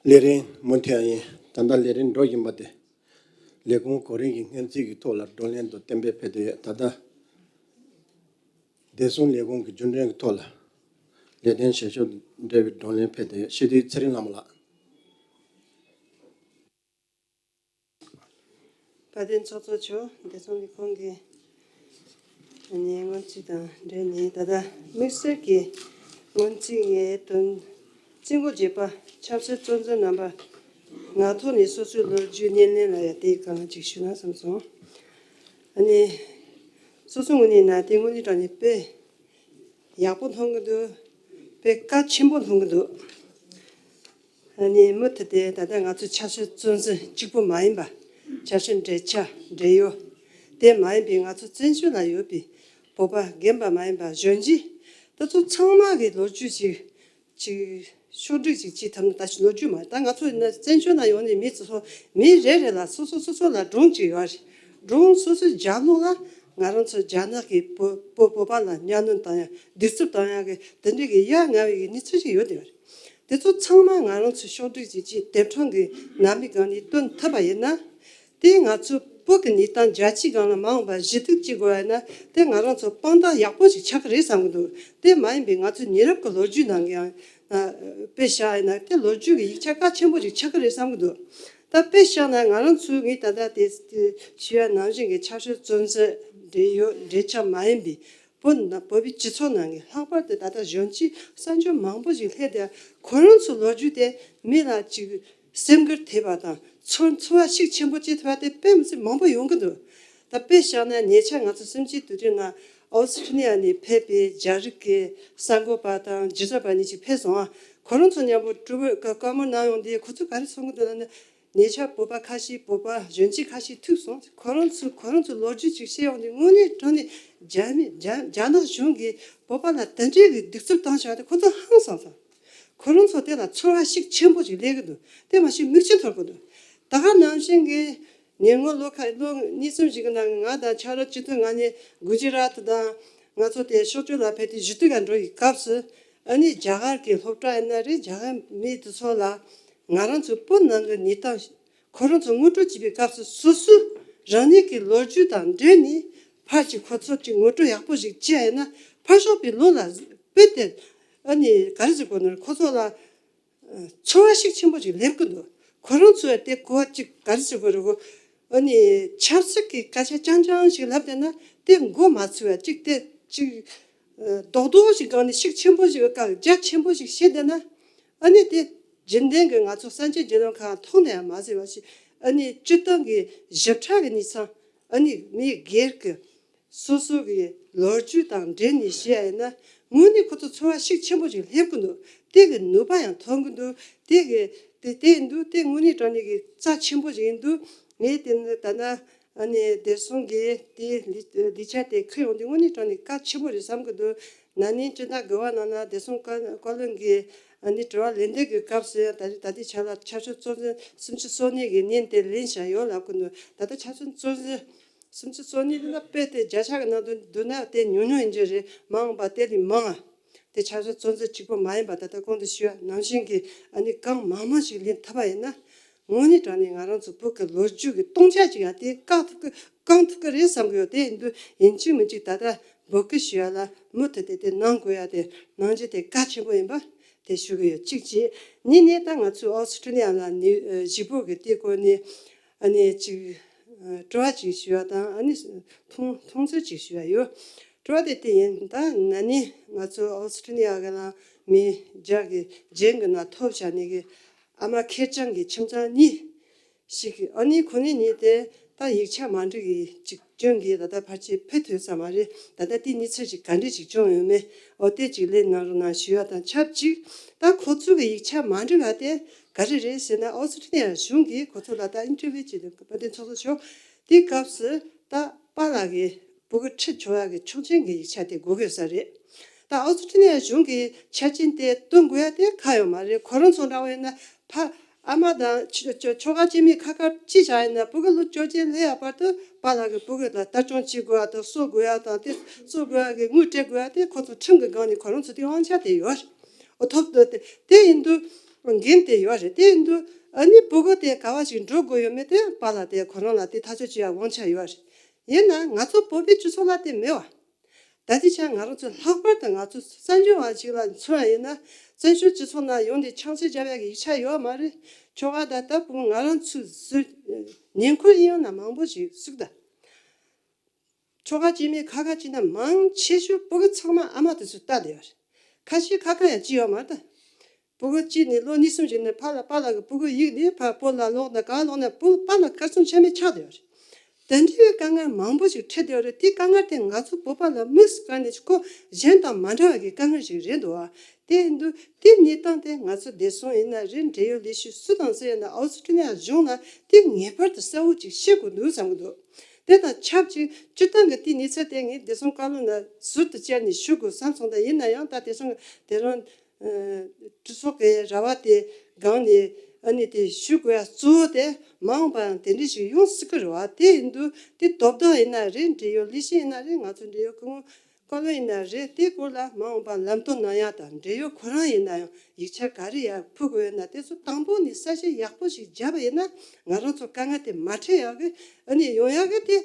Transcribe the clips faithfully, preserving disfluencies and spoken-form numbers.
ལས་རིམ་མུ་མཐུད་ཡིན། ད་ལྟ་ལས་རིམ་འགྲོ་བཞིན་པ་དེ། ལས་ཁུངས་གོ་རིམ་གྱི་སྔོན་རྩིས་ཀྱི་ཐོག་ལ་བགྲོ་གླེང་དང་གཏན་འབེབས་ཕེབས་བསྡད་ཡོད། ད་ལྟ་བདེ་སྲུང་ལས་ཁུངས་ཀྱི་རྒྱུན་གྲོན་གྱི་ཐོག་ལ་ལས་དོན་བྱེད་ཕྱོགས་འབྲེལ་བའི་བགྲོ་གླེང་ཕེབས་བསྡད་ཡོད། སྤྱི་འཐུས་ཚེ་རིང་ལྷ་མོ་ལགས། དཔལ་ལྡན་ཚོགས་གཙོ་མཆོག་བདེ་སྲུང་ལས་ཁུངས་ཀྱི་ནས་སྔོན་རྩིས་དང་འབྲེལ་ནས། ད་ལྟ་དམིགས་བསལ་གྱི་སྔོན་རྩིས་ངའི་དོན་རྩིས་འགོ་བརྗེ་པ་ཆབ་སྲིད་གཙོ་འཛིན་རྣམ་པ་ངག་ཐོག་ནས་སོ་སོའི་ལོ་རྒྱུས་སྣེ་ལེན་ལ་ཡང་དེའི་སྒང་ལ་ཅིག་ཞུས་ན་བསམ་སོང་། ཨ་ནི་སོ་སོ་ངོས་ནས་ན་དེ་དངོས་གནས་དྲང་གནས་དཔེ་ཡག་པོ་མཐོང་གི་འདུག། དཔེ་གལ་ཆེན་པོ་མཐོང་གི་འདུག། ཨ་ནི་མུ་མཐུད་དེ་ད་ལྟ་ང་ཚོ་ཆབ་སྲིད་བཙོན་འཛུལ་གཅིག་པུ་མ་ཡིན་པ། ཆབ་སྲིད་འབྲེལ་ཆགས་འབྲེལ་ཡོད་དེ་མ་ཡིན་པའི་ང་ཚོ་བཙན་བྱོལ་ལ་ཡོད་པའི་བོད་པ་རྒན་པ་མ་ཡིན་པ་གཞོན་སྐྱེས་དེ་ཚོ་ཚང་མ་གི་ལོ་རྒྱུས་ཤིག་ཅིག་ཕྱོགས་སྒྲིག་ཅིག་བྱེད་ཐུབ་ན། ད་ལོ་རྒྱུས་མ་ད་ང་ཚོ་ཡིན་ན་བཙན་བྱོལ་ནང་ཡོང་ནས་མི་ཚོ་མི་རེ་རེ་ལ་སོ་སོ་སོ་སོ་ལ་སྒྲུང་ཅིག་ཡོད་རེད། སྒྲུང་སོ་སོའི་རྒྱབ་ལོགས་ལ་ང་རང་ཚོ་རྒྱ་ནག་གི་བོད་བོད་བོད་པ་ལ་གཉའ་གནོན་བཏང་ཡ། སྡིགས་ཚོད་བཏང་ཡ་གི་དེ་འདྲའི་གི་ཡ་ང་བའི་གི་གནས་ཚུལ་ཞིག་ཡོད་དེ་བ་རེད། དེ་ཚོ་ཚང་མ་ང་རང་ཚོ་ཕྱོགས་སྒྲིག་ཅིག་ཅིག་དེབ་ཕྲེང་གི་ནང་མི་སྒང་ནས་བཏོན་ཐུབ་པ་ཡིན་ན། དེ་ང་ཚོ་བོད་ཀྱི་གནས་སྟངས་རྒྱལ་སྤྱིའི་སྒང་ལ་མ་འོངས་པ་ཞི་བདེ་སྐྱེ་དགོས་ཡ་ན། དེ་ང་རང་ཚོ་དཔང་རྟགས་ཡག་པོ་ཞིག་ཆགས་ཀྱི་རེད་བསམ་གྱི་འདུག། དེ་མ་ཡིན་པའི་ང་ཚོའི་ཉེ་རབས་ཀྱི་ལོ་རྒྱུས་ནང་གི་ཡང་དཔེ་བཞག་ཡིན་ན། དེ་ལོ་རྒྱུས་ཀྱི་ཡིག་ཆ་གལ་ཆེན་པོ་ཞིག་ཆགས་ཀྱི་རེད་བསམ་གྱི་འདུག། ད་དཔེ་བཞག་ན་ང་རང་ཚོའི་ངས་ད་ལྟ་དེ་ཞུ་ཡ་ནང་བཞིན་གྱི་ཆབ་སྲིད་བཙོན་འཛུལ་འབྲེལ་ཡོད་འབྲེལ་ཆགས་མ་ཡིན་པའི་བོད་ནང་བོད་པའི་སྤྱི་ཚོགས་ནང་གི་ལྷག་པར་དུ་ད་ལྟ་གཞོན་སྐྱེས་གསར་འབྱོར་མང་པོ་ཞིག་སླེབས་ཏེ། ཁོ་རང་ཚོའི་ལོ་རྒྱུས་དེ་མི་ལ་ཅིག་སེམས་འགུལ་ཐེབས་པ་དང་ཚོར་ཚོར་བ་ཤུགས་ཆེན་པོ་སྐྱེ་ཐུབ་པ་དེ་དཔེ་མི་སྲིད་མང་པོ་ཡོང་གི་འདུག། ད་དཔེ་བཞག་ན་ཉེ་ཆར་ང་ཚོ་སུམ་ཅུའི་དུས་དྲན་ནང་ཨོ་སི་ཁྲུ་ལི་ཡ་ནས་ཕེབས་པའི་རྒྱ་རིགས་ཀྱི་གསར་འགོད་པ་དང་སྒྱུ་རྩལ་པ་གཉིས་ཤིག་ཕེབས་སོང་ཨ། ཁོ་རང་ཚོ་མཉམ་པོ་ཀྲུ་བོད་ཀ་བཀའ་མོལ་གནང་ཡོང་དུས་ཁོ་ཚོས་ག་རེ་གསུང་གི་འདུག་ལབ་ན། ཉེ་ཆར་བོད་པ་ཁ་ཤས་བོད་པ་གཞོན་སྐྱེས་ཁ་ཤས་ཐུག་སོང་། ཁོ་རང་ཚོས་ཁོ་རང་ཚོའི་ལོ་རྒྱུས་ཅིག་བཤད་ཡོང་དུས་དངོས་གནས་དྲང་གནས་རྒྱ་མི་རྒྱ་རྒྱ་ནག་གཞུང་གིས་བོད་པ་ལ་དེ་འདྲའི་གི་སྡིགས་ཚོད་བཏང་བཞག་དེ་ཁོ་ཚོ་ཧང་སངས་སོང་། ཁོ་རང་ཚོ་དེ་ལ་ཚོར་བ་ཤུགས་ཆེན་པོ་ཞིག་སླེབས་ཀྱི་འདུག། དེ་མ་གཞི་མིག་ཆུ་འཐོར་གྱི་འདུག། ད་ག་ནང་བཞིན་གྱི་ཉེ་སྔོན་ལོ་ཁ་ལོ་གཉིས་གསུམ་ཞིག་གི་ནང་ང་དང་ཆ་རོགས་སྤྱི་འཐུས་ང་གཉིས་གུ་ཇི་རཱ་ཏི་དང་ང་ཚོ་དེ་ཕྱོགས་བཅུ་ལ་ཕེབས་ཏེ་གཞིས་སྡོད་ལ་འགྲོ་བའི་སྐབས་སུ། ཨ་ནི་རྒྱ་གར་གྱི་སློབ་གྲྭ་ཡིན་ན་རེད། རྒྱ་གར་མི་དེ་ཚོ་ལ་ང་རང་ཚོའི་བོད་ནང་གི་གནས་སྟངས་ཁོ་རང་ཚོ་ངོ་སྤྲོད་བྱེད་པའི་སྐབས་སུ་སོ་སོའི་རང་ཉིད་ཀྱི་ལོ་རྒྱུས་དང་འབྲེལ་ནས་ཕར་ཅིག་ཁོ་ཚོར་ཅིག་ངོ་སྤྲོད་ཡག་པོ་ཞིག་བྱས་ཡིན་ན། ཕར་ཕྱོགས་པའི་ལོ་ལ་དཔེ་དེ་ཨ་ནི་ག་རེ་ཟེར་དགོས་ན། ཁོ་ཚོ་ལ་ཚོར་བ་ཤུགས་ཆེན་པོ་ཞིག་སླེབས་ཀྱི་འདུག། ཁོ་རང་ཚོས་དེ་གོ་བ་ཅིག་ག་རེ་ཟེར་དགོས་རེད་གོ། ཨ་ནི་ཆབ་སྲིད་ཀྱི་སྐད་ཆ་རྐྱང་རྐྱང་ཞིག་ལབ་བསྡད་ན་དེ་མགོ་མ་ཚོས་པ་ཅིག་དེ་ཅིག་རྡོག་རྡོག་ཞིག་སྒང་ནས་ཤུགས་ཆེན་པོ་ཞིག་བཀག་རྒྱ་ཆེན་པོ་ཞིག་བཤད་བསྡད་ན། ཨ་ནི་དེ་རྒྱུན་ལྡན་གྱི་ང་ཚོ་གསར་འགྱུར་བརྒྱུད་ལམ་ཁག་མཐོང་ནས་ཡང་མ་ཟེར་བ་ཞིག། ཨ་ནི་སྤྱིར་བཏང་གི་ཞིབ་ཕྲ་གི་གནས་ཚང་། ཨ་ནི་མི་སྒེར་གྱི་སོ་སོ་གི་ལོ་རྒྱུས་དང་འབྲེལ་ནས་བཤད་ཡ་ཡིན་ན། དངོས་གནས་ཁོ་ཚོ་ཚོར་བ་ཤུགས་ཆེན་པོ་ཞིག་སླེབས་ཀྱི་འདུག། དེ་གི་ནུས་པ་ཡང་ཐོན་གྱི་འདུག། དེ་གི་དེ་དེ་ཡིན་དུས་དེ་དངོས་གནས་དྲང་གནས་ཀྱི་རྩ་ཆེན་པོ་ཞིག་ཡིན་དུས། ངས་དེ་ནི་ད་ལྟ་ཨ་ནི་བདེ་སྲུང་གི་དེ་ལས་ལས་འཆར་དེ་འཁུར་ཡོང་དུས་དངོས་གནས་དྲང་གནས་གལ་ཆེན་པོ་རེད་བསམ་གྱི་འདུག། ན་ནིང་སྤྱི་ཟླ་དགུ་པ་ནང་ན་བདེ་སྲུང་བཀའ་བཀའ་བློན་གྱིས་ཨ་ནི་དྲི་བ་ལན་འདེབས་ཀྱི་སྐབས་སུ་ཡང་ད་རེས་ད་ལྟའི་ཆ་ལ་ཆབ་སྲིད་གཙོ་འཛིན་སུམ་ཅུ་སོ་གཉིས་ཀྱི་བརྙན་དེ་ལེན་བཞག་ཡོད་ལབ་ཀྱི་འདུག། ད་ལྟ་ཆབ་སྲིད་གཙོ་འཛིན་སུམ་ཅུ་སོ་གཉིས་དེ་ལ་དཔེ་དེ་བརྒྱ་ཆ་གི་ནང་དུ་བསྡུ་ན་དེ་ཉུང་ཉུང་ཡིན་རྒྱུ་རེད། མ་འོངས་པ་དེ་ལས་མང་ང་། དེ་ཆབ་སྲིད་གཙོ་འཛིན་གཅིག་པུ་མ་ཡིན་པ་ད་ལྟ་གོང་དུ་ཞུས་པ་ནང་བཞིན་གྱི་ཨ་ནི་གང་མང་མང་ཞིག་ལེན་ཐུབ་པ་ཡིན་ན། དངོས་གནས་དྲང་གནས་ང་རང་ཚོ་བོད་ཀྱི་ལོ་རྒྱུས་ཀྱི་སྟོང་ཆ་ཅིག་ཡང་དེ་བཀག་ཐུབ་ཀྱི་བསྐང་ཐུབ་ཀྱི་རེད་བསམ་གྱི་ཡོད། དེ་ཡིན་དུས་ཡིན་གཅིག་མིན་གཅིག་ད་ལྟ་འབོད་སྐུལ་ཞུ་ཡ་ལ་མུ་མཐུད་དེ་དེ་གནང་དགོས་ཡ་དེ་གནང་རྒྱུ་དེ་གལ་ཆེན་པོ་ཡིན་པ་དེ་ཞུ་གི་ཡོད། གཅིག་བྱས། གཉིས་ནས་ད་ང་ཚོའི་ཨོ་སི་ཁྲུ་ལི་ཡ་ལ་ནི་གཞིས་སྤོ་གི་དེ་སྐོར་ནས་ཨ་ནི་ཅིག་དྲི་བ་ཅིག་ཞུ་ཡ་དང་། ཨ་ནི་མཐོང་མཐོང་ཚུལ་ཅིག་ཞུ་ཡ་ཡོད། དྲི་བ་དེ་དེ་ཡིན། ད་ན་ནིང་ང་ཚོ་ཨོ་སི་ཁྲུ་ལི་ཡ་གི་ལ་མི་རྒྱ་གི་རྒྱན་གི་ནང་ཐོབ་བྱ་ནི་གི་ཨ་མ་ཁེར་རྐྱང་གི་ཁྱིམ་ཚང་གཉིས་ཤིག་གི་ཨ་ནི་ཁོ་ནི་གཉིས་དེ་ད་ཡིག་ཆ་མ་འགྲིག་གི་ཅིག་སྐྱོན་གི་ད་ལྟ་ཕལ་ཆེར་ཕེབས་ཐུབ་ས་མ་རེད། ད་ལྟ་དེ་གནས་ཚུལ་ཅིག་ག་འདྲས་ཅིག་བྱུང་ཡོད་མེད་འོ་དེ་ཅིག་ལན་གནང་རོགས་གནང་ཞུ་ཡ་དང་ཆབས་ཅིག། ད་ཁོ་ཚོ་གི་ཡིག་ཆ་མ་འགྲིག་ག་དེ་ག་རེ་རེད་ཟེར་ན། ཨོ་སི་ཁྲུ་ལི་ཡ་གཞུང་གིས་ཁོ་ཚོ་ལ་ད་ཨིན་ཊར་བིའུ་བྱས་ཏེ་དཔལ་ལྡན་ཚོགས་གཙོ་མཆོག་དེའི་སྐབས་སུ་ད་པཱ་ལགས་ཀྱི་བུ་གུ་ཁྲིད་ཆོག་ཡག་གི་ཆོག་མཆན་གྱི་ཡིག་ཆ་དེ་དགོས་ཀྱི་ཡོད་ས་རེད། ད་ཨོ་སི་ཁྲུ་ལི་ཡ་གཞུང་གིས་ཆ་རྐྱེན་དེ་བསྟུན་དགོས་ཡ་དེ་གང་ཡང་མ་རེད། ཁོ་རང་ཚོ་འདྲ་བོ་ཡིན་ན་ཕ་ཨ་མ་དང་ཆ་ཆ་ཆོ་ག་གཅིག་མིན་ཁ་ཁ་གཅིག་བཞག་ཡིན་ན་བུ་གུ་ལོ་བཅོ་བརྒྱད་སླེབས་ཡག་བར་དུ་པཱ་ལགས་ཀྱིས་བུ་གུ་ལ་ལྟ་སྐྱོང་བྱེད་དགོས་ཡ་དང་གསོ་དགོས་ཡ་དང་དེ་གསོ་དགོས་ཡ་གི་དངུལ་སྤྲད་དགོས་ཡ་དེ་ཁོ་ཚོ་ཁྲིམས་ཀྱི་སྒང་ནས་ཁོ་རང་ཚོ་དེ་དབང་ཆ་དེ་ཡོད་རེད། འོ་ཐོབ་འདུག་སྟེ། དེ་ཡིན་དུས་ འགན་དེ་ཡོད་རེད། དེ་ཡིན་དུས་ཨ་ནི་ཕྲུ་གུ་དེ་ག་བ་ཞིག་འགྲོ་དགོས་ཡོད་མེད་དེ་པཱ་ལགས་དེ་ཁོ་རང་ལ་དེ་ཐག་གཅོད་བྱེད་ཡ་དབང་ཆ་ཡོད་རེད། ཡིན་ན་ང་ཚོ་བོད་པའི་སྤྱི་ཚོགས་ལ་དེ་མེད་བ། ད་ལྟའི་ཆར་ང་རང་ཚོ་ལྷག་པར་དུ་ང་ཚོ་གསར་འབྱོར་བ་ཞིག་ལ་མཚོན་པ་ཡིན་ན། བཙན་བྱོལ་སྤྱི་ཚོགས་ནང་ཡོང་སྟེ་ཆང་ས་བརྒྱབ་ཡག་གི་ཡིག་ཆ་ཡོད་མ་རེད། ཁྱོ་ག་དང་ལྟ་བུ་ང་རང་ཚོའི་ཟུར་ཉེ་འཁོར་ཡིན་ཡང་ན་མང་པོ་ཞིག་གཟིགས་དང་། ཁྱོ་ག་སྐྱེས་མའི་ཁ་ཁ་གཅིག་ན་མང་ཆེ་ཤོས་ཕྲུ་གུ་ཚང་མ་ཨ་མ་དེ་ཚོས་ལྟ་བསྡད་ཡོད་རེད། ཁ་ཤས་ཁ་ཁ་ཡང་གཅིག་ཡོད་མ་རེད་ད། ཕྲུ་གུ་གཅིག་ནས་ལོ་གཉིས་གསུམ་ཞིག་ནས་ཕར་ལ་པཱ་ལགས་ཀྱི་ཕྲུ་གུ་ཡིག་ནས་ཕར་བོད་ལ་ལོག་ན་ག་ལོག་ན་བུ་པཱ་ལགས་གར་སོང་ཆ་མེད་ཆགས་བསྡད་ཡོད་རེད། དེ་འདྲའི་དཀའ་ངལ་མང་པོ་ཞིག་འཕྲད་བསྡད་ཡོད་རེད། དེའི་དཀའ་ངལ་དེ་ང་ཚོ་བོད་པ་ལ་དམིགས་སུ་བཀར་ནས་ཁོ་གཞན་དང་མ་འདྲ་བ་གི་དཀའ་ངལ་ཞིག་རེད་འདུག་བ། དེ་ཡིན་དུས་དེའི་གནས་སྟངས་དེ་ང་ཚོ་བདེ་སྲུང་ཡིན་ན་རེད། འབྲེལ་ཡོད་ལས་ཤུགས་སུ་དང་སུ་ཡིན་ན་ཨོ་སི་ཀྲི་ལི་ཡ་གཞུང་ལ་དེ་ངེས་པར་དུ་གསལ་བོ་ཅིག་བཤད་དགོས་འདུག་བསམ་གྱི་འདུག་དེ་དང་ཆབས་ཅིག་སྤྱིར་བཏང་གི་དེའི་གནས་ཚུལ་དེ་ངས་བདེ་སྲུང་བཀའ་བློན་ལ་ཟུར་དུ་བཅར་ནས་ཞུ་དགོས་བསམ་སོང་། ད་ཡིན་ན་ཡང་ད་བདེ་སྲུང་གི་དེ་རང་གྲོས་ཚོགས་ཀྱི་ར་བ་དེ་སྒང་ནས་ཨ་ནི་དེ་ཞུ་དགོས་ཡ་གཙོ་བོ་དེ་མ་འོངས་པའང་དེ་འདྲ་ཞིག་ཡོང་སྲིད་ཀྱི་རེད་བ། དེ་ཡིན་དུས་དེ་དོ་བདག་ཡིན་ན་རེད། འབྲེལ་ཡོད་ལས་བྱེད་ཡིན་ན་རེད། ང་ཚོ་འབྲེལ་ཡོད་སྐུ་ངོ་བཀའ་བློན་ཡིན་ན་རེད། དེའི་སྐོར་ལ་མ་འོངས་པ་ལམ་སྟོན་གནང་ཡ་དང་། འབྲེལ་ཡོད་ཁོ་རང་ཡིན་ན་ཡང་ཡིག་ཆ་ག་རེ་ཡར་ཕུལ་དགོས་ཡོད་ན་དེ་ཚོ་དང་པོ་ནས་གསལ་བཤད་ཡག་པོ་ཞིག་བརྒྱབ་པ་ཡིན་ན་ང་རང་ཚོ་དཀའ་ངལ་དེ་མ་འཕྲད་ཡག་གི་ཨ་ནི་ཡོང་ཡག་གི་དེ་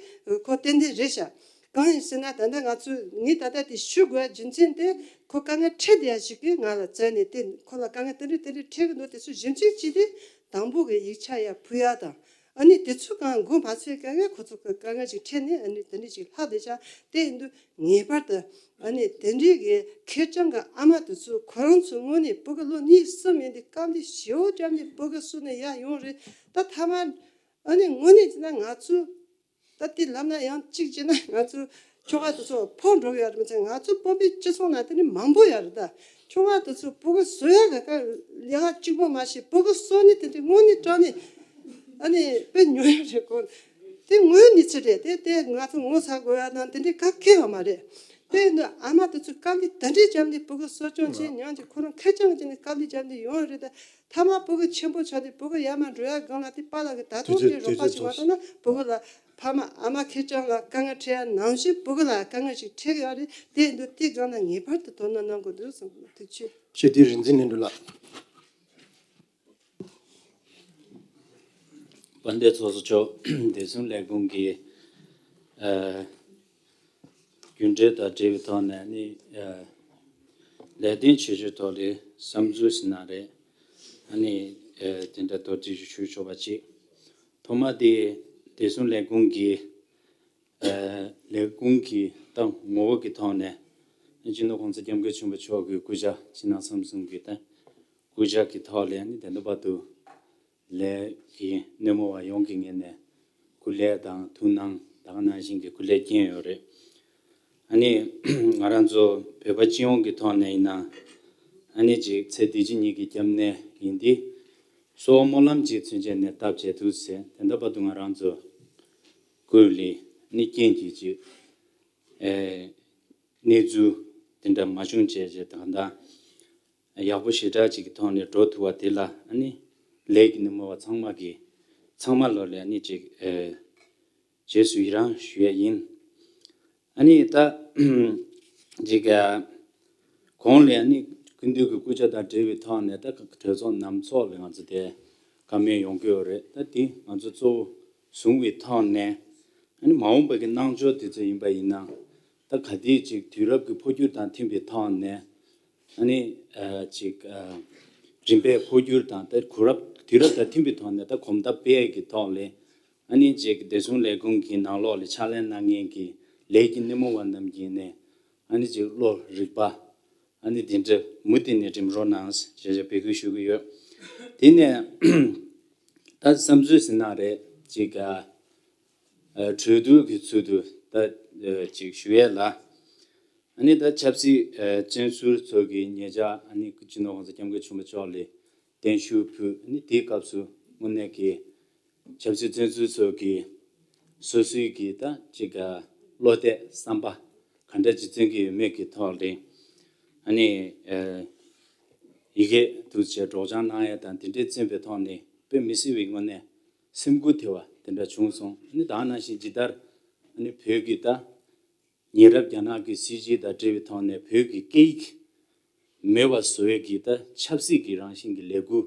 ཁོ་ཏན་ཏན་རེད་ཤག་གང་ཡིན་ཟེར་ན་ད་ལྟ་ང་ཚོས་ངས་ད་ལྟ་དེ་ཞུ་དགོས་རྒྱུ་མཚན་དེ་ཁོ་དཀའ་ངལ་འཕྲད་བསྡད་ཡ་ཞིག་གིས་ང་ལ་བཙལ་ནས་དེ་ཁོ་ལ་དཀའ་ངལ་དེ་འདྲ་དེ་འདྲ་འཕྲད་ཀྱི་འདུག་དེ་ཚོ་གཞི་འཛིན་བྱས་ཏེ་དང་པོ་གི་ཡིག་ཆ་ཡར་ཕུལ་ཡ་དང་། ཨ་ནི་དེ་ཚོ་གང་འགོ་མ་ཚུགས་ག་ངས་ཁོ་ཚོ་གི་དཀའ་ངལ་ཞིག་འཕྲད་ནས་ཨ་ནི་དེ་འདྲ་ཞིག་ལྷག་བསྡད་ཤག་དེ་ཡིན་དུས་ངེས་པར་དུ་ཨ་ནི་དེ་འདྲའི་གི་ཁེར་རྐྱང་གི་ཨ་མ་དེ་ཚོ་ཁོ་རང་ཚོ་དངོས་གནས་ཕྲུ་གུ་ལོ་གཉིས་གསུམ་ཡིན་དུས་དཀའ་ལས་ཞེ་པོ་བརྒྱབ་ནས་ཕྲུ་གུ་བསུ་ནས་ཡར་ཡོང་རེད། ད་མཐའ་མ་ཨ་ནི་དངོས་གནས་བྱས་ན་ང་ཚོ་ད་དེ་ལབ་ན་ཡང་གཅིག་བྱས་ན་ང་ཚོ་ཁྱོ་ག་དེ་ཚོ་ཕོ་འགྲོ་གི་ཡོད་རེད་མ་ཚད་ང་ཚོ་བོད་པའི་སྤྱི་ཚོགས་ནང་དེ་ནི་མང་པོ་ཡོད་རེད། ད་ཁྱོ་ག་དེ་ཚོ་ཕྲུ་གུ་བཟོ་ཡ་ག་ག་ལས་ཀ་གཅིག་པོ་མ་ཤེས་ཕྲུ་གུ་གསོ་ནི་དེ་འདྲའི་དངོས་གནས་དྲང་གནས་ཨ་ནི་དཔེ་ཉོ་ཡ་རེད་གོ། དེ་དངོས་གནས་ཚུལ་རེད། དེ་དེ་ང་ཚོ་ངོ་ཚ་དགོས་ཡ་དང་དེ་འདྲའི་ག་གེ་ཡོད་མ་རེད། དེ་ཡིན་དུས་ཨ་མ་དེ་ཚོ་དཀའ་ལས་དེ་འདྲའི་བརྒྱབ་ནས་ཕྲུ་གུ་གསོ་སྐྱོང་བྱས་མྱངས་ཀྱི་ཁོ་རང་ཁེར་རྐྱང་བྱས་ནས་དཀའ་ལས་བརྒྱབ་ནས་ཡོང་རེད། ད་མཐའ་མ་ཕྲུ་གུ་ཆེན་པོ་ཆགས་དུས་ཕྲུ་གུ་ཡར་མར་འགྲོ་ཡ་སྒང་ལ་དེ་པཱ་ལགས་ཀྱིས་ད་དུང་དེ་རོགས་པ་ཞིག་མ་གཏོང་ན་ཕྲུ་གུ་ལ་ཕ་མ་ཨ་མ་ཁེར་རྐྱང་ལ་དཀའ་ངལ་འཕྲད་ཡ་ནང་བཞིན་ཕྲུ་གུ་ལ་དཀའ་ངལ་ཞིག་འཕྲད་ཀྱི་ཡོད་རེད། དེ་ཡིན་དུས་དེ་སྒང་ལ་ངེས་པར་དུ་དོ་སྣང་གནང་དགོས་འདུག་བསམ་གྱི་འདུག་ཐུགས་རྗེ་ཆེ། ཞེས་དེ་རིག་འཛིན་ལྷུན་གྲུབ་ལགས། དཔལ་ལྡན་ཚོགས་གཙོ་མཆོག་བདེ་སྲུང་ལས་ཁུངས་ཀྱི་ཨ་རྒྱུན་འབྲེལ་དང་འབྲེལ་བའི་ཐོག་ནས་ནི་ཨ་ལས་དོན་ཆེ་ཆུང་ཐོག་ལ་བསམ་ཚུལ་ཟེར་ན་རེད། ཨ་ནི་ཨ་དེ་འདྲ་དོགས་འདྲི་ཞུ་ཆོག་པ་ཅིག་ཐོག་མ་དེ་བདེ་སྲུང་ལས་ཁུངས་ཀྱི་ཨ་ལས་ཁུངས་ཀྱི་ད་ངོ་བོ་གི་ཐོག་ནས་སྤྱི་ནོར་༸གོང་ས་༸སྐྱབས་མགོན་ཆེན་པོ་མཆོག་གི་སྐུ་ཕྱྭ་སྤྱི་ནོར་གསུམ་གསུམ་གྱི་ད་སྐུ་ཕྱྭ་གི་ཐོག་ལ་ནི་ད་ལྟ་བར་དུ་ལས་ཀྱི་སྣེ་མོ་བ་ཡོངས་ཀྱི་ངོས་ནས་སྐུ་ལས་དང་ཐུགས་སྣང་ད་ག་ནང་བཞིན་གྱི་སྐུ་ལས་བསྐྱོན་ཡོད་རེད། ཨ་ནི་ང་རང་ཚོ་བོད་པ་སྤྱི་ཡོངས་ཀྱི་ཐོག་ནས་ཡིན་ན་ཨ་ནི་ཅིག་ཚེ་འདི་ཕྱི་གཉིས་ཀྱི་སྐྱབས་གནས་ཡིན་ཏེ། གསོལ་བ་སྨོན་ལམ་ཅིག་ཚུན་ཆད་ནས་བཏབ་བྱས་འདུག་ཟེར། དེ་འདྲ་བར་དུ་ང་རང་ཚོ་སྐུ་ལས་ནི་རྐྱེན་གྱིས་ཅིག་ཨེ་གནས་ཚུལ་དེ་འདྲ་མ་བྱུང་བྱས་བྱས་ད་ལྟ་ཡག་པོ་ཞེ་དྲག་ཅིག་གི་ཐོག་ནས་འགྲོ་ཐུབ་པ་དེ་ལ་ཨ་ནི་ལས་ཀྱི་སྣེ་མོ་བ་ཚང་མ་གི་ཚང་མ་ལོ་ལ་ཨ་ནི་ཅིག་ཨེ་རྗེས་སུ་ཡི་རང་ཞུ་ཡ་ཡིན། ཨ་ནི་ད་ཅིག་གོང་ལ་ཨ་ནི་སྐུ་མདུན་གྱི་སྐུ་ཕྱྭ་དང་འབྲེལ་བའི་ཐོག་ནས་ད་གྲོས་ཚོགས་ནང་ཚོགས་ལ་ང་ཚོ་དེ་བཀའ་མོལ་ཡོང་གི་ཡོད་རེད། ད་དེ་ང་ཚོ་གཙོ་བོ་བཟུང་བའི་ཐོག་ནས་ཨ་ནི་མ་འོངས་པ་གི་གནང་ཕྱོགས་དེ་ཚོ་ཡིན་པ་ཡིན་ན་ད་ག་དུས་ཅིག་དུས་རབས་ཀྱི་འཕོ་འགྱུར་དང་མཐུན་པའི་ཐོག་ནས་ཨ་ནི་ཅིག་རིམ་པས་འཕོ་འགྱུར་དང་ད་གོ་རབས་དུས་རབས་དང་མཐུན་པའི་ཐོག་ནས་ད་གོམ་སྟབས་སྤེལ་གྱི་ཐོག་ལ་ཨ་ནི་ཅིག་བདེ་སྲུང་ལས་ཁུངས་ཀྱི་ནང་ལོགས་ལ་ཕྱག་ལས་གནང་མཁན་གྱི་ལས་ཀྱི་སྣེ་མོ་བ་རྣམས་ཀྱིས་ནས་ཨ་ནི་ཅིག་བློ་རིག་པ་ཨ་ནི་དེ་འདྲ་མུ་མཐུད་ནས་སྒྲིམ་རོགས་གནང་ཞེས་ཞེས་འབོད་སྐུལ་ཞུ་གི་ཡོད། དེ་ནས་ད་བསམ་ཚུལ་ཟེར་ན་རེད་ཅིག་གྲོས་བསྡུར་གྱི་ཚུལ་དུ་ད་ཅིག་ཞུ་ཡས་ལ། ཨ་ནི་ད་ཆབ་སྲིད་བཙོན་ཟུར་ཚོ་གི་ཉེ་ཆར་ཨ་ནི་སྤྱི་ནོར་༸གོང་ས་༸སྐྱབས་མགོན་ཆེན་པོ་མཆོག་ལ་བརྟན་བཞུགས་ཕུལ། ཨ་ནི་དེའི་སྐབས་སུ་དངོས་གནས་ཀྱི་ཆབ་སྲིད་བཙོན་ཟུར་ཚོ་གི་སོ་སོའི་གི་ད་ཅིག་བློ་གཏད་བསམ་པ་ག་འདྲ་ཅིག་བཙན་གྱི་ཡོད་མེད་ཀྱི་ཐོག་ལ་ཨ་ནི་ཡི་གེ་འདུག་བྱས་སྒྲོག་སྦྱང་གནང་ཡ་དང་དེ་འདྲའི་བཙོན་པའི་ཐོག་ནས་དཔེ་མི་སྲིད་པའི་དངོས་གནས་སེམས་འགུལ་ཐེབས་པ་དེ་འདྲ་བྱུང་སོང་། ཨ་ནི་ད་ག་ནང་བཞིན་ཇི་ལྟར་ཨ་ནི་བོད་ཀྱི་ད་ཉེ་རབས་རྒྱ་ནག་གི་སྲིད་བྱུས་དང་འབྲེལ་བའི་ཐོག་ནས་བོད་ཀྱི་སྐད་ཡིག་ མེད་པ་བཟོ་ཡས་ཀྱི་ད་ཆབ་སྲིད་ཀྱི་རང་བཞིན་གྱི་ལས་འགུལ་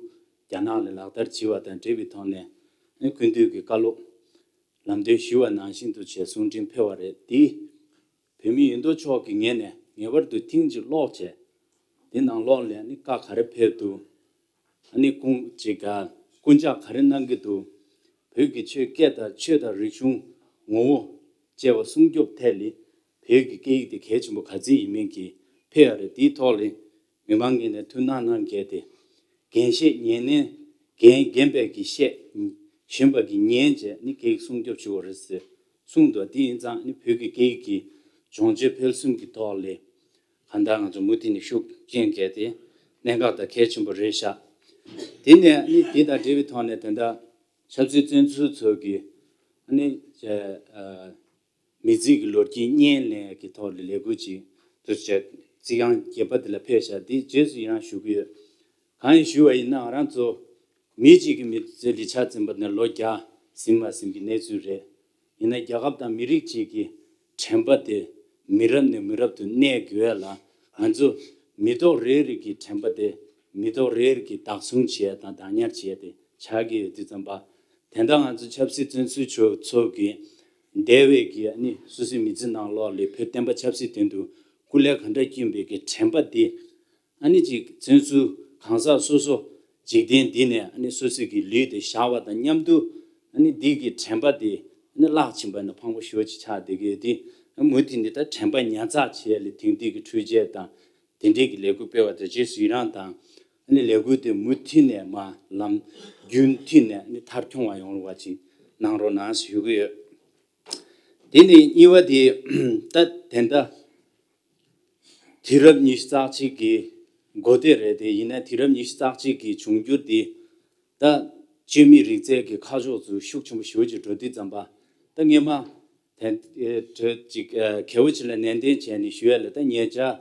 རྒྱ་ནག་ལ་ལག་བསྟར་བྱས་པ་དང་འབྲེལ་བའི་ཐོག་ནས་ནི་སྐུ་མདུན་གྱི་བཀའ་སློབ་ལམ་སྟོན་ཞུས་པ་ནང་བཞིན་དུ་བྱས་གསུང་འཕྲིན་ཕེབས་པ་རེད། དེ་བོད་མི་ཡོད་མདོག་ཕྱོགས་ཀྱི་ངོས་ནས་ངེས་པར་དུ་ཐེངས་གཅིག་ཀློག་བྱས། དེ་ནང་ལོགས་ལ་ནི་བཀའ་ག་རེ་ཕེབས་འདུག་ཨ་ནི་སྐུ་ཅིག་ག་སྐུ་ཕྱག་ག་རེ་གནང་གི་འདུག་བོད་ཀྱི་ཆོས་སྐད་དང་ཆོས་དང་རིག་གཞུང་ངོ་བོ་བཅས་པ་སྲུང་སྐྱོབ་ཐད་ལ་བོད་ཀྱི་སྐད་ཡིག་དེ་གལ་ཆེན་པོ་ག་ཚོད་ཡིན་མིན་གྱི་ཕེབས་ཡ་རེད། དེའི་ཐོག་ལ་མི་མང་གིས་ནས་ཐུགས་སྣང་གནང་གལ་ཏེ། འགན་བཞེས་ཉན་ནས་འགན་འགན་པས་ཀྱིས་བཤད། གཞོན་པ་གིས་ཉན་བྱས་ནི་སྐད་ཡིག་སྲུང་སྐྱོབ་ཞུ་བ་རེད་ཟེར་གསུངས་འདུག་དེ་ཡིན་ཙང་ནི་བོད་ཀྱི་སྐད་ཡིག་གི་སྦྱོང་སྤྱོད་ཕུན་སུམ་གྱི་ཐོག་ལ་གང་ལྟར་ང་ཚོ་མུ་མཐུད་ནས་ཤུགས་རྐྱེན་བཀལ་ཏེ་གནད་འགག་དང་གལ་ཆེན་པོ་རེད་ཤག་དེ་ནས་ནི་དེ་དང་འབྲེལ་བའི་ཐོག་ནས་དེ་འདྲ་ཆབ་སྲིད་བཙོན་ཟུར་ཚོ་གི་ནི་ཨ། མི་ཚེ་གི་ལོ་རྒྱུས་བརྙན་ལེན་གྱི་ཐོག་ལ་ལས་འགུལ་ཅིག་ཏུ་བྱས། རྩིས་ཁང་བརྒྱད་པ་དེ་ལ་ཕེབས་ཤག་དེའི་རྗེས་སུ་ཡི་རང་ཞུ་གི་ཡོད། གང་ཡིན་ཞུ་བ་ཡིན་ན་ང་རང་ཚོ་མི་གཅིག་གི་མི་ཚེ་ལ་ཆ་འཛིན་པ་ནི་ལོ་བརྒྱ་ཟིན་མ་ཟིན་གྱི་གནས་ཚུལ་རེད། ཡིན་ན་རྒྱལ་ཁབ་དང་མི་རིགས་གཅིག་གི་དྲན་པ་དེ་མི་རབས་ནས་མི་རབས་དུ་གནས་དགོས་ཡ་ལ་ང་ཚོ་མི་ཐོག་རེ་རེ་གི་དྲན་པ་དེ་མི་ཐོག་རེ་རེ་གི་བདག་བཟུང་བྱས་དང་བདག་ཉར་བྱས་ཏེ་ཆགས་ཀྱི་ཡོད་དུས་ཙམ་པ། དེ་འདྲ་ང་ཚོ་ཆབ་སྲིད་བཙོན་ཟུར་ཚོ་གི་འདས་པའི་གི་ཨ་ནི་སོ་སོའི་མི་ཚེ་ནང་ལོགས་ལ་བོད་བསྟན་པ་ཆབ་སྲིད་དོན་དུ་སྐུ་ལས་ག་འདྲ་བསྐྱོན་པའི་གི་དྲན་པ་དེ་ཨ་ནི་ཅིག་བཙོན་ཟུར་གང་ཟག་སོ་སོ་འཇིག་རྟེན་འདི་ནས་ཨ་ནི་སོ་སོའི་གི་ལུས་དེ་བཞག་པ་དང་མཉམ་དུ་ཨ་ནི་འདི་གི་དྲན་པ་དེ་ཨ་ནི་བརླག་ཕྱིན་པ་ནི་ཕངས་པོ་ཞེ་པོ་ཅིག་ཆགས་བསྡད་ཀྱི་ཡོད་དེ། མུ་མཐུད་ནས་ད་དྲན་པ་ཉར་ཚགས་བྱས་ལ་དེང་དུས་ཀྱི་འཕྲུལ་ཆས་དང་། དེ་འབྲེལ་གྱི་ལས་འགུལ་སྤེལ་བ་དང་རྗེས་སུ་ཡི་རང་དང་། ཨ་ནི་ལས་འགུལ་དེ་མུ་མཐུད་ནས་མ་ལམ་རྒྱུན་མཐུད་ནས་ཨ་ནི་མཐར་འཁྱོངས་པ་ཡོང་བ་ཅིག་གནང་རོགས་གནང་ཞུ་གི་ཡོད། དེ་ནས་གཉིས་པ་དེ་ད་དེ་འདྲ་དུས་རབས་ཉི་ཤུ་རྩ་གཅིག་གི་འགོ་སྟོད་རེད། དེ་ཡིན་ན་དུས་རབས་ཉི་ཤུ་རྩ་གཅིག་གི་འབྱུང་འགྱུར་དེ་ད་བཅོས་མིན་རིག་རྩལ་གྱི་ཁ་ཕྱོགས་སུ་ཤུགས་ཆེན་པོ་ཞེ་པོ་ཅིག་འགྲོ་དུས་ཙམ་པ། ད་སྔོན་མ་དེ་ཨེ་གྲོས་ཅིག་ཨེ་གལ་པོ་ཆེ་ལ་ནན་ཏན་བྱས་ནས་ཞུ་ཡ་ལ་ད་ཉེ་ཆར་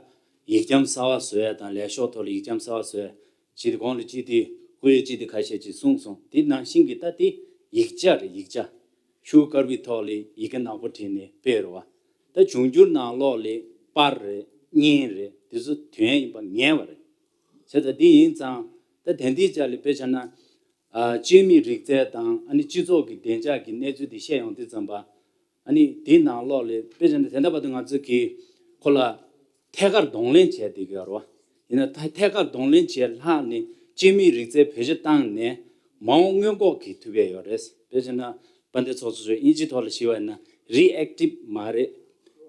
ཡིག་འཁྱམ་གསར་པ་བཟོ་ཡ་དང་ལས་ཤོག་ཐོག་ལ་ཡིག་འཁྱམ་གསར་པ་བཟོ་ཡ་ཅིག་དེ་གོང་ལ་ཅིག་དེ་སྐུ་ཡོད་ཅིག་དེ་ཁ་ཤས་ཅིག་གསུངས་སོང་། དེ་ནང་བཞིན་གྱི་ད་དེ་ཡིག་ཆ་རེད། ཡིག་ཆ་ཤུགས་དཀར་པོའི་ཐོག་ལ་ཡི་གེ་ནག་པོ་བྲིས་ནས་སྤེལ་རེད་བ། ད་འབྱུང་འགྱུར་ནང་ལོགས་ལ་པར་རེད། བརྙན་རེད། དེ་ཚོ་དོན་ཡིན་པ་ངེས་པ་རེད། བྱས་ཙང་འདི་ཡིན་ཙང་ད་དེ་འདིའི་ཆ་ལ་དཔེ་བྱས་ན། ཨ་བཅོས་མིན་རིག་རྩལ་དང་ཨ་ནི་སྤྱི་ཚོགས་ཀྱི་བདེ་འཇགས་ཀྱི་གནས་ཚུལ་འདི་བཤད་ཡོང་དུས་ཙམ་པ། ཨ་ནི་དེའི་ནང་ལོགས་ལ་དཔེ་བྱས་ན་དེ་འདྲ་བར་དུ་ང་ཚོ་གིས་ཁོ་ལ་ཐད་ཀར་གདོང་ལེན་བྱས་བསྡད་ཀྱི་ཡོད་རེད་བ། ཡིན་ན་ད་ཐད་ཀར་གདོང་ལེན་བྱས་ལྷག་ནས་བཅོས་མིན་རིག་རྩལ་བེད་སྤྱོད་བཏང་ནས་མ་འོངས་སྔོན་འགོག་གི་ཐུབ་ཡས་ཡོད་རེད། དཔེ་བྱས་ན་དཔལ་ལྡན་ཚོགས་གཙོ་མཆོག་དབྱིན་ཇིའི་ཐོག་ལ་ཞུས་པ་ཡིན་ན་རི་ཨེག་ཊིབ་མ་རེད།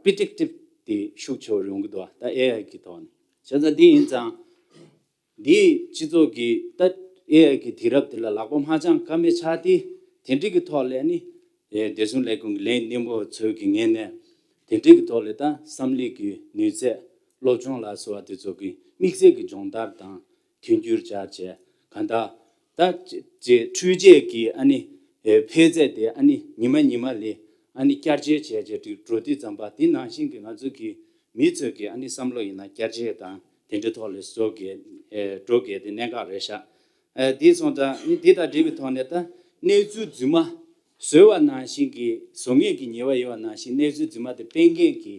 པི་རི་ཌིག་ཊིབ་དེ་ཤུགས་ཆེ་བ་ཡོང་གི་འདུག་བ། ད་ཨེ་ཨའི་གི་ཐོག་ནས་བྱས་ཙང་འདི་ཡིན་ཙང་། འདིས་སྤྱི་ཚོགས་ཀྱི་ད་ཨེ་ཨའི་གི་དུས་རབས་འདི་ལ་ལག་པ་མ་འཆང་ཀ་མེད་ཆགས་ཏེ། དེ་འདྲ་གི་ཐོག་ལ་ནི་ཨེ་བདེ་སྲུང་ལས་ཁུངས་ཀྱི་ལས་སྣེ་མོ་ཚོའི་གི་ངོས་ནས་དེ་འདྲ་གི་ཐོག་ལ་ད་བསམ་གླུ་གི་ནུས་ཚད་སློབ་སྦྱོང་ལ་སོགས་པ་དེ་ཚོ་གི་དམིགས་བསལ་གྱི་སྦྱོང་བརྡར་དང་མཐུན་འགྱུར་སྦྱར་བྱས་གང་ལྟར་ད་ཅེ་འཕྲུལ་ཆས་ཀྱི་ཨ་ནི་ཨེ་འཕེལ་ཚད་དེ་ཨ་ནི་ཉི་མ་ཉི་མ་ལས་ཨ་ནི་བསྐྱར་བཅོས་བྱས་བྱས་འགྲོ་དུས་ཙམ་པ་དེ་ནང་བཞིན་གྱི་ང་ཚོ་གི་མི་ཚོས་ཀྱི་ཨ་ནི་བསམ་བློ་ཡིན་ན་བསྐྱར་བཅོས་དང་དེ་འདྲའི་ཐོག་ལ་བཟོ་དགོས་ཨེ་འགྲོ་དགོས་དེ་གནད་འགག་རེད་ཤག་ཨེ་དེ་སོང་ཙང་ནི་དེ་དང་འབྲེལ་བའི་ཐོག་ནས་ད་གནས་ཚུལ་རྫུན་མ་བཟོས་པ་ནང་བཞིན་གྱི་བཟོ་མཁན་གྱི་ཉེས་པ་ཡོད་པ་ནང་བཞིན་གནས་ཚུལ་རྫུན་མ་དེ་སྤེལ་མཁན་གྱི་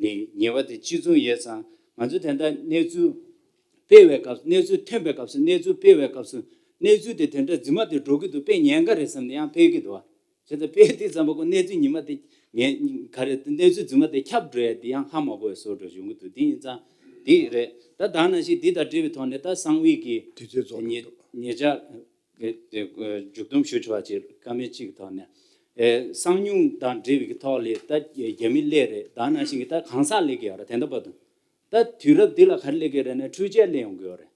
ལས་ཉེས་པ་དེ་གཅིག་མཚུངས་ཡོད་ཙང་ང་ཚོ་དེ་འདྲ་གནས་ཚུལ་སྤེལ་བའི་སྐབས་སུ་གནས་ཚུལ་ཐོན་པའི་སྐབས་སུ་གནས་ཚུལ་སྤེལ་བའི་སྐབས་སུ་གནས་ཚུལ་དེ་དེ་འདྲ་རྫུན་མ་དེ་འགྲོ་གི་འདུག་སྤེལ་ཉེན་ཁ་རེད་བསམ་ནས་ཡང་སྤེལ་གྱི་འདུག་བ། བྱས་ཙང་དཔེ་དེ་ཙམ་པ་ཁོ་གནས་ཚུལ་ཉི་མ་དེ་ངས་ག་རེ་གནས་ཚུལ་རྫུན་མ་དེ་ཁྱབ་འགྲོ་ཡ་དེ་ཡང་ཧ་མ་གོ་བའི་བཟོ་འདྲ་བྱུང་གི་འདུག་དེ་ཡིན་ཙང་དེ་རེད། ད་ད་ནང་བཞིན་དེ་དང་འབྲེལ་བའི་ཐོག་ནས་ད་གསང་བའི་གི་དུས་ཚོད་རྫོགས་ཉེ་འདུག་ཉེ་ཆར་མཇུག་སྡོམ་ཞུ་ཆོག་པ་ཅིག་བཀའ་མོལ་གཅིག་གི་ཐོག་ནས་ཨེ་གསང་མྱུལ་དང་འབྲེལ་བའི་གི་ཐོག་ལ་ད་རྒྱ་མི་སླེབས་རེད། ད་ནང་བཞིན་གི་ད་གང་ཟག་སླེབས་ཀྱི་ཡོད་རེད། དེ་འདྲ་བར་དུ་ད་དུས་རབས་འདི་ལ་ག་རེ་སླེབས་ཀྱི་རེད་ན་འཕྲུལ་ཆས་སླེབས་ཡོང་གི་ཡོད་རེད།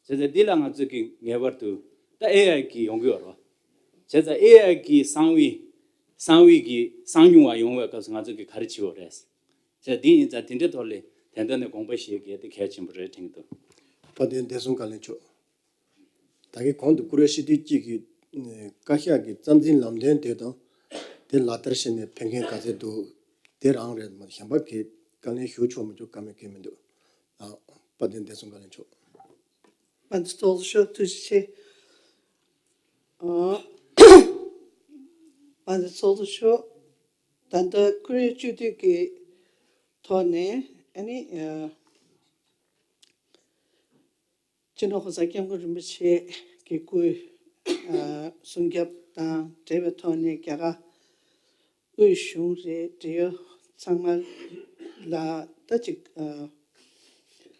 བྱས་ཙང་འདི་ལ་ང་ཚོས་ཀྱི་ངེས་པར་དུ་ད་ཨེ་ཨའི་གི་ཡོང་གི་ཡོད་རེད། བྱས་ཙང་ཨེ་ཨའི་གི་གསང་བའི་གསང་བའི་གི་གསང་མྱུལ་བ་ཡོང་བའི་སྐབས་སུ་ང་ཚོས་ཀྱི་ག་རེ་བྱེད་དགོས་རེད། བྱས་ཙང་འདི་ཡིན་ཙང་དེ་འདྲའི་ཐོག་ལ་དོན་དག་ནས་དགོངས་པ་བཞེས་དགོས་དེ་གལ་ཆེན་པོ་རེད་དྲན་གྱི་འདུག་དཔལ་ལྡན་བདེ་སྲུང་བཀའ་བློན་མཆོག་ད་གིན་གོང་དུ་བཀུར་འོས་སྤྱི་འཐུས་གཅིག་གིས་བཀའ་ཤག་གི་རྩ་འཛིན་ལམ་སྟོན་དེ་དང་དེ་ལག་བསྟར་བྱས་ནས་ཕན་མཁན་ག་ཚད་འདུག་དེ་རང་རེད་མ་གཞན་པ་གི་བཀའ་ལན་ཞུ་ཆོག་མི་ཆོག་བཀའ་མོལ་གལ་མི་འདུག་ཨ། དཔལ་ལྡན་བདེ་སྲུང་བཀའ་བློན་མཆོག་དཔལ་ལྡན་ཚོགས་གཙོ་མཆོག་ཐུགས་རྗེ་ཆེ། ཨ། དཔལ་ལྡན་ཚོགས་གཙོ་མཆོག་ད་ལྟ་བཀུར་འོས་སྤྱི་འཐུས་ཀྱི་ཐོག་ནས་ཨ་ནི་ཨ། སྤྱི་ནོར་གོང་ས་སྐྱབས་མགོན་རིན་པོ་ཆེ་གི་སྐུའི་ཨ་སྲུང་སྐྱོབ་དང་འབྲེལ་བའི་ཐོག་ནས། རྒྱ་གར་དབུས་གཞུང་རེད། འབྲེལ་ཡོད་ཚང་མ་ལ་ད་ཅིག་ཨ་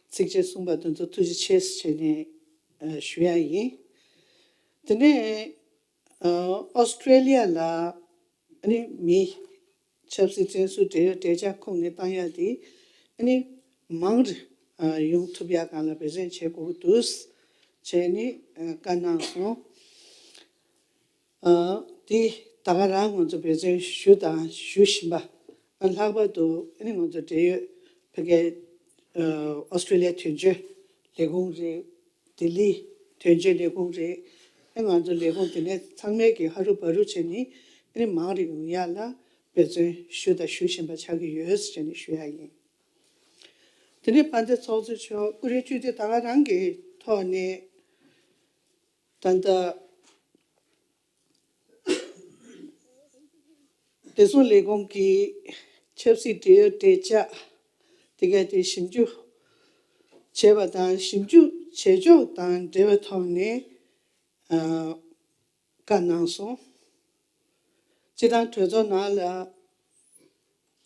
ཚིགས་བཅད་གསུངས་པ་དེ་ཚོ་ཐུགས་རྗེ་ཆེ་ཟེར་བྱས་ནས་ཨ་ཞུ་ཡ་ཡིན། དེ་ནས་ཨ་ཨོ་སི་ཀྲེ་ལི་ཡ་ལ་ཨ་ནི་མི་ཆབ་སྲིད་བཙོན་ཟུར་འབྲེལ་ཡོད་འབྲེལ་ཆགས་ཁོངས་ནས་བཏང་ཡ་དེ་ཨ་ནི་མང་རུ་ཨ་ཡོང་ཐུབ་ཡ་སྒང་ལ་འབད་བརྩོན་བྱེད་དགོས་ཀྱི་འདུག་བྱས་ནས་ཨ་བཀའ་གནང་སོང་། ཨ་དེ་ད་ག་རང་ང་ཚོ་འབད་བརྩོན་ཞུ་དང་ཞུ་བཞིན་པ། ཨ་ལྷག་པར་དུ་ཨ་ནི་ང་ཚོ་འབྲེལ་ཡོད་ཕ་གིའི་ཨ་ཨོ་སི་ཀྲེ་ལི་ཡ་དོན་གཅོད་ལས་ཁུངས་རེད། ལྡི་ལི་དོན་གཅོད་ལས་ཁུངས་རེད། ཨ་ང་ཚོ་ལས་ཁུངས་དེ་ནས་ཚང་མས་ཀྱི་ཧ་རུ་བ་རུ་བྱས་ནས་ཨ་ནི་མང་རུ་ཡོང་ཡ་ལ་འབད་བརྩོན་ཞུ་དང་ཞུ་བཞིན་པ་ཆགས་ཀྱི་ཡོད་ཟེར་ནས་ཞུ་ཡ་ཡིན། དེ་ནས་དཔལ་ལྡན་ཚོགས་གཙོ་མཆོག་སྐུ་ཕྲེང་བཅུ་བདུན་ད་ག་རང་གི་ཐོག་ནས་ད་ལྟ་བདེ་སྲུང་ལས་ཁུངས་ཀྱི་ཆབ་སྲིད་འབྲེལ་ཡོད་འབྲེལ་ཆགས་དེ་ག་དེ་ཞིབ་འཇུག་བྱས་པ་དང་། ཞིབ་འཇུག་བྱེད་ཕྱོགས་དང་འབྲེལ་བའི་ཐོག་ནས་ཨ་བཀའ་གནང་སོང་། སྤྱིར་བཏང་གྲོས་ཚོགས་ནང་ལ་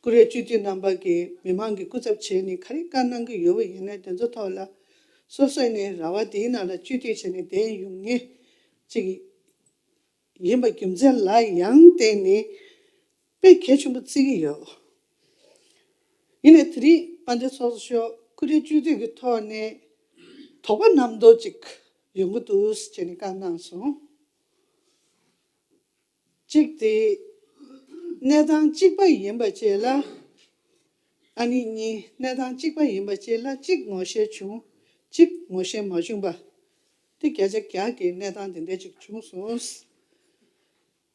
སྐུ་ཕྲེང་བཅུ་བདུན་རྣམ་པ་གིས་མི་མང་གི་སྐུ་ཚབ་བྱས་ནས་ག་རེ་བཀའ་གནང་གི་ཡོད་པ་ཡིན་ན། དེ་ཚོ་ཐོག་ལ་སོ་སོ་ནས་ར་བ་དེའི་ནང་ལ་བཅུད་བསྡུས་བྱས་ནས་བསྡད་ཡོང་མཁན་ཅིག་ཡིན་པ་རྒྱུ་མཚན་ལ་ཡང་བརྟེན་ནས་དཔེ་གལ་ཆེན་པོ་བརྩི་གི་ཡོད། ཡིན་ནའི་དེ་རིང་དཔལ་ལྡན་ཚོགས་གཙོ་མཆོག་སྐུ་ཕྲེང་བཅུ་བདུན་གྱི་ཐོག་ནས་དོགས་པ་རྣམ་རྟོག་ཅིག་ཡོང་གི་འདུག་ཟེར་ནས་བཀའ་གནང་སོང་། གཅིག་དེ་གནས་སྟངས་གཅིག་པ་ཡིན་པ་བཅས་ལ། ཨ་ནི་གཉིས་གནས་སྟངས་གཅིག་པ་ཡིན་པ་བཅས་ལ་གཅིག་ངོ་ཤེས་བྱུང་། གཅིག་ངོ་ཤེས་མ་བྱུང་པ། དེ་བརྒྱ་ཆ་བརྒྱ་གི་གནས་སྟངས་དེ་འདྲ་ཅིག་བྱུང་སོང་།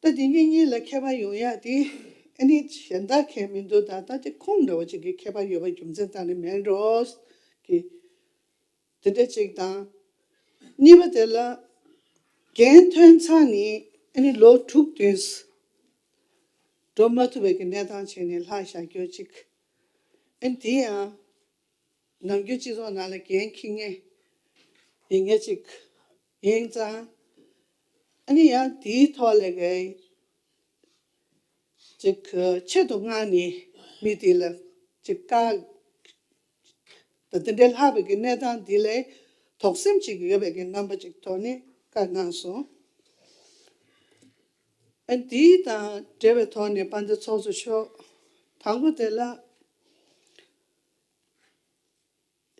ད་དེ་གཉིས་གཉིས་ལ་ཁྱད་པར་ཡོང་ཡ་དེ་ཨ་ནི་གཞན་དག་གས་མི་འདུག་ད་ད་དེ་ཁོང་འདྲ་བོ་ཅིག་གི་ཁྱད་པར་ཡོད་པ་རྒྱུ་མཚན་བཏང་ནས་མེད་འགྲོ་གི། དེ་འདྲ་ཅིག་དང་། གཉིས་པ་དེ་ལ་འགན་ཐོན་ཚར་ནས་ཨ་ནི་ལོ་དྲུག་བདུན་འགྲོ་མ་ཐུབ་པའི་གི་གནས་སྟངས་བྱས་ནས་ལྷག་བཞག་རྒྱུ་ཅིག་ཨ་ནི་དེ་ཡང་ནམ་རྒྱུན་སྤྱི་ཚོགས་ནང་ལ་འགན་འཁྱེར་མཁན་ཡིན་མཁན་ཅིག་ཡིན་ཙང་། ཨ་ནི་ཡང་དེའི་ཐོག་ལ་གི་ཅིག་ཆེད་དུ་མངགས་ནས་མི་དེ་ལ་ཅིག་བཀག་ད་དེ་འདྲའི་ལྷག་པའི་གི་གནས་སྟངས་འདི་ལས་དོགས་སེམས་ཅིག་ཡོད་པའི་གི་རྣམ་པ་ཅིག་ཐོག་ནས་བཀའ་གནང་སོང་། ཨ་འདི་དང་འབྲེལ་བའི་ཐོག་ནས་དཔལ་ལྡན་ཚོགས་གཙོ་མཆོག་དང་པོ་དེ་ལ་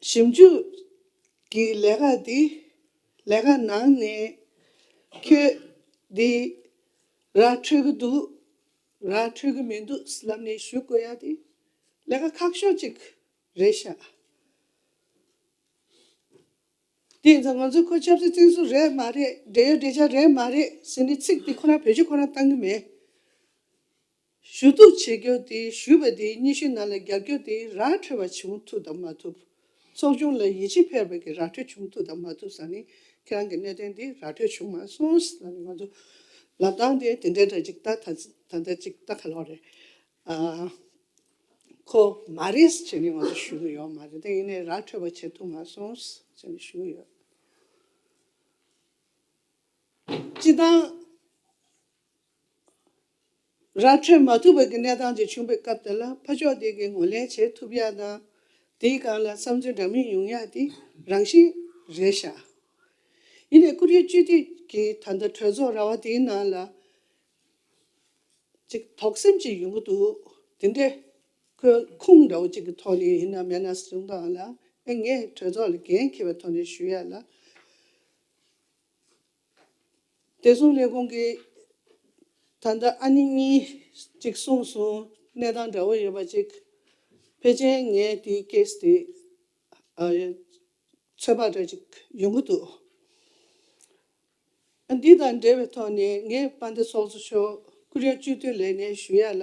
ཞིབ་འཇུག་གི་ལས་ཀ་འདི་ལས་ཀ་ནང་ནས་ཁྱོད་འདི་ར་འཕྲོད་ཀྱི་འདུག་ར་འཕྲོད་ཀྱི་མི་འདུག་ལབ་ནས་ཞུ་དགོས་ཡ་དེ་ལས་ཀ་ཁག་ཤོས་ཅིག་རེད་ཤག་དེ་ཡིན་ཙང་ང་ཚོས་ཁོ་ཆབ་སྲིད་བཙོན་ཟུར་རེད་མ་རེད། འབྲེལ་ཡོད་འབྲེལ་ཆགས་རེད་མ་རེད་ཟེར་ནས་ཚིག་འདི་ཁོ་རང་བེད་སྤྱོད་ཁོ་རང་བཏང་གི་མེད། ཞུ་གཏུག་བྱེད་རྒྱུ་དེ་ཞུས་པ་དེ་སྙན་ཞུ་ནང་ལ་རྒྱག་རྒྱུ་དེ་ར་འཕྲོད་པ་བྱུང་ཐུབ་དང་མ་ཐུབ། ཚོགས་ཆུང་ལ་ཡིད་ཆེས་འཕེར་བའི་གི་ར་འཕྲོད་བྱུང་ཐུབ་དང་མ་ཐུབ་ཟེར་ནས་ཁྱེད་རང་གི་གནད་དོན་དེ་ར་འཕྲོད་བྱུང་མ་སོང་ཟེར་ནས་ང་ཚོ་ལབ་སྟངས་དེ་དེ་འདྲའི་འདྲ་ཅིག་ད་ད་ད་ལྟ་ཅིག་ད་ག་ལོག་རེད། ཨ། ཁོ་མ་རེད་ཟེར་ནས་ང་ཚོ་ཞུ་གི་ཡོད་མ་རེད། དེ་ཡིན་ནའི་ར་འཕྲོད་པ་བྱེད་ཐུབ་མ་སོང་ཟེར་ནས་ཞུ་གི་ཡོད། སྤྱི་བཏང་ར་འཕྲོད་མ་ཐུབ་པའི་གི་གནས་སྟངས་ཅིག་བྱུང་པའི་སྐབས་དེ་ལ་ཕར་ཕྱོགས་དེ་གི་ངོས་ལེན་བྱེད་ཐུབ་ཡ་དང་། དེའི་སྒང་ལ་བསམ་ཚུལ་འདྲ་མིན་ཡོང་ཡ་དེ་རང་བཞིན་རེད་ཤག་ཡིན་ནའི་སྐུ་ཕྲེང་བཅུ་བདུན་གྱི་ད་ལྟ་གྲོས་ཚོགས་ར་བ་དེའི་ནང་ལ་ཅིག་དོགས་སེམས་ཅིག་ཡོང་གི་འདུག་དེ་འདྲའི་ཁོའི་ཁུངས་འདྲ་བོ་ཅིག་གི་ཐོག་ནས་ཡིན་ན་མེད་ན་ཟེར་དུས་ལ། ཨེ་ངས་གྲོས་ཚོགས་ལ་འགན་འཁྱེར་བའི་ཐོག་ནས་ཞུ་ཡ་ལ། བདེ་སྲུང་ལས་ཁུངས་ཀྱི་ད་ལྟ་ཨ་ནེ་གཉིས་ཅིག་གསུངས་སོང་། གནས་སྟངས་འདྲ་བོ་ཡོད་པ་ཅིག་ཕལ་ཆེར་ངས་དེའི་ཀེ་སི་དེ་ཨ་ཚོད་དཔག་འདྲ་ཅིག་ཡོང་གི་འདུག་ཨ་འདི་དང་འབྲེལ་བའི་ཐོག་ནས་ངས་དཔལ་ལྡན་ཚོགས་གཙོ་མཆོག་སྐུ་ཕྲེང་བཅུ་བདུན་ལས་ནས་ཞུ་ཡ་ལ།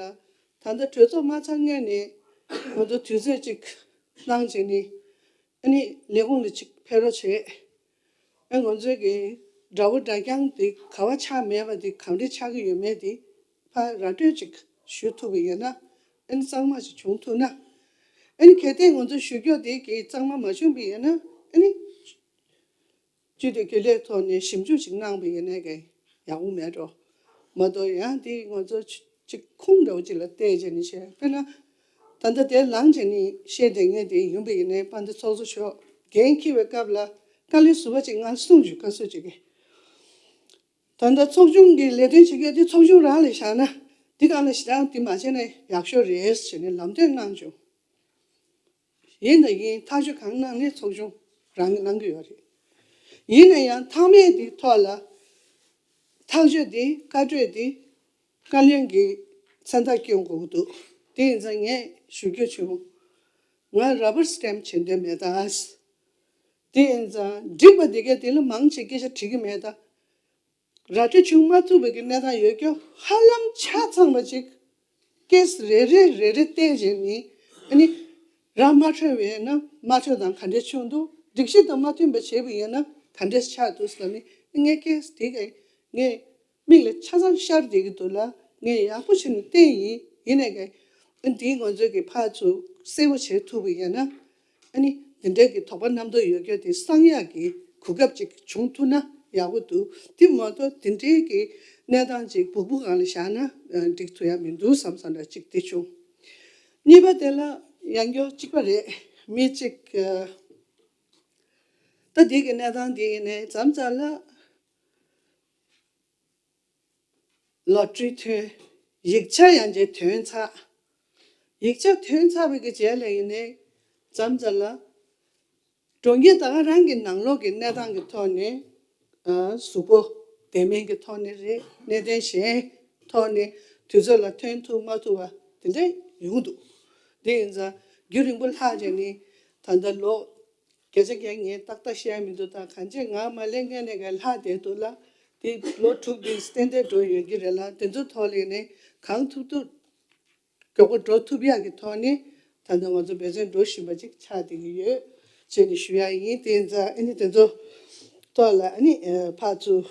ད་ལྟ་གྲོས་ཚོགས་མ་ཚང་སྔོན་ནས་ང་ཚོ་དུས་ཚོད་ཅིག་གནང་བྱས་ནས་ཨ་ནི་ལས་ཁུངས་ལ་ཅིག་ཕེབས་རོགས་བྱེད། ཨ་ང་ཚོའི་གི་དགྲ་བོ་དགྲ་རྐྱང་དེ་ག་བ་ཆགས་མེད་པ་དེ་གང་འདྲ་ཆགས་ཀྱི་ཡོད་མེད་དེ་ཕར་ར་སྤྲོད་ཅིག་ཞུ་ཐུབ་པ་ཡིན་ན། ཨ་ནི་གཙང་མ་ཞིག་བྱུང་ཐུབ་ན། ཨ་ནི་གལ་ཏེ་ང་ཚོ་ཞུ་རྒྱུ་དེ་གི་གཙང་མ་མ་བྱུང་བ་ཡིན་ན། ཨ་ནི་ སྤྱི་འཐུས་རྒྱུན་ལས་ཐོག་ནས་ཞིབ་འཇུག་ཅིག་གནང་བ་ཡིན་ནའི་ཡག་པོ་མེད་འགྲོ། མ་གཏོགས་ཡང་དེ་ང་ཚོ་ཅིག་ཁུངས་འདྲ་བོ་ཅིག་ལ་བལྟས་བྱས་ནས་བཤད། དཔེར་ན། ད་ལྟ་དེ་ལངས་བྱས་ནས་བཤད་བསྡད་མཁན་དེ་ཡིན་པ་ཡིན་ནའི་དཔལ་ལྡན་ཚོགས་གཙོ་མཆོག་འགན་འཁྱེར་བའི་སྐབས་ལ་བཀའ་བློན་ཟུར་པ་ཅིག་ང་གསུངས་བྱུང་། བཀའ་ཟུར་ཅིག་གིས། ད་ལྟ་ཚོགས་ཆུང་གི་ལས་དོན་བྱེད་མཁན་དེ་ཚོགས་ཆུང་རང་ལ་བཞག་ན། འདི་སྒང་ལ་ཞེ་དྲག་འདི་མ་བྱས་ན་ཡག་ཤོས་རེད་ཟེར་ནས་ལམ་སྟོན་གནང་བྱུང་། ཡིན་དང་ཡིན། ཐག་གཅོད་གང་གནང་ནས་ཚོགས་ཆུང་རང་གིས་གནང་གི་ཡོད་རེད། ཡིན་ན་ཡང་མཐའ་མའི་འདི་ཐོག་ལ་ཐག་གཅོད་འདི་བཀའ་གྲོས་འདི་བཀའ་བློན་གྱི་མཚན་རྟགས་སྐྱོན་དགོས་ཀྱི་འདུག་དེ་ཡིན་ཙང་ངས་ཞུ་རྒྱུ་བྱུང་། ང་ར་བར་སི་ཊེམ་བྱེད་འདོད་མེད་ད། དེ་ཡིན་ཙང་འགྲིག་པ་འདི་གས་དེ་ལ་མང་ཆེ་སྐད་ཆ་དྲིས་ཀྱི་མེད་ད། ར་སྤྲོད་བྱུང་མ་ཐུབ་པའི་གི་གནས་སྟངས་ཡོད་རྒྱུ་ཧ་ལམ་ཆ་ཚང་བ་ཅིག་ཀེ་སི་རེ་རེ་རེ་རེ་བལྟས་བྱས་ནས། ཨ་ནི་ར་མ་འཕྲོད་པ་ཡིན་ན་མ་འཕྲོད་དང་ག་འདྲས་བྱུང་འདུག་སྒྲིག་གཞི་དང་མ་མཐུན་པ་བྱས་པ་ཡིན་ན་ག་འདྲས་ཆགས་འདུག་ཟེར་ནས། ངས་ཀེ་སི་དེ་གས་ངས་མིག་ལ་ཆ་ཚང་ཤར་བསྡད་ཀྱི་འདུག་ལ། ངས་ཡག་པོ་བྱས་ནས་བལྟས་ཡིན། ཡིན་ནའི་གས་ཨ་ནི་དེ་ང་ཚོས་གི་ཕར་ཚུར་གསལ་པོ་བྱེད་ཐུབ་པ་ཡིན་ན། ཨ་ནི་འདི་འདྲའི་གི་དོགས་པ་རྣམ་རྟོག་ཡོད་རྒྱུ་དེ་སངས་ཡག་གི་གོ་སྐབས་ཅིག་བྱུང་ཐུབ་ན་ཡག་པོ་འདུག་དེ་མ་གཏོགས་འདི་འདྲའི་གི་གནས་སྟངས་ཅིག་སྦུག་སྦུག་སྒང་ལ་བཞག་ན་ཨ་འགྲིག་ཐུབ་ཡ་མི་འདུག་བསམ་བསམ་འདྲ་ཅིག་དེ་བྱུང་། གཉིས་པ་དེ་ལ་ཡང་སྐྱར་གཅིག་པ་རེད། མི་གཅིག་ཨ་ད་འདི་གི་གནས་སྟངས་འདི་ཡིན་ནའི་མཚམས་མཚམས་ལ། ལོ་ཊ་རི་ཐོན། ཡིག་ཆ་ཡང་རྗེས་ཐོན་ཚར། ཡིག་ཆ་ཐོན་ཚར་བའི་གི་རྗེས་ལ་ཡིན་ནའི་མཚམས་མཚམས་ལ། གྲོང་ཁྱེར་ད་ག་རང་གི་ནང་ལོགས་ཀྱི་གནས་སྟངས་ཀྱི་ཐོག་ནས། ཨ་གཟུགས་པོ་བདེ་མིན་གྱི་ཐོག་ནས་རེད། གནད་དོན་གཞན་ཐོག་ནས་དུས་ཚོད་ལ་ཐོན་ཐུབ་མ་ཐུབ་པ་དེ་འདྲ་ཡོང་འདུག་དེ་ཡིན་ཙང་རྒྱུན་རིང་པོ་ལྷག་བྱས་ནས་ད་ལྟ་ལོ། བརྒྱ་ཆ་བརྒྱ་ངས་ཏག་ཏག་བཤད་ཡ་མི་འདུག་ད་གང་ཅི་ང་མ་ལས་ངན་ནས་ག་ལྷག་བསྡད་འདུག་ལ། དེ་ལོ་དྲུག་དེ་ཏན་ཏན་འགྲོ་ཡོད་ཀྱི་རེད་ལ། དེ་ཚོ་ཐོག་ལས་ནས་གང་ཐུབ་ཐུབ་མགྱོགས་པོ་འགྲོ་ཐུབ་ཡག་གི་ཐོག་ནས་ད་ལྟ་ང་ཚོ་འབད་བརྩོན་འགྲོ་བཞིན་པ་ཅིག་ཆགས་བསྡད་ཀྱི་ཡོད་ཅེས་ནས་ཞུ་ཡ་ཡིན། དེ་ཡིན་ཙང་ཨ་ནི་དེ་ཚོ་ཐོག་ལ་ཨ་ནི་ཕར་ཚུར་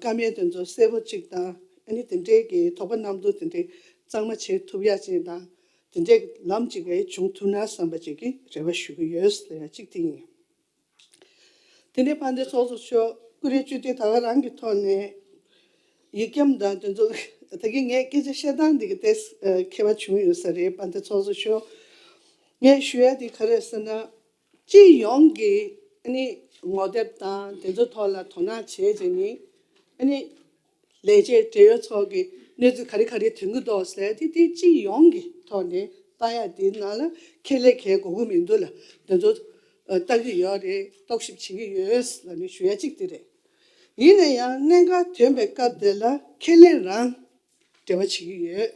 བཀའ་མོལ་དེ་ཚོ་གསལ་པོ་ཅིག་དང་། ཨ་ནི་དེ་འདྲའི་གི་དོགས་པ་རྣམ་རྟོག་དེ་འདྲའི་གཙང་མ་བྱེད་ཐུབ་ཡག་ཅིག་དང་། དེ་འདྲའི་ལམ་ཅིག་གི་བྱུང་ཐུབ་ན་བསམ་པ་ཅིག་གི་རེ་བ་ཞུ་གི་ཡོད་ཟེར་ཡ་གཅིག་དེ་ཡིན། དེ་ནས་དཔལ་ལྡན་ཚོགས་གཙོ་མཆོག་སྐུ་རིམ་བཅུ་བདུན་ད་ག་རང་གི་ཐོག་ནས་ཡིག་སྐྱོན་དང་དེ་ཚོ་ད་གིན་ངས་སྐད་ཆ་བཤད་སྟངས་འདི་གི་ཏོག་ཙམ་ཁྱད་པར་བྱུང་ཡོད་ས་རེད། དཔལ་ལྡན་ཚོགས་གཙོ་མཆོག་ངས་ཞུ་ཡ་དེ་ག་རེ་ཟེར་ན། སྤྱི་ཡོངས་ཀྱི་ཨ་ནི་ངོ་དེབ་དང་དེ་ཚོ་ཐོག་ལ་དོ་སྣང་བྱས་བྱས་ནས། ཨ་ནི་ལས་བྱེད་བགྲེས་ཡོལ་ཚོ་གི་གནས་ཚུལ་ག་རེ་ག་རེ་ཐོན་གྱི་འདུག་ཟེར་དེ་དེ་སྤྱི་ཡོངས་ཀྱི་ཐོག་ནས་ལྟ་ཡ་དེའི་ནང་ལ་ཁེ་ལས་གལ་དགོས་ཀྱི་མི་འདུག་ལ། དེ་ཚོ་ལྟ་གི་ཡོད་རེད། རྟོག་ཞིབ་བྱེད་ཀྱི་ཡོད་ལ་ནི་ཞུ་ཡ་གཅིག་དེ་རེད། ཡིན་ན་ཡང་གནད་འགག་ཐོན་པའི་སྐབས་དེ་ལ་ཁེ་ལས་རང་འབྲེལ་བ་བྱེད་ཀྱི་ཡོད།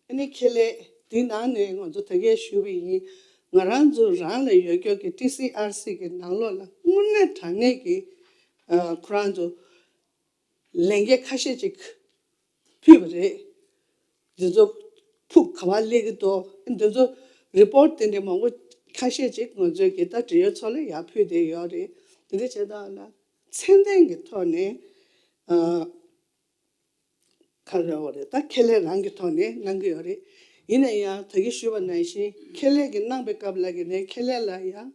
ཨ་ནི་ཁེ་ལས་དེའི་ནང་ནས་ང་ཚོ་ད་གས་ཞུས་པ་ཡིན། ང་རང་ཚོ་རང་ལ་ཡོད་རྒྱུ་གི་ཊི་སི་ཨར་སི་གི་ནང་ལོགས་ལ་དངོས་གནས་དྲང་གནས་ཀྱི་ཨ་ཁོ་རང་ཚོ་ལས་འགན་ཁ་ཤས་ཅིག་ཕུལ་བ་རེད། འདི་ཚོ་ཕུགས་ག་པར་སླེབས་ཀྱི་འདུག་འདི་ཚོ་རི་པོར་ཊི་དེ་འདྲ་མང་པོ་ཁ་ཤས་ཅིག་ང་ཚོའི་གི་ད་བགྲེས་ཡོལ་ཚོ་ལ་ཡར་ཕུལ་བསྡད་ཡོད་རེད། འདི་འདྲ་བྱས་ཙང་ལ་ཚད་ལྡན་གྱི་ཐོག་ནས་ཨ་ག་རེ་རེད། ད་ཁེ་ལས་རང་གི་ཐོག་ནས་གནང་གི་ཡོད་རེད། ཡིན་ན་ཡང་ད་གིན་ཞུས་པ་ནང་བཞིན་ཁེ་ལས་ཀྱི་གནང་པའི་སྐབས་ལ་གི་ནས་ཁེ་ལས་ལ་ཡང་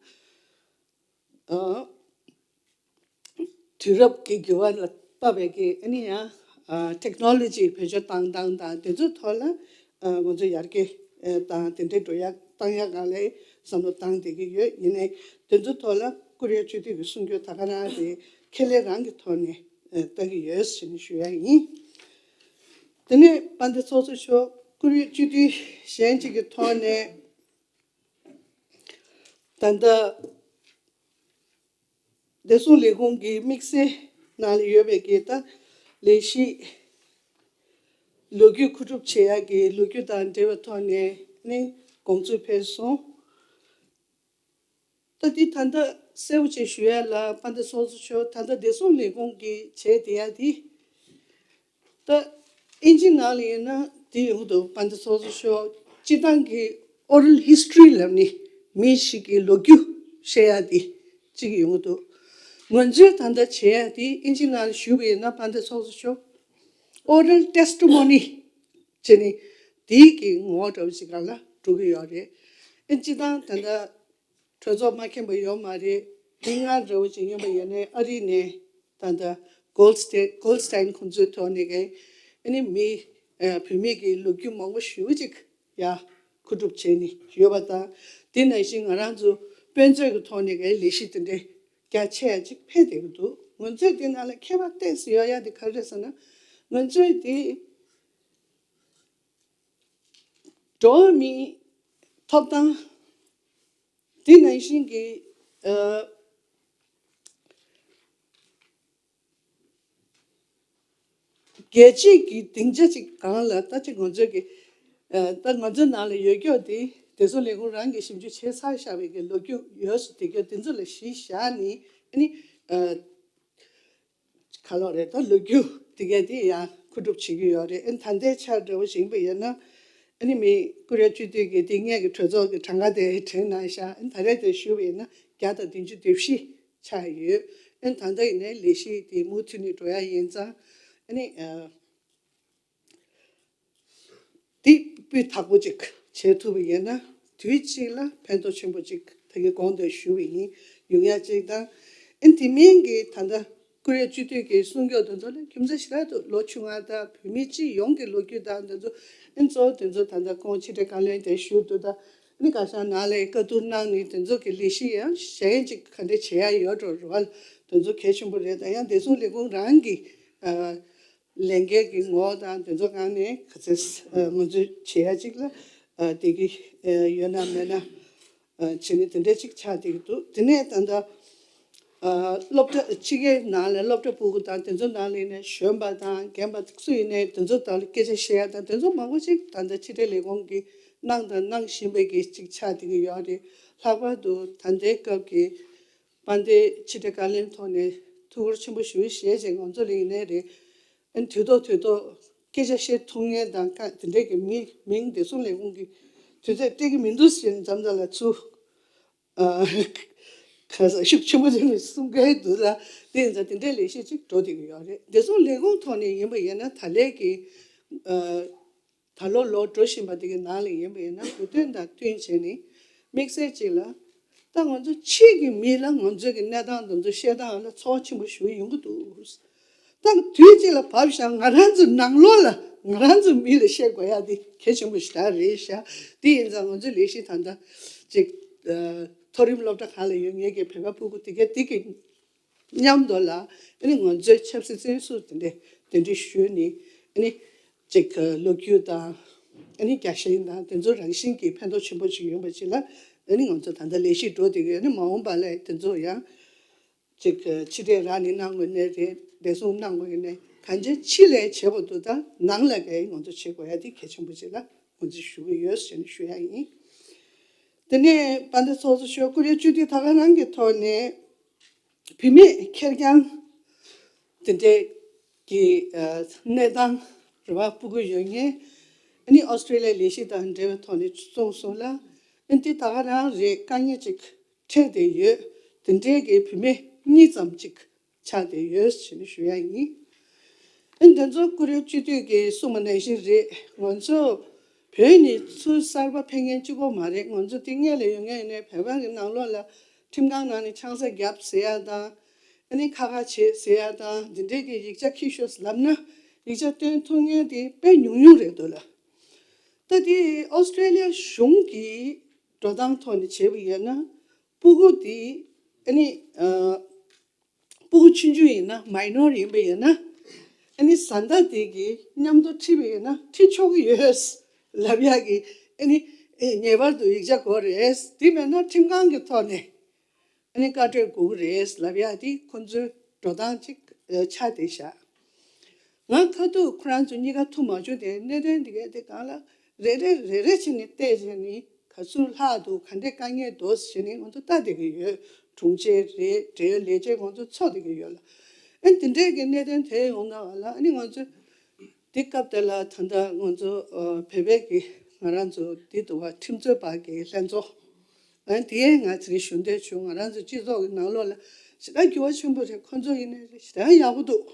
ཨ་དུས་རབས་ཀྱི་འགྱུར་བ་ལ་བབས་པའི་གི་ཨ་ནི་ཡང་ཨ་ཊེག་ནོ་ལོ་ཇི་བེད་སྤྱོད་བཏང་སྟངས་དང་དེ་ཚོའི་ཐོག་ལ་ཨ་ང་ཚོ་ཡར་རྒྱས་ཨ་དང་དེ་འདྲའི་འགྲོ་ཡ་བཏང་ཡ་སྒང་ལ་བསམ་བློ་བཏང་བསྡད་ཀྱི་ཡོད། ཡིན་ནའི་དེ་ཚོའི་ཐོག་ལ་ཀུ་རེ་སྤྱི་འཐུས་ཀྱི་གསུང་རྒྱུ་ད་ག་རང་རེད། ཁེ་ལས་རང་གི་ཐོག་ནས་ཨ་ལྟ་གི་ཡོད་ཟེར་ནས་ཞུ་ཡ་ཡིན། དེ་ནས་དཔལ་ལྡན་ཚོགས་གཙོ་མཆོག་ཀུ་རེ་སྤྱི་འཐུས་གཞན་གཅིག་གི་ཐོག་ནས། ད་ལྟ་བདེ་སྲུང་ལས་ཁུངས་ཀྱི་དམིགས་བསལ་ནང་ལ་ཡོད་པའི་གི་ད་ལས་གཞི་ལོ་རྒྱུས་མཁོ་སྒྲུབ་བྱེད་ཡག་གི་ལོ་རྒྱུས་དང་འབྲེལ་བའི་ཐོག་ནས་ནི་དགོངས་ཚུལ་ཕེབས་སོང་། ད་འདི་ད་ལྟ་གསལ་པོ་ཅིག་ཞུ་ཡ་ལ་དཔལ་ལྡན་ཚོགས་གཙོ་མཆོག་ད་ལྟ་བདེ་སྲུང་ལས་ཁུངས་ཀྱིས་བྱས་བསྡད་ཡ་འདི། ད་ཨིན་ཇི་ནང་ལ་ཡིན་ན་དེ་ཡོང་གི་འདུག་དཔལ་ལྡན་ཚོགས་གཙོ་མཆོག་སྤྱི་བཏང་གི་oral history་ལབ་ནི་མི་ཞིག་གི་ལོ་རྒྱུས་བཤད་ཡ་དེ་གཅིག་ཡོང་གི་འདུག་ང་ཚོས་ད་ལྟ་བྱེད་ཡ་དེ་ཨིན་ཇི་ནང་ལ་ཞུས་པ་ཡིན་ན་དཔལ་ལྡན་ཚོགས་གཙོ་མཆོག oral testimony་བྱས་ནི་དེའི་གི་ངོ་བོ་འདྲ་བོ་ཞིག་སྒང་ལ་འགྲོ་གི་ཡོད་རེད། ཨིན་ཇི་དང་ད་ལྟ་གྲོས་ཚོགས་མ་མཁྱེན་པ་ཡོད་མ་རེད། མི་ལྔ་འདྲ་བོ་ཅིག་ཡིན་པ་ཡིན་ནའི་ཨ་རི་ནས་ད་ལྟ་གོལ་སྟེ་གོལ་སྟེན་ཁོང་ཚོའི་ཐོག་ནས་ཀྱི་ཨ་ནི་མི་བུད་མེད་ཀྱི་ལོ་རྒྱུས་མང་པོ་ཞེ་པོ་ཅིག་ཡ་མཁོ་སྒྲུབ་བྱས་ནས་ཡོད་པ་དང་། དེ་ནང་བཞིན་ང་རང་ཚོ་དཔེ་མཛོད་ཀྱི་ཐོག་ནས་ཀྱི་ལས་གཞི་དེ་འདྲའི་རྒྱ་ཆེ་ཡ་ཅིག་འཕེལ་བསྡད་ཀྱི་འདུག་ང་ཚོས་དེ་ནང་ལ་ཁྱད་པར་ཏོག་ཙམ་ཡོད་ཡ་དེ་ག་རེ་རེད་ཟེར་ན། ང་ཚོས་དེ་འགྲོ་བ་མིའི་ཐོབ་ཐང་། དེ་ནང་བཞིན་གྱི་ཨ། རྒྱལ་སྤྱིའི་གི་སྡིངས་ཆ་ཅིག་སྒང་ལ་ད་ཅིག་ང་ཚོའི་གི་ཨ། ད་ང་ཚོའི་ནང་ལ་ཡོད་རྒྱུ་དེ་བདེ་སྲུང་ལས་ཁུངས་རང་གིས་ཞིབ་འཇུག་བྱས་ཚར་བཞག་པའི་གི་ལོ་རྒྱུས་ཡོད་སུ་དེ་ག་དེ་ཚོ་ལ་གཞི་བཞག་ནས་ཨ་ནི་ཨ། ག་ལོག་རེད། ད་ལོ་རྒྱུས་དེ་ག་དེ་ཡང་མཁོ་སྒྲུབ་བྱེད་ཀྱི་ཡོད་རེད། ཨ་ནི་ད་ལྟའི་ཆར་འདྲ་བོ་ཞིག་ཡིན་པ་ཡིན་ན་ཨ་ནི་མི་ཀོ་རི་ཡ་སྤྱི་འཐུས་ཀྱི་དེ་སྔས་ཀྱི་གྲོས་ཚོགས་ཀྱི་གྲངས་ཀ་དེ་དྲན་གནང་ཤག་ཨ་ནི་ད་རེས་དེ་ཞུས་པ་ཡིན་ན་བརྒྱ་དང་བདུན་ཅུ་དོན་བཞི་ཆགས་ཡོད། ཨ་ནི་ད་ལྟ་ཡིན་ནའི་ལས་གཞི་དེ་མུ་མཐུད་ནས་འགྲོ་ཡ་ཡིན་ཙང་ཨ་ནི་ཨ། འདི་སྤུས་དག་པོ་ཅིག་བྱེད་ཐུབ་པ་ཡིན་ན་དུས་གཅིག་ལ་ཕན་ཐོགས་ཆེན་པོ་ཅིག་ད་གིན་གོང་དུ་ཞུ་བ་ཡིན། ཡོང་ཡ་གཅིག་དང་། ཨ་ནི་དེ་མིན་གྱི་ད་ལྟ་ཀོ་རི་ཡ་སྤྱི་འཐུས་ཀྱི་གསུང་སྐྱོང་དེ་ཚོ་ལ་རྒྱུ་མཚན་ཞེ་དྲག་འདུག་ལོ་བཅོ་ལྔ་དང་བོད་མི་སྤྱི་ཡོངས་ཀྱི་ལོ་རྒྱུས་དང་དེ་ཚོ་ཨ་ནི་གཙོ་བོ་དེ་ཚོ་ད་ལྟ་ཁོང་ཕྱི་དྲིལ་བཀའ་བློན་དེ་ཞུ་འདུག་ད་ཨ་ནི་ག་ཤ་ནང་ལ་བཀའ་བསྡུར་གནང་ནས་དེ་ཚོ་གི་ལས་གཞི་ཡང་གཞན་ཅིག་ག་འདྲ་བྱེད་ཡ་ཡོད་འགྲོ་རེད་བ། དེ་ཚོ་གལ་ཆེན་པོ་རེད། ད་ཡང་བདེ་སྲུང་ལས་ཁུངས་རང་གི་ཨ། ལས་འགན་གྱི་ངོ་བོ་དང་དེ་ཚོ་སྒང་ནས་ག་ཚོད་ཨ། ང་ཚོས་བྱེད་ཡ་གཅིག་ལ་ཨ། དེ་གི་ཨ། ཡོད་ན་མེད་ན་ཨ། བྱེད་ནི་དེ་འདྲ་གཅིག་ཆགས་བསྡད་ཀྱི་འདུག་དེ་ནས་ད་ལྟ་ཨ། སློབ་གྲྭ་ཕྱི་རྒྱལ་ནང་ལ་སློབ་གྲྭ་ཕྲུ་གུ་དང་དེ་ཚོ་ནང་ལ་ནས་གཞོན་པ་དང་རྒན་པ་སུ་ཡིན་ནའི་དེ་ཚོ་དང་སྐད་ཆ་བཤད་ཡ་དང་དེ་ཚོ་མང་པོ་ཅིག་ད་ལྟ་ཕྱི་དྲིལ་ལས་ཁུངས་ཀྱིས་གནང་དང་གནང་བཞིན་པའི་གི་གཅིག་ཆགས་བསྡད་ཀྱི་ཡོད་རེད། ལྷག་པར་དུ་ད་ལྟའི་སྐབས་ཀྱི་དཔལ་ལྡན་ཕྱི་དྲིལ་བཀའ་བློན་ཐོག་ནས་ཐུགས་ཁུར་ཆེན་པོ་ཞུ་བཞེས་བྱས་ང་ཚོ་ལ་ཡིན་ནའི་རེད། ཨ་ནི་དུས་ཐོག་དུས་ཐོག་སྐད་ཆ་བཤད་ཐུབ་མཁན་དང་ཀ་དེ་འདྲས་ཀྱི་མི་མིང་བདེ་སྲུང་ལས་ཁུངས་ཀྱི་དུས་ཚོད་སྤྲད་ཀྱི་མི་འདུག་ཟེར་ནས་མཚམས་མཚམས་ལ་ཚུར་ཨ། ཁ་ཤུགས་ཆེན་པོ་བྱས་ནས་གསུང་གི་འདུག་ལ། དེ་ཡིན་ཙང་དེ་འདྲའི་ལས་གཞི་ཅིག་འགྲོ་བསྡད་ཀྱི་ཡོད་རེད། བདེ་སྲུང་ལས་ཁུངས་ཐོག་ནས་ཡིན་པ་ཡིན་ན་ད་ལན་གྱི་ཨ། ད་ལོ་ལོ་འགྲོ་བཞིན་པ་དེ་གའི་ནང་ལ་ཡིན་པ་ཡིན་ན་བོད་དོན་དང་བསྟུན་བྱས་ནས་དམིགས་བསལ་གཅིག་ལ་ད་ང་ཚོ་ཕྱིའི་གི་མི་ལ་ང་ཚོའི་གི་གནས་སྟངས་དེ་ཚོ་བཤད་སྟངས་ལ་ཚོར་བ་ཆེན་པོ་ཞིག་ཡོང་གི་འདུག་ད་དུས་གཅིག་ལ་བབས་ཤག་ང་རང་ཚོའི་ནང་ལོགས་ལ་ང་རང་ཚོའི་མི་ལ་བཤད་དགོས་ཡ་དེ་གལ་ཆེན་པོ་ཞིག་རེད་ཤག་དེ་ཡིན་ཙང་ང་ཚོའི་ལས་གཞི་ད་ལྟ་ཅིག་མཐོ་རིམ་སློབ་གྲྭ་ཁག་ལ་ཡོད་མཁན་གྱི་བོད་པ་ཕྲུ་གུ་དེ་གའི་དེ་གི་མཉམ་དུ་ལ་ཨ་ནི་ང་ཚོའི་ཆབ་སྲིད་བཙོན་ཟུར་དེ་འདྲས་གདན་འདྲེན་ཞུས་ནས་ཨ་ནི་ཅིག་ལོ་རྒྱུས་དང་ཨ་ནི་རྒྱལ་ཞེན་དང་དེ་ཚོ་རང་བཞིན་གྱིས་ཕན་ཐོགས་ཆེན་པོ་ཅིག་ཡོང་བ་ཅིག་ལ་ཨ་ནི་ང་ཚོ་ད་ལྟ་ལས་གཞི་འགྲོ་བསྡད་ཀྱི་ཡོད། ཨ་ནི་མ་འོངས་པ་ལ་དེ་ཚོ་ཡང་ཅིག་ཕྱི་འབྲེལ་རང་ནས་གནང་དགོས་ནའི་རེད། བདེ་སྲུང་གནང་དགོས་ཡིན་ནའི་གང་ཅི་ཕྱི་ལས་བྱེད་པ་དུ་ད་ནང་ལ་གའི་ང་ཚོ་བྱེད་དགོས་ཡ་དེ་གལ་ཆེན་པོ་ཅིག་ལ་ང་ཚོ་ཞུ་གི་ཡོད་ཟེར་ནས་ཞུ་ཡ་ཡིན། དེ་ནས་དཔལ་ལྡན་ཚོགས་གཙོ་མཆོག་ཀོ་རི་ཡ་སྤྱི་འཐུས་ད་ག་རང་གི་ཐོག་ནས་བུད་མེད་ཁེར་རྐྱང་དེ་འདྲས་ཀྱི་གནས་སྟངས་རེ་བ་སྤུ་གུ་ཡོད་མཁན་ཨ་ནི་ཨོ་སི་ཀྲི་ལི་ཡའི་ལས་གཞི་དང་འབྲེལ་བའི་ཐོག་ནས་གསུངས་སོང་ལ། ཨ་ནི་དེ་ད་ག་རང་རེད། དཀའ་ངལ་ཅིག་འཕྲད་བསྡད་ཡོད། དེ་འདྲས་ཀྱི་བུད་མེད་གཉིས་ཙམ་ཅིག་ཆགས་བསྡད་ཡོད་ཞེས་ནས་ཞུ་ཡ་ཡིན། ཨ་ནི་དེ་ཚོ་ཀོ་རི་ཡ་སྤྱི་འཐུས་ཀྱིས་གསུངས་པ་ནང་བཞིན་རེད། ང་ཚོ་བོད་ནས་ཚུར་གསར་པ་ཕེབས་མཁན་གཅིག་པོ་མ་རེད། ང་ཚོ་དེ་སྔོན་ལ་ཡོད་མཁན་ཡིན་ནའི་བོད་པ་གི་ནང་ལོགས་ལ་ཁྲིམས་ཁང་ནང་ནས་ཆང་ས་བརྒྱབ་ཟེར་ཡ་དང་ཨ་ནི་ཁ་ཁ་བྱེད་ཟེར་ཡ་དང་འདི་འདྲས་ཀྱི་ཡིག་ཆ་འཁྱེར་ཤོག་ལབ་ན་ཡིག་ཆ་སྟོན་ཐུབ་མཁན་དེ་དཔེ་ཉུང་ཉུང་རེད་འདུག་ལ། ད་དེ་ཨོ་སི་ཀྲི་ལི་ཡ་གཞུང་གི་འགྲོ་སྟངས་ཐོག་ནས་བྱས་པ་ཡིན་ན་སྤུ་གུ་དེ་ཨ་ནི་ཨ། སྤུ་གུ་ཆུང་ཆུང་ཡིན་ན་མའི་ནོར་ཡིན་པ་ཡིན་ན་ཨ་ནི་བཟའ་ཟླ་དེ་གི་མཉམ་དུ་ཁྲིད་པ་ཡིན་ན་ཁྲིད་ཆོག་གི་ཡོད་ལབ་ཡག་གི་ཨ་ནི་ངེས་པར་དུ་ཡིག་ཆ་དགོས་རེད། དེ་མེད་ན་ཁྲིམས་ཁང་གི་ཐོག་ནས་ཨ་ནི་བཀའ་གྲོས་དགོས་ཀྱི་རེད་ལབ་ཡག་དེ་ཁོང་ཚོའི་འགྲོ་སྟངས་ཅིག་ཆགས་བསྡད་ཤག་ང་ཁ་ཐུག་ཁོ་རང་ཚོ་གཉིས་ཀ་ཐུག་མ་བྱུང་། དེ་གནད་དོན་འདི་གའི་དེ་སྒང་ལ་རེ་རེ་རེ་རེ་བྱས་ནས་བལྟས་བྱས་ནས་ག་ཚོད་ལྷག་འདུག་ག་འདྲས་དཀའ་ངལ་འདུག་ཟེར་ནས་ང་ཚོ་ལྟ་བསྡད་ཀྱི་ཡོད། དྲུང་ཆེ་རེད། འབྲེལ་ཡོད་ལས་བྱེད་ང་ཚོ་ཚོགས་བསྡད་ཀྱི་ཡོད་ལ། ཨ་ནི་དེ་འདྲས་ཀྱི་གནད་དོན་དེ་ཡོང་གནང་བ་ལ་ཨ་ནི་ང་ཚོ་དེ་སྐབས་དེ་ལ་ད་ལྟ་ང་ཚོ་བོད་པའི་གི་ང་རང་ཚོ་འདི་འདུག་བ། ཁྲིམས་རྩོད་པ་གི་ལྷན་ཚོགས། ཨ་ནི་དེ་ང་ཚོའི་ཞུ་འདོད་བྱུང་། ང་རང་ཚོ་སྤྱི་ཚོགས་ཀྱི་ནང་ལོགས་ལ་ཞེ་དྲག་འགྱུར་བ་ཆེན་པོ་རེད། ཁོང་ཚོ་ཡིན་ནའི་ཞེ་དྲག་ཡག་པོ་འདུག་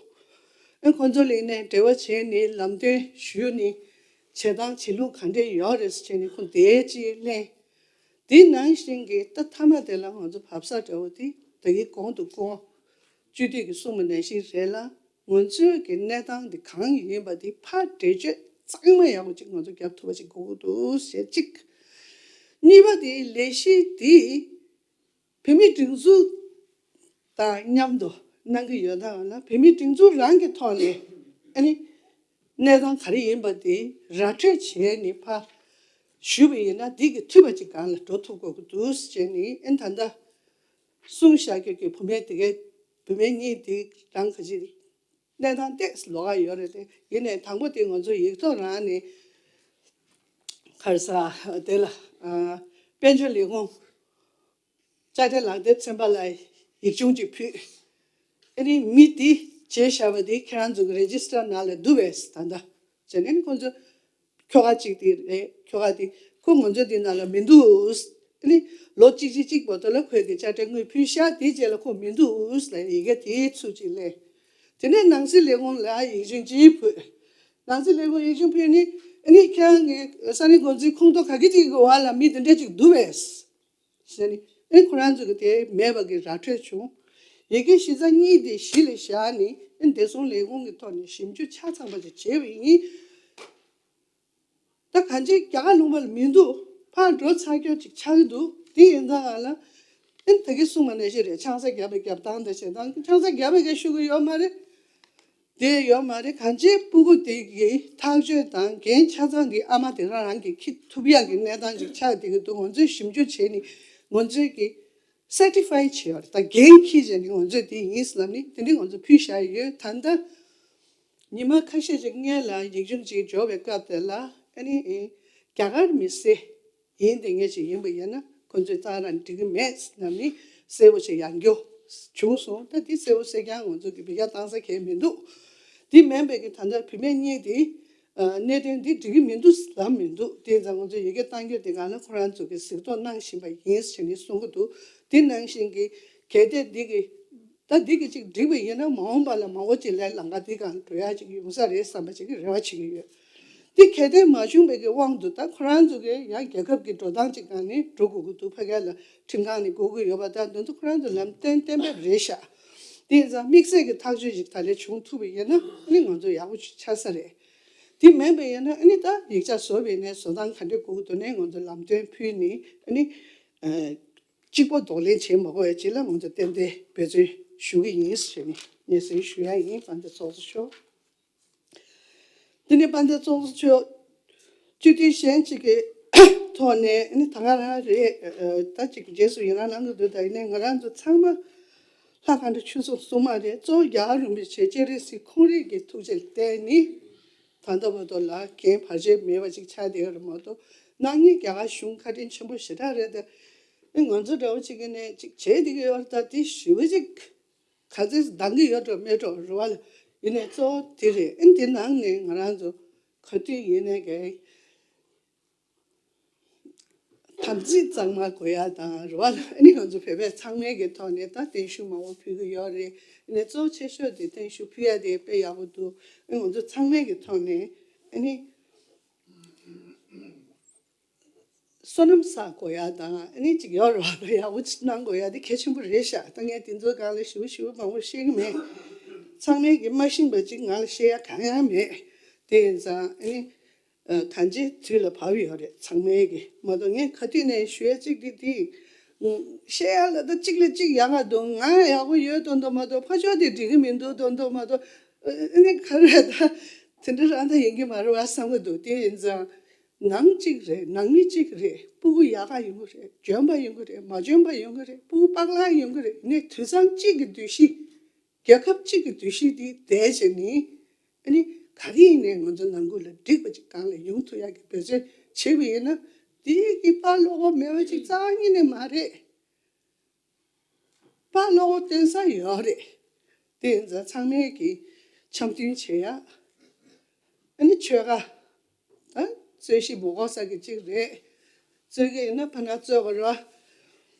ཨ་ཁོང་ཚོ་ལ་ཡིན་ནའི་འབྲེལ་བ་བྱས་ནས་ལམ་སྟོན་ཞུས་ནས་བྱེད་སྟངས་བྱེད་ལུགས་ག་འདྲས་ཡོད་རེད་ཟེར་ནས་ཁོང་དེའི་ཅིག་གླེང་། དེ་ནང་བཞིན་གྱི་ད་མཐའ་མ་དེ་ལ་ང་ཚོ་བབས་ས་འདྲ་བོ་དེ་ ད་གིན་གོང་དུ་སྐུ་ངོ་སྤྱི་འཐུས་ཀྱིས་གསུངས་པ་ནང་བཞིན་རེད་ལ། ང་ཚོའི་གི་གནས་སྟངས་འདི་གང་ཡིན་པ་འདི་ཕར་འགྲེལ་བརྗོད་གཙང་མ་ཡག་པོ་ཅིག་ང་ཚོ་རྒྱབ་ཐུབ་པ་ཅིག་དགོས་ཀྱི་འདུག་ཞེས་གཅིག་གཉིས་པ་དེ་ལས་གཞི་འདི་བོད་མིའི་སྒྲིག་འཛུགས་དང་མཉམ་དུ་གནང་གི་ཡོད་ན་ལ། བོད་མིའི་སྒྲིག་འཛུགས་རང་གི་ཐོག་ནས་ཨ་ནི་གནས་སྟངས་ག་རེ་ཡིན་པ་དེ་ར་སྤྲོད་བྱས་ནས་ཕར་ཞུས་པ་ཡིན་ན་འདི་གི་འཐུས་པ་ཅིག་སྒང་ལ་འགྲོ་ཐུབ་དགོས་ཀྱི་འདུག་ཟེར་ནས། ཨ་ནི་ད་ལྟ་གསུངས་བཞག་རྒྱུ་གི་བུད་མེད་དེ་གའི་བུད་མེད་གཉིས་དེ་རང་ག་ཅི་གནས་སྟངས་ཏོག་ཙམ་ལོགས་ཀ་ཡོད་རེད་དེ། ཡིན་ནའི་དང་པོ་དེ་ང་ཚོ་ཡིག་ཐོག་རང་ནས་ག་རེ་ཟེར་དེ་ལ་ཨ་དཔལ་འབྱོར་ལས་ཁུངས་དཔྱ་ཁྲལ་ལག་དེབ་ཚན་པ་ལ་ཡིག་ཆུང་ཅིག་ཕུལ། ཨ་ནི་མི་འདི་བྱས་བཞག་པ་འདི་ཁྱེད་རང་ཚོ་གི་རེ་ཇི་སི་ཊར་ནང་ལ་འདུག་པས་ད་ལྟ་བྱས་ནས་ཁོང་ཚོ་ཁྱོ་ག་གཅིག་དེ་རེད། ཁྱོ་ག་དེ་ཁོ་ང་ཚོ་འདི་ནང་ལ་མི་འདུག་ཨ་ནི་ལོ་གཅིག་གཅིག་གཅིག་བར་དུ་ལ་ཁོས་ཀྱི་དཔྱ་ཁྲལ་དངུལ་ཕུལ་ཤག་དེའི་རྗེས་ལ་ཁོ་མི་འདུག་ལ་ཡི་གེ་དེའི་ཚུལ་ཅིག་སླེབས། དེ་ནས་ནང་སྲིད་ལས་ཁུངས་ལ་ཡིག་ཆུང་ཅིག་ཕུལ། ནང་སྲིད་ལས་ཁུངས་ཡིག་ཆུང་ཕུལ་ནི་ཨ་ནི་ཁྱེད་རང་གི་ས་གནས་འགོ་འཛིན་ཁོངས་གཏོགས་ག་གི་ཅིག་གི་འོག་ལ་མི་དེ་འདྲ་ཅིག་འདུག་པས། ཟེར་ནས་ཨེ་ཁོ་རང་ཚོ་གི་དེ་མེད་པ་གི་ར་འཕྲོད་བྱུང་། ཡི་གེ་གཞི་རྩ་གཉིས་དེ་གཞི་ལ་བཞག་ནས་ཨེ་བདེ་སྲུང་ལས་ཁུངས་ཀྱི་ཐོག་ནས་ཞིབ་འཇུག་ཆ་ཚང་པ་ཅིག་བྱས་པ་ཡིན། ད་གང་ཅི་རྒྱ་གར་ལུང་པ་ལ་མི་འདུག་ཕར་འགྲོ་ཚར་སྐྱོ་ཅིག་ཆགས་ཀྱི་འདུག་དེ་ཡིན་ཙང་ང་ལ་ཨེ་ད་གི་གསུངས་པ་ནང་བཞིན་རེད། ཆང་ས་བརྒྱབ་པའི་རྒྱབ་སྟངས་དང་བྱེད་སྟངས། ཆང་ས་བརྒྱབ་པའི་ག་ཤུ་གི་ཡོད་མ་རེད། དེ་ཡོད་མ་རེད། གང་ཅི་སྤུ་གུ་དེ་གི་ཐག་གཅོད་དང་འགན་ཆ་ཚང་དེ་ཨ་མ་དེ་རང་རང་གིས་འཁྱེར་ཐུབ་ཡག་གི་གནས་སྟངས་ཅིག་ཆགས་བསྡད་ཀྱི་འདུག་ང་ཚོས་ཞིབ་འཇུག་བྱས་ནས་ང་ཚོས་ཀྱི་སེར་ཊི་ཕའི་བྱས་པ་རེད། ད་འགན་འཁྱེར་བྱས་ནས་ང་ཚོས་དེ་ཡིན་ལབ་ནས་དེ་འདྲས་ང་ཚོ་ཕུལ་བཞག་ཡོད། ད་ལྟ་ཉི་མ་ཁ་ཤས་ཅིག་སྔོན་ལ་ཡིག་ཆུང་ཅིག་འབྱོར་བའི་སྐབས་དེ་ལ་ཨ་ནི་རྒྱ་གར་མི་སེར་ཡིན་དེ་ངེས་ཅིག་ཡིན་པ་ཡིན་ན་ཁོ་ཚོས་ཙང་རང་འགྲིག་གི་མེད་ལབ་ནི་གསལ་པོ་ཞིག་ཡང་རྒྱུ་བྱུང་སོང་། ད་འདི་གསལ་པོ་གསལ་རྐྱང་ང་ཚོ་གི་བི་ཀ་བཏང་ས་གལ་མི་འདུག་འདི་མིན་པའི་གི་ད་ལྟ་བུད་མེད་གཉིས་དེ་གནད་དོན་འདི་འགྲིག་གི་མི་འདུག་ལབ་མི་འདུག་དེ་ཙང་ང་ཚོ་ཡི་གེ་བཏང་རྒྱུ་དེ་ག་ལ་ཁོ་རང་ཚོ་གི་གཟིགས་རྟོག་གནང་བཞིན་པ་ཡིན་ཟེར་ནས་གསུང་གི་འདུག་དེ་ནང་བཞིན་གི་གལ་ཏེ་འདི་གི་ད་འདི་གི་ཅིག་འགྲིག་པ་ཡིན་ན་མ་འོངས་པ་ལ་མང་པོ་ཅིག་ལས་ལམ་ཁ་འདི་གང་འགྲོ་ཡག་ཅིག་ཡོང་ས་རེད་བསམ་པ་ཅིག་གི་རེ་བ་བྱེད་ཀྱི་ཡོད། འདི་གལ་ཏེ་མ་བྱུང་བའི་གི་དབང་དུ་ད་ཁོ་རང་ཚོ་གི་ཡང་རྒྱལ་ཁབ་ཀྱི་འགྲོ་སྟངས་ཅིག་སྒང་ནས་འགྲོ་དགོས་ཀྱི་འདུག་ཕ་གི་ལ་ཁྲིམས་ཁང་ནས་དགོས་ཀྱི་ཡོད་པ། ད་འདི་ཚོ་ཁོ་རང་ཚོ་ལམ་སྟོན་གཏན་འབེབས་རེད་ཤག་དེ་ཡིན་ཙང་དམིགས་བསལ་གྱི་ཐག་གཅོད་ཅིག་ད་ལས་བྱུང་ཐུབ་པ་ཡིན་ན་ཨ་ནི་ང་ཚོ་ཡག་པོ་ཅིག་ཆགས་ས་རེད། དེ་མིན་པ་ཡིན་ན་ཨ་ནི་ད་ཡིག་ཆ་བཟོ་བའི་ནས་བཟོ་སྟངས་ག་འདྲས་དགོས་ཀྱི་འདུག་ནས་ང་ཚོ་ལམ་སྟོན་ཕུལ་ནས་ཨ་ནི། གཅིག་པོ་གདོང་ལེན་བྱེད་མ་དགོས་པའི་ཆེད་ལ་ང་ཚོ་ཏན་ཏན་འབད་བརྩོན་ཞུ་གི་ཡིན་ཞེས་ནས་སྙན་སེང་ཞུ་ཡ་ཡིན། དཔལ་ལྡན་ཚོགས་གཙོ་མཆོག་དེ་ནས་དཔལ་ལྡན་ཚོགས་གཙོ་མཆོག་སྤྱི་འཐུས་གཞན་གཅིག་གི་ཐོག་ནས་ནི་ད་ག་རང་རེད། ད་ཅིག་རྗེས་སུ་ཡི་རང་གནང་གི་འདུག་ད་ཡིན་ནའི་ང་རང་ཚོ་ཚང་མ་ལྷ་ཁང་དུ་ཆོས་སྲུང་སྲུང་མ་རེད། གཙོ་བོ་རྒྱལ་བ་རིན་པོ་ཆེ་སྤྱན་རས་གཟིགས་ཁོང་རང་གི་ཐུགས་རྗེ་ལ་བརྟེན་ནས་ད་ལྟ་བར་དུ་ལ་འགན་བར་ཆད་མེད་པ་ཅིག་ཆགས་བསྡད་ཡོད་རེད་མ་གཏོགས་ནག་ཉེས་རྒྱ་གར་གཞུང་ཁ་དྲན་ཆེན་པོ་ཞེ་དྲག་རེད། དེ་ང་ཚོ་འདྲ་བོ་ཅིག་གི་ནས་ཅིག་བྱས་བསྡད་ཀྱི་ཡོད་རེད། ད་དེ་ཞི་བ་ཅིག་ག་ཚོད་འདང་གི་ཡོད་འགྲོ་མེད་འགྲོ་རེད་བ་ལ། ཡིན་ནའི་གཙོ་བོ་དེ་རེད། ཨེ་འདི་ནང་ནས་ང་རང་ཚོ་ག་དུས་ཡིན་ནའི་གི་དམ་ཚིག་གཙང་མ་དགོས་ཡ་དང་རེད་བ་ལ། ཨ་ནི་ང་ཚོ་བོད་པའི་ཚང་མའི་གི་ཐོག་ནས་ད་བརྟན་བཞུགས་མང་པོ་ཕུལ་གི་ཡོད་རེད། ཡིན་ནའི་གཙོ་བོ་ཆེ་ཤོས་དེ་བརྟན་བཞུགས་ཕུལ་ཡ་དེ་དཔེ་ཡག་པོ་འདུག་ཨ་ང་ཚོ་ཚང་མའི་གི་ཐོག་ནས་ཨ་ནི། བསོད་ནམས་བསགས་དགོས་ཡ་དང་ཨ་ནི་ཅིག་ཡོད་རེད་བ། ཡག་པོ་ཅིག་གནང་དགོས་ཡ་དེ་གལ་ཆེན་པོ་རེད་ཤག་ད་ངས་དེ་ཚོའི་སྒང་ལ་ཞིབ་ཞིབ་མང་པོ་ཤེས་ཀྱི་མེད། ཚང་མས་ཀྱི་མ་ཤེས་པ་ཅིག་ང་ལ་བཤད་ཡ་གང་ཡང་མེད། དེ་ཡིན་ཙང་ཨ་ནི་གང་ཅིའི་དུས་ལ་བབས་ཡོད་རེད། ཚང་མས་ཀྱི་མ་གཏོགས་ངས་ག་དུས་ནས་ཞུ་ཡ་ཅིག་དེ་དེ་བཤད་ཡ་ལ་ད་གཅིག་ལ་གཅིག་ཡག་ག་འདུག་ང་ཡག་པོ་ཡོད་མདོག་མདོག་མ་གཏོགས་ཕར་ཕྱོགས་དེ་འགྲིག་གི་མི་འདུག་མདོག་མདོག་མ་གཏོགས་ཨ་ནི་ག་རེ་ད་དེ་འདྲ་རང་ད་ཡིན་གྱི་མ་རེད་བ་བསམ་གྱི་འདུག་དེ་ཡིན་ཙང་། ནང་གཅིག་རེད། ནང་མི་གཅིག་རེད། སྤུ་གུ་ཡག་ག་ཡོང་གི་རེད། འཇོན་པ་ཡོང་གི་རེད། མ་འཇོན་པ་ཡོང་གི་རེད། སྤུ་གུ་པགས་ལག་ཡོང་གི་རེད། ནས་དུད་ཚང་གཅིག་གི་འདུ་ཤེས། རྒྱལ་ཁབ་གཅིག་གི་འདུ་ཤེས་འདི་བསྡད་བྱས་ནས་ཨ་ནི་ག་རེ་ཡིན་ནའི་ང་ཚོ་ནང་ཁུལ་ལ་འགྲིག་པ་ཅིག་གང་ལ་ཡོང་ཐུབ་ཡག་གི་འབད་བརྩོན་བྱེད་པ་ཡིན་ན་འདི་གི་དཔའ་བློ་ཁོག་མེད་པ་ཅིག་རྩ་བ་ཉིད་ནས་མ་རེད། པ་ལོག་སྟོན་ས་ཡོད་རེད། དེ་ཡིན་ཙང་ཚང་མས་ཀྱི་འཆམ་མཐུན་བྱེད་ཡ། ཨ་ནི་ཆོལ་ཁ་ད་རྩོད་གཞི་མ་དགོས་ས་གི་གཅིག་རེད། རྩོད་ཀྱི་ཡིན་ན་ཕ་ན་རྩོད་པ་ར།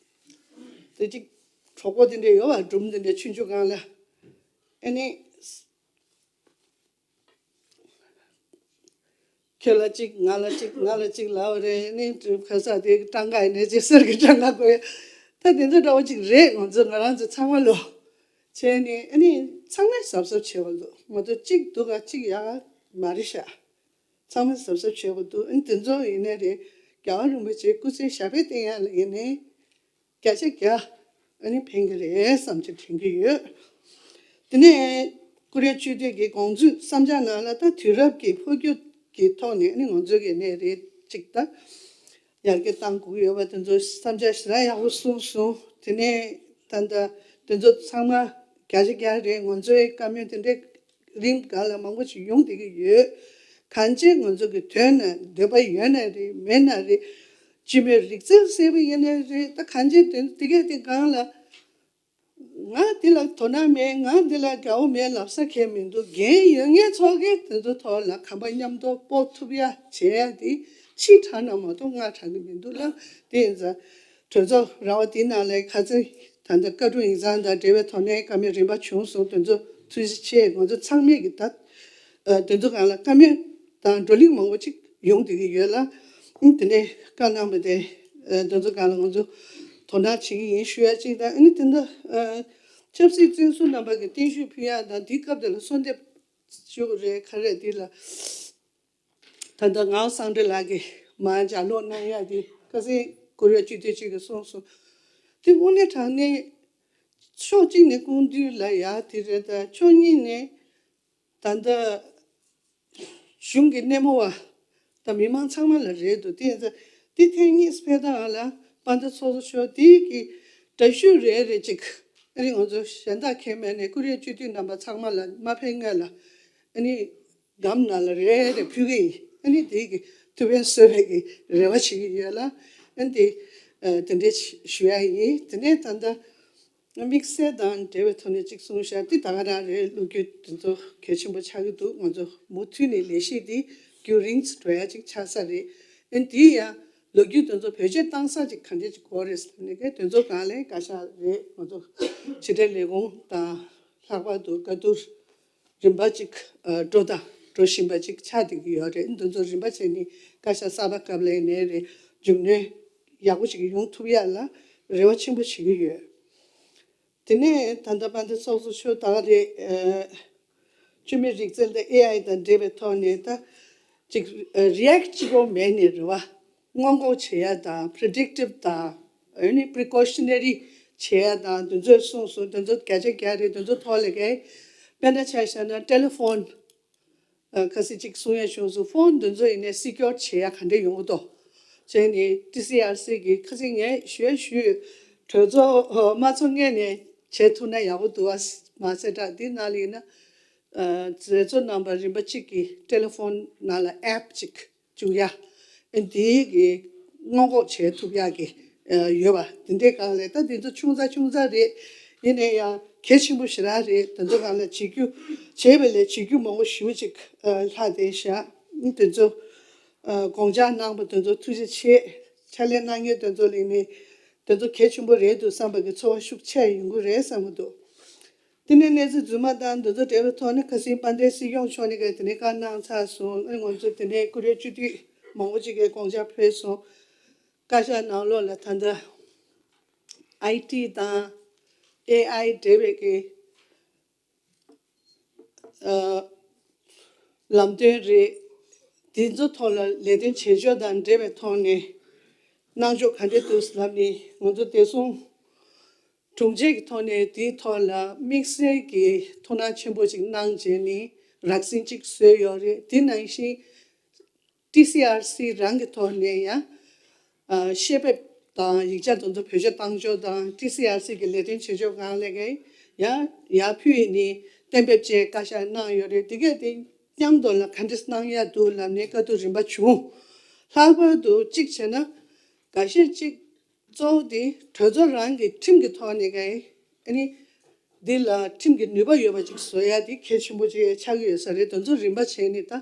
དེ་གཅིག་གྲོགས་པོ་དེ་འདྲ་ཡོད་པ་སྒྲུང་དེ་འདྲ་ཆུང་ཆུང་སྒང་ལ། ཨ་ནི། ཁྱོད་ལ་གཅིག་ང་ལ་གཅིག་ང་ལ་གཅིག་ལབ་རེད། ནི་ཁ་ས་དེ་སྤྲང་ཀ་ཡིན་ནས་ཅི་ཟེར་གི་སྤྲང་ཀ་དགོས། ད་དེ་ཚོ་འདྲ་བོ་ཅིག་རེད། ང་ཚོ་ང་རང་ཚོ་ཚང་མ་ལོ་བྱས་ནས་ཨ་ནི་ཚང་མས་གཟབ་གཟབ་བྱེད་པ་ལོ། ང་ཚོ་གཅིག་སྡུག་ག་གཅིག་ཡག་ག་མ་རེད་ཤག་ཚང་མས་གཟབ་གཟབ་བྱེད་དགོས་འདུག་ཨ་ནི་དེ་ཚོ་ཡིན་ནའི་རེད། རྒྱལ་བ་རིན་པོ་ཆེའི་སྐུ་ཚེ་ཞབས་པད་བརྟན་ཡག་ལ་ཡིན་ནའི་བརྒྱ་ཆ་བརྒྱ་ཨ་ནི་ཕན་གི་རེད་བསམ་གྱི་དྲན་གི་ཡོད། དེ་ནས་ཀོ་རི་ཡ་སྤྱི་འཐུས་ཀྱི་དགོངས་ཚུལ་བསམ་འཆར་ནང་ལ་ད་དུས་རབས་ཀྱི་འཕོ་འགྱུར་གྱི་ཐོག་ནས་ཨ་ནི་ང་ཚོ་གི་ནས་རེད་ཅིག་ད་ཡར་རྒྱས་གཏང་དགོས་ཡོད་པ་དེ་ཚོ་བསམ་འཆར་ཞེ་དྲག་ཡག་པོ་གསུངས་སོང་། དེ་ནས་ད་ལྟ་དེ་ཚོ་ཚང་མ་བརྒྱ་ཆ་བརྒྱ་རེད། ང་ཚོའི་བཀའ་མོལ་དེ་འདྲའི་རིང་ག་ལ་མང་པོ་ཞིག་ཡོང་བསྡད་ཀྱི་ཡོད། གང་ཅི་ང་ཚོ་གི་དོན་ན་འདོད་པ་ཡོད་ན་རེད་མེད་ན་རེད། སྤྱི་མོས་རིག་རྩལ་ཟེར་བ་ཡིན་ན་རེད། ད་གང་ཅི་དེ་དེ་གས་དེ་སྒང་ལ་ང་འདི་ལ་དོ་སྣང་མེད། ང་འདི་ལ་དགའ་བོ་མེད་ལབ་ས་གང་མི་འདུག་འགན་ཡོད་མཁན་ཚོ་གིས་དེ་ཚོ་ཐོག་ལ་གོམ་པ་མཉམ་དུ་སྤོ་ཐུབ་ཡ་བྱེད་ཡ་དེ་ཕྱི་དྲགས་ན་མ་གཏོགས་སྔ་དྲགས་ནི་མི་འདུག་ལ། དེ་ཡིན་ཙང་གྲོས་ཚོགས་ར་བ་དེའི་ནང་ལ་ཁ་སང་ད་ལྟ་བཀའ་དྲུང་ཡིག་ཚང་དང་འབྲེལ་བའི་ཐོག་ནས་བཀའ་མོལ་རིམ་པ་བྱུང་སོང་། དེ་ཚོ་ཐུགས་རྗེ་ཆེ། ང་ཚོ་ཚང་མས་ཀྱི་ད་ཨ་དེ་ཚོ་སྒང་ལ་བཀའ་མོལ་དང་བགྲོ་གླེང་མང་པོ་ཅིག་ཡོང་བསྡད་ཀྱི་ཡོད་ལ། ཨ་དེ་ནས་བཀའ་གནང་བ་དེ་ཨ་དེ་ཚོ་སྒང་ལ་ང་ཚོ་དོ་སྣང་བྱེད་ཀྱི་ཡིན་ཞུ་ཡ་གཅིག་དང་། ཨ་ནི་དེ་འདྲ་ཨ་ཆབ་སྲིད་བཙོན་ཟུར་རྣམ་པ་གི་བརྟན་བཞུགས་ཕུལ་ཡ་དང་དེའི་སྐབས་དེ་ལ་གསོལ་འདེབས་ཞུ་དགོས་རེད། ག་རེ་དེ་ལ་ད་ལྟ་ངག་དབང་སངས་རྒྱས་ལགས་ཀྱིས་མར་ལྗགས་ཀློག་གནང་ཡ་དེ་ཁ་སང་ཀོ་རི་ཡ་སྤྱི་འཐུས་གཅིག་གིས་གསུངས་སོང་། དེ་དངོས་གནས་དྲང་གནས་ཕྱོགས་གཅིག་ནས་སྐུ་མདུན་ལ་ཡ་དེ་རེད། ད་ཕྱོགས་གཉིས་ནས་ད་ལྟ་གཞུང་གི་སྣེ་མོ་བ་དང་མི་མང་ཚང་མ་ལ་རེད་འདུག་དེ་ཡིན་ཙང་དེ་ཐེངས་གཉིས་ཕེབས་སྟངས་ལ་དཔལ་ལྡན་ཚོགས་གཙོ་མཆོག་དེ་གི་དྲག་ཤུལ་རེ་རེ་ཅིག་ཨ་ནི་ང་ཚོ་གཞན་དག་ཁས་མེད་ནས་ཀོ་རི་ཡ་སྤྱི་འཐུས་རྣམ་པ་ཚང་མ་ལ་མ་ཕེབས་སྔོན་ལ་ཨ་ནི་སྒམ་ནང་ལ་རེ་རེ་ཕུལ་གི་ཡིན། ཨ་ནི་དེ་གི་ཐུགས་ཕན་གསོས་པའི་གི་རེ་བ་བྱེད་ཀྱི་ཡོད་ལ། ཨ་ནི་དེ་ཨ་དེ་འདྲའི་ཞུ་ཡ་ཡིན། དེ་ནས་ད་ལྟ་དམིགས་བསལ་དང་འབྲེལ་བའི་ཐོག་ནས་གཅིག་གསུངས་ཤག་དེ་ད་ག་རང་རེད། ལོ་རྒྱུས་དེ་ཚོ་གལ་ཆེན་པོ་ཆགས་ཀྱི་འདུག་ང་ཚོ་མུ་མཐུད་ནས་ལས་གཞི་འདི་རྒྱུན་རིང་ཙམ་འགྲོ་ཡ་ཅིག་ཆགས་ས་རེད། ཨ་ནི་དེ་ཡང་ལོ་རྒྱུས་དེ་ཚོ་བེད་སྤྱོད་བཏང་ས་ཅིག་ག་འདྲ་ཅིག་དགོས་རེད་ཟེར་ནས་ག་དེ་ཚོ་སྒང་ལ་བཀའ་ཤག་རེད། ང་ཚོ་ཕྱི་དྲིལ་ལས་ཁུངས་དང་ལྷག་པར་དུ་བཀའ་བསྡུར་རིམ་པ་གཅིག་ཨ་འགྲོ་དང་འགྲོ་བཞིན་པ་གཅིག་ཆགས་བསྡད་ཀྱི་ཡོད་རེད། འདི་ཚོ་རིམ་པ་བྱས་ནས་བཀའ་ཤག་གསར་པ་སྐབས་ལ་ཡིན་ནའི་རེད། མཇུག་གནོན་ཡག་པོ་ཞིག་ཡོང་ཐུབ་ཡ་ལ་རེ་བ་ཆེན་པོ་བྱེད་ཀྱི་ཡོད། དེ་ནས་ད་ལྟ་དཔལ་ལྡན་ཚོགས་གཙོ་མཆོག་ད་ག་རེད། ཨ་སྤྱི་མོས་རིག་རྩལ་དང་ཨེ་ཨའི་དང་འབྲེལ་བའི་ཐོག་ནས་ད་ཅིག་ཨ་རི་ཨེག་ཊི་བྱེད་དགོས་མེད་ནས་རེད་བ། སྔོན་འགོག་བྱེད་ཡ་དང་པི་རི་ཌིག་ཊིབ་དང་ཨ་ནི་པི་རི་ཀོ་ཤི་ནེ་རི་བྱེད་ཡ་དང་དེ་ཚོ་གསུངས་སོང་། དེ་ཚོ་བརྒྱ་ཆ་བརྒྱ་རེད། དེ་ཚོ་ཐོག་ལ་གས་དཔེར་ན་ཆ་བཞག་ན་ཊེ་ལི་ཕོན་ཨ་ཁ་སང་གཅིག་གསུང་ཡ་བྱུང་སོང་། ཕོན་དེ་ཚོ་ཡིན་ནའི་སི་ཀིའོར་བྱེད་ཡ་ག་འདྲ་ཡོང་གི་འདུག་བྱས་ནས་ཊི་སི་ཨར་སི་གི་ཁ་སང་ངས་ཞུ་ཡ་ཞུས། གྲོས་ཚོགས་ཨ་མ་ཚོགས་སྔོན་ནས་བྱེད་ཐུབ་ན་ཡག་པོ་འདུག་ཨ། མ་ཟད་དྲ་འདི་ནང་ལ་ཡིན་ན་ཨ་མཛད་གཙོ་རྣམ་པ་རིམ་པ་གཅིག་གི་ཊེ་ལི་ཕོན་ནང་ལ་ཨེབ་ཅིག་བཅུག་ཡ། ཨ་འདིའི་གི་སྔོན་འགོག་བྱེད་ཐུབ་ཡ་གི་ཨ་ཡོད་པ་འདི་འདྲའི་སྒང་ལ་ད་འདི་ཚོ་ཆུང་ཙག་ཆུང་ཙག་རེད། ཡིན་ནའི་ཡང་གལ་ཆེན་པོ་ཞེ་དྲག་རེད། དེ་ཚོ་སྒང་ལ་བྱེད་རྒྱུ་བྱས་པ་ལས་བྱེད་རྒྱུ་མང་པོ་ཞེ་པོ་ཅིག་ཨ་ལྷག་བསྡད་ཤག་དེ་ཚོ་ཨ་དགོངས་འཇགས་གནང་བ་དེ་ཚོ་ཐུགས་རྗེ་ཆེ། ཕྱག་ལས་གནང་མཁན་དེ་ཚོ་ལ་ནི་དེ་ཚོ་གལ་ཆེན་པོ་རེད་འདུག་བསམ་པ་གི་ཚོར་བ་ཤུགས་ཆེ་ཡོང་གི་རེད་བསམ་གི་འདུག་དེ་ནས་གནས་ཚུལ་རྫུན་མ་དང་འདི་ཚོ་འབྲེལ་བའི་ཐོག་ནས་ཁ་སང་དཔལ་ལྡན་སྲིད་སྐྱོང་མཆོག་ནས་ག་དེ་ནས་བཀའ་གནང་ཚར་སོང་། ཨ་ནི་ང་ཚོ་དེ་ནས་ཀོ་རི་ཡ་སྤྱི་འཐུས་མང་པོ་ཅིག་གིས་དགོངས་འཆར་ཕུལ་སོང་། བཀའ་ཤག་ནང་ལོགས་ལ་ད་ལྟ་ཨའི་ཊི་དང་ཨེ་ཨའི་འབྲེལ་བའི་གི་ཨ་ལམ་སྟོན་རེད། དེ་ཚོ་ཐོག་ལ་ལས་དོན་བྱེད་ཕྱོགས་དང་འབྲེལ་བའི་ཐོག་ནས་གནང་ཕྱོགས་ག་འདྲ་འདུག་ལབ་ནས་ང་ཚོ་བདེ་སྲུང་དྲུང་ཆེ་གི་ཐོག་ནས་དེའི་ཐོག་ལ་དམིགས་བསལ་གྱི་ཐུགས་སྣང་ཆེན་པོ་ཅིག་གནང་བྱས་ནས་རགས་ཟིན་ཅིག་བཟོས་ཡོད་རེད། དེ་ནང་བཞིན་ཊི་སི་ཨར་སི་རང་གི་ཐོག་ནས་ཡང་ཨ་བཤད་འབེབས་དང་ཡིག་ཆ་དེ་ཚོ་བེད་སྤྱོད་བཏང་ཕྱོགས་དང་ཊི་སི་ཨར་སི་གི་ལས་དོན་བྱེད་ཕྱོགས་སྒང་ལ་གས་ཡང་ཡར་ཕུལ་ཡིན་ནི་གཏན་འབེབས་བཅས་བཀའ་ཤག་གནང་ཡོད་རེད། དེ་གས་དེ་མཉམ་དུ་ལ་ག་འདྲས་གནང་ཡ་འདུག་ལབ་ནས་བཀའ་བསྡུར་རིམ་པ་བྱུང་། ལྷག་པར་དུ་གཅིག་བྱས་ན་འགའ་ཤས་གཅིག་གཙོ་བོ་དེ་གྲོས་ཚོགས་རང་གི་ཁྲིམས་ཀྱི་ཐོག་ནས་གས་ཨ་ནི་འདི་ལ་ཁྲིམས་ཀྱི་ནུས་པ་ཡོད་པ་ཅིག་བཟོ་ཡ་དེ་གལ་ཆེན་པོ་ཅིག་ཆགས་ཀྱི་ཡོད་ས་རེད། དེ་ཚོ་རིམ་པ་བྱས་ནས་ད་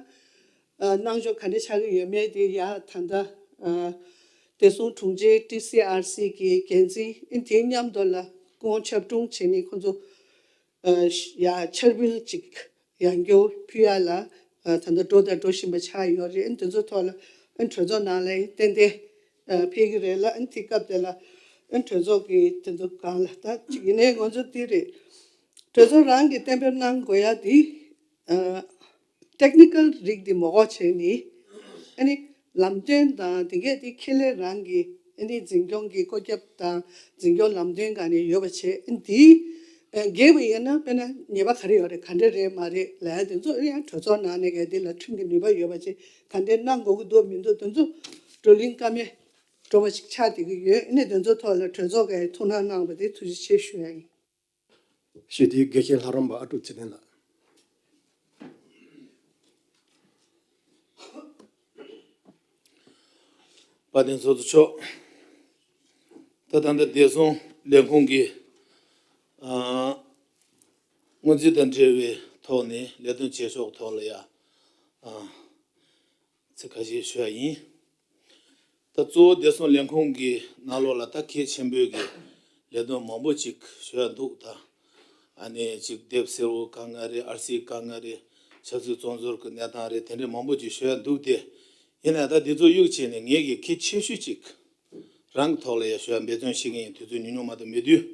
ཨ་གནང་ཕྱོགས་ག་འདྲ་ཆགས་ཀྱི་ཡོད་མེད་དེ་ཡ་ད་ལྟ་ཨ་བདེ་སྲུང་དྲུང་ཆེ་ཊི་སི་ཨར་སི་གི་འགན་འཛིན་ཨ་ནི་དེ་མཉམ་དུ་ལ་སྐུ་ངོ་ཆབ་དྲུང་བྱས་ནས་ཁོང་ཚོ་ཨ་ཡ་འཆར་འབུལ་ཅིག་ཡང་བསྐྱར་ཕུལ་ཡ་ལ་ཨ་ད་ལྟ་འགྲོ་དང་འགྲོ་བཞིན་པ་ཆགས་ཡོད་རེད། ཨ་ནི་དེ་ཚོ་ཐོག་ལ་ཨ་ནི་གྲོས་ཚོགས་ནང་ལ་ཏན་ཏན་ཨ་ཕེབས་ཀྱི་རེད་ལ། ཨ་ནི་དེ་སྐབས་དེ་ལ་ ཨ་གྲོས་ཚོགས་ཀྱི་དེ་ཚོ་སྒང་ལ་ད་ཅིག་ཡིན་ནའི་ང་ཚོ་འདི་རེད། གྲོས་ཚོགས་རང་གིས་གཏན་འབེབས་གནང་དགོས་ཡ་འདི་ཨ་ཊེག་ནི་ཀལ་རིགས་འདི་མ་དགོས་བྱས་ནས་ཨ་ནི་ལམ་སྟོན་དང་དེ་གས་དེ་ཁེ་ལས་རང་གི་ཨ་ནི་འཛིན་སྐྱོང་གི་བཀོད་ཁྱབ་དང་འཛིན་སྐྱོང་ལམ་སྟོན་སྒང་ནས་ཡོད་པ་བྱས། ཨ་ནི་འདི་འགལ་བ་ཡིན་ན་དཔེར་ན་ཉེས་པ་ག་རེ་ཡོད་རེད། ག་འདྲ་རེད་མ་རེད་ལབ་ཡ་དེ་ཚོ་ཨ་ནི་ཡང་གྲོས་ཚོགས་ནང་ནས་གས་དེ་ལ་ཁྲིམས་ཀྱི་ནུས་པ་ཡོད་པ་བྱས་ག་འདྲ་གནང་དགོས་ཀྱི་འདུག་མི་འདུག་དེ་ཚོ་བགྲོ་གླེང་ཀ་མེད་འགྲོ་བ་ཞིག་ཆགས་བསྡད་ཀྱི་ཡོད། ཨ་ནི་དེ་ཚོ་ཐོག་ལ་གྲོས་ཚོགས་ཀྱིས་ཐུགས་སྣང་གནང་བ་དེ་ཐུགས་རྗེ་ཆེ་ཞུ་ཡ་ཡིན། ཞུ་དེ་དགེ་བཤེས་ལྷ་རམས་པ་ཨ་ཀྲུག་ཚེ་བརྟན་ལགས། དཔལ་ལྡན་ཚོགས་གཙོ་མཆོག་ད་ད་ལྟ་བདེ་སྲུང་ལས་ཁུངས་ཀྱི་ཨ་སྔོན་རྩིས་དང་འབྲེལ་བའི་ཐོག་ནས་ལས་དོན་བྱེད་ཕྱོགས་ཐོག་ལ་ཡ་ཨ་ཚིག་ཁ་ཤས་ཞུ་ཡ་ཡིན། ད་གཙོ་བོ་བདེ་སྲུང་ལས་ཁུངས་ཀྱི་ནང་ལོགས་ལ་ད་གལ་ཆེན་པོའི་གི་ལས་དོན་མང་པོ་ཅིག་ཞུ་ཡ་འདུག་ད་ཨ་ནི་ཅིག་དེབ་སེར་པོ་དཀའ་ངལ་རེད། ཨར་སིའི་དཀའ་ངལ་རེད། ཆབ་སྲིད་བཙོན་ཟུར་གྱི་གནས་སྟངས་རེད། དེ་འདྲའི་མང་པོ་ཅིག་ཞུ་ཡ་འདུག་སྟེ། ཡིན་ནའི་ད་འདི་ཚོ་གཡུག་བྱས་ནས་ངེད་ཀྱིས་གལ་ཆེ་ཤོས་ཅིག་རང་གི་ཐོག་ལ་ཡ་ཞུ་ཡ་འབད་བརྩོན་བྱེད་ཀྱི་ཡིན། དུས་ཚོད་ཉུང་ཉུང་མ་གཏོགས་མེད་དུས།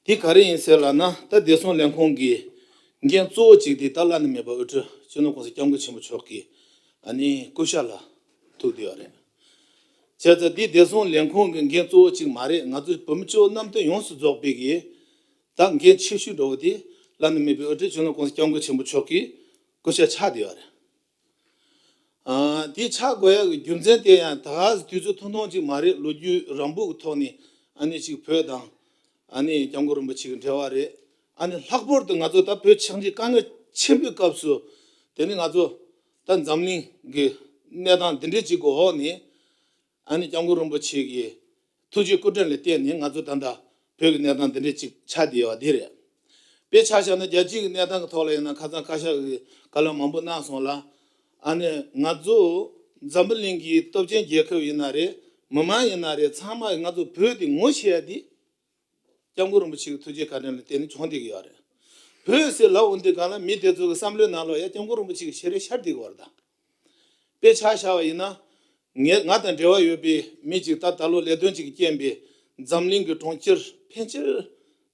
དེ་ག་རེ་ཡིན་ཟེར་ལབ་ན་ད་བདེ་སྲུང་ལས་ཁུངས་ཀྱི་འགན་གཙོ་བོ་གཅིག་དེ་ད་བླ་ན་མེད་པ་དབུ་ཁྲིད་སྤྱི་ནོར་༸གོང་ས་༸སྐྱབས་མགོན་ཆེན་པོ་མཆོག་གི་ཨ་ནི་སྐུ་ཤ་ལ་ཐུག་བསྡད་ཡོད་རེད། བྱས་ཙང་འདི་བདེ་སྲུང་ལས་ཁུངས་ཀྱི་འགན་གཙོ་བོ་གཅིག་མ་རེད། ང་ཚོ་བོད་མི་སྤྱི་བོ་གནམ་བསྟན་ཡོངས་སུ་རྫོགས་པའི་གི་ད་འགན་ཆེ་ཤོས་འདྲ་བོ་དེ་བླ་ན་མེད་པའི་དབུ་ཁྲིད་སྤྱི་ནོར་༸གོང་ས་༸སྐྱབས་མགོན་ཆེན་པོ་མཆོག་གི་སྐུ་ཤ་ཆགས་བསྡད་ཡོད་རེད། ཨ་དེ་ཆགས་དགོས་ཡག་གི་རྒྱུ་མཚན་དེ་ཡང་ད་ག་སེ་དུས་ཚོད་ཐུང་ཐུང་ཅིག་མ་རེད། ལོ་རྒྱུས་རིང་པོ་གི་ཐོག་ནས་ཨ་ནི་ཅིག་བོད་དང་ཨ་ནི་༸སྐྱབས་མགོན་རིན་པོ་ཆེ་གི་འབྲེལ་བ་རེད། ཨ་ནི་ལྷག་པར་དུ་ང་ཚོ་ད་བོད་ཆགས་འཇིག་དཀའ་ངལ་ཆེན་པོའི་སྐབས་སུ་དེ་ནི་ང་ཚོ་ད་འཛམ་གླིང་གི་གནས་སྟངས་འདི་འདྲའི་ཅིག་གི་འོག་ནས་ཨ་ནི་༸སྐྱབས་མགོན་རིན་པོ་ཆེ་གི་ཐུགས་རྗེ་སྐུ་དྲིན་ལ་བརྟེན་ནས་ང་ཚོ་ད་ལྟ་བོད་ཀྱི་གནས་སྟངས་འདི་འདྲའི་ཅིག་ཆགས་བསྡད་ཡོད་པ་འདི་རེད། དཔེ་ཆ་བཞག་ན་རྒྱལ་སྤྱིའི་གནས་སྟངས་ཀྱི་ཐོག་ལ་ཡིན་ན་ཁ་སང་བཀའ་ཤག་གིས་བཀའ་སློབ་མང་པོ་གནང་སོང་ལ། ཨ་ནི་ང་ཚོ་འཛམ་བུ་གླིང་གི་སྟོབས་ཆེན་རྒྱལ་ཁབ་ཡིན་ན་རེད། མི་མང་ཡིན་ན་རེད། ཚང་མ་ང་ཚོ་བོད་དེ་ངོ་ཤེས་ཡ་དེ་༸སྐྱབས་མགོན་རིན་པོ་ཆེ་གི་ཐུགས་རྗེ་བཀའ་དྲིན་ལ་བརྟེན་ནས་བྱུང་བསྡད་ཀྱི་ཡོད་རེད། བོད་ཟེར་ལབ་འོང་དུས་སྒང་ལ་མི་དེ་ཚོ་གི་བསམ་བློའི་ནང་ལོགས་ཡ་༸སྐྱབས་མགོན་རིན་པོ་ཆེ་གི་ཞལ་རས་ཤར་བསྡད་ཀྱི་ཡོད་རེད་ད། དཔེ་ཆ་བཞག་པ་ཡིན་ན། ངས་ང་དང་འབྲེལ་བ་ཡོད་པའི་མི་གཅིག་ད་ད་ལོ་ལས་དོན་གཅིག་གི་རྐྱེན་པས་འཛམ་གླིང་གི་གྲོང་ཁྱེར་ཕལ་ཆེར་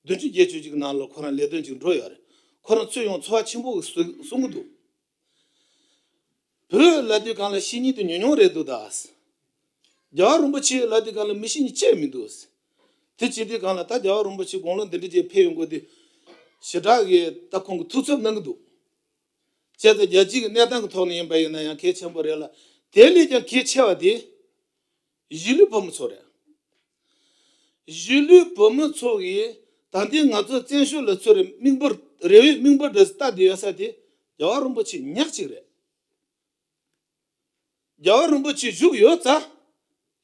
བདུན་ཅུ་བརྒྱད་ཅུ་ཅིག་ནང་ལ་ཁོ་རང་ལས་དོན་ཅིག་འགྲོ་ཡོད་རེད། ཁོ་རང་ཚུར་ཡོང་ཚོར་བ་ཆེན་པོ་གསུང་གསུང་གི་འདུག་བོད་ལབ་དུས་སྒང་ལ་བཤད་མཁན་དེ་ཉུང་ཉུང་རེད་འདུག་ད། རྒྱལ་བ་རིན་པོ་ཆེ་ལབ་དུས་སྒང་ལ་མི་བཤད་མཁན་གཅིག་མི་འདུག་དེ་བྱེད་དུས་སྒང་ལ་ད་རྒྱལ་བ་རིན་པོ་ཆེ་དགུང་ལོ་འདི་འདྲ་ཅིག་ཕེབས་ཡོང་དགོས་དུས་ཞེ་དྲག་གི་ད་ཁོང་གི་ཐུགས་འཚབ་གནང་གི་འདུག་བྱས་ཙང་རྒྱལ་སྤྱིའི་གི་གནས་སྟངས་ཀྱི་ཐོག་ནས་ཡིན་པ་ཡིན་ན་ཡང་གལ་ཆེན་པོ་རེད་ལ། དེ་ལས་ཀྱང་གལ་ཆེ་བ་དེ་གཞིས་ལུས་བོད་མི་ཚོ་རེད། གཞིས་ལུས་བོད་མི་ཚོ་གིས་ད་ལྟའི་ང་ཚོ་བཙན་བྱོལ་ལ་ཚུར་རེ་སྨིན་པོ་རེ་བའི་སྨིན་པོ་འདྲ་ཞིག་ལྟ་བསྡད་ཡོད་ས་དེ་རྒྱལ་བ་རིན་པོ་ཆེ་ཉག་གཅིག་རེད། རྒྱལ་བ་རིན་པོ་ཆེ་བཞུགས་ཡོད་ཙང་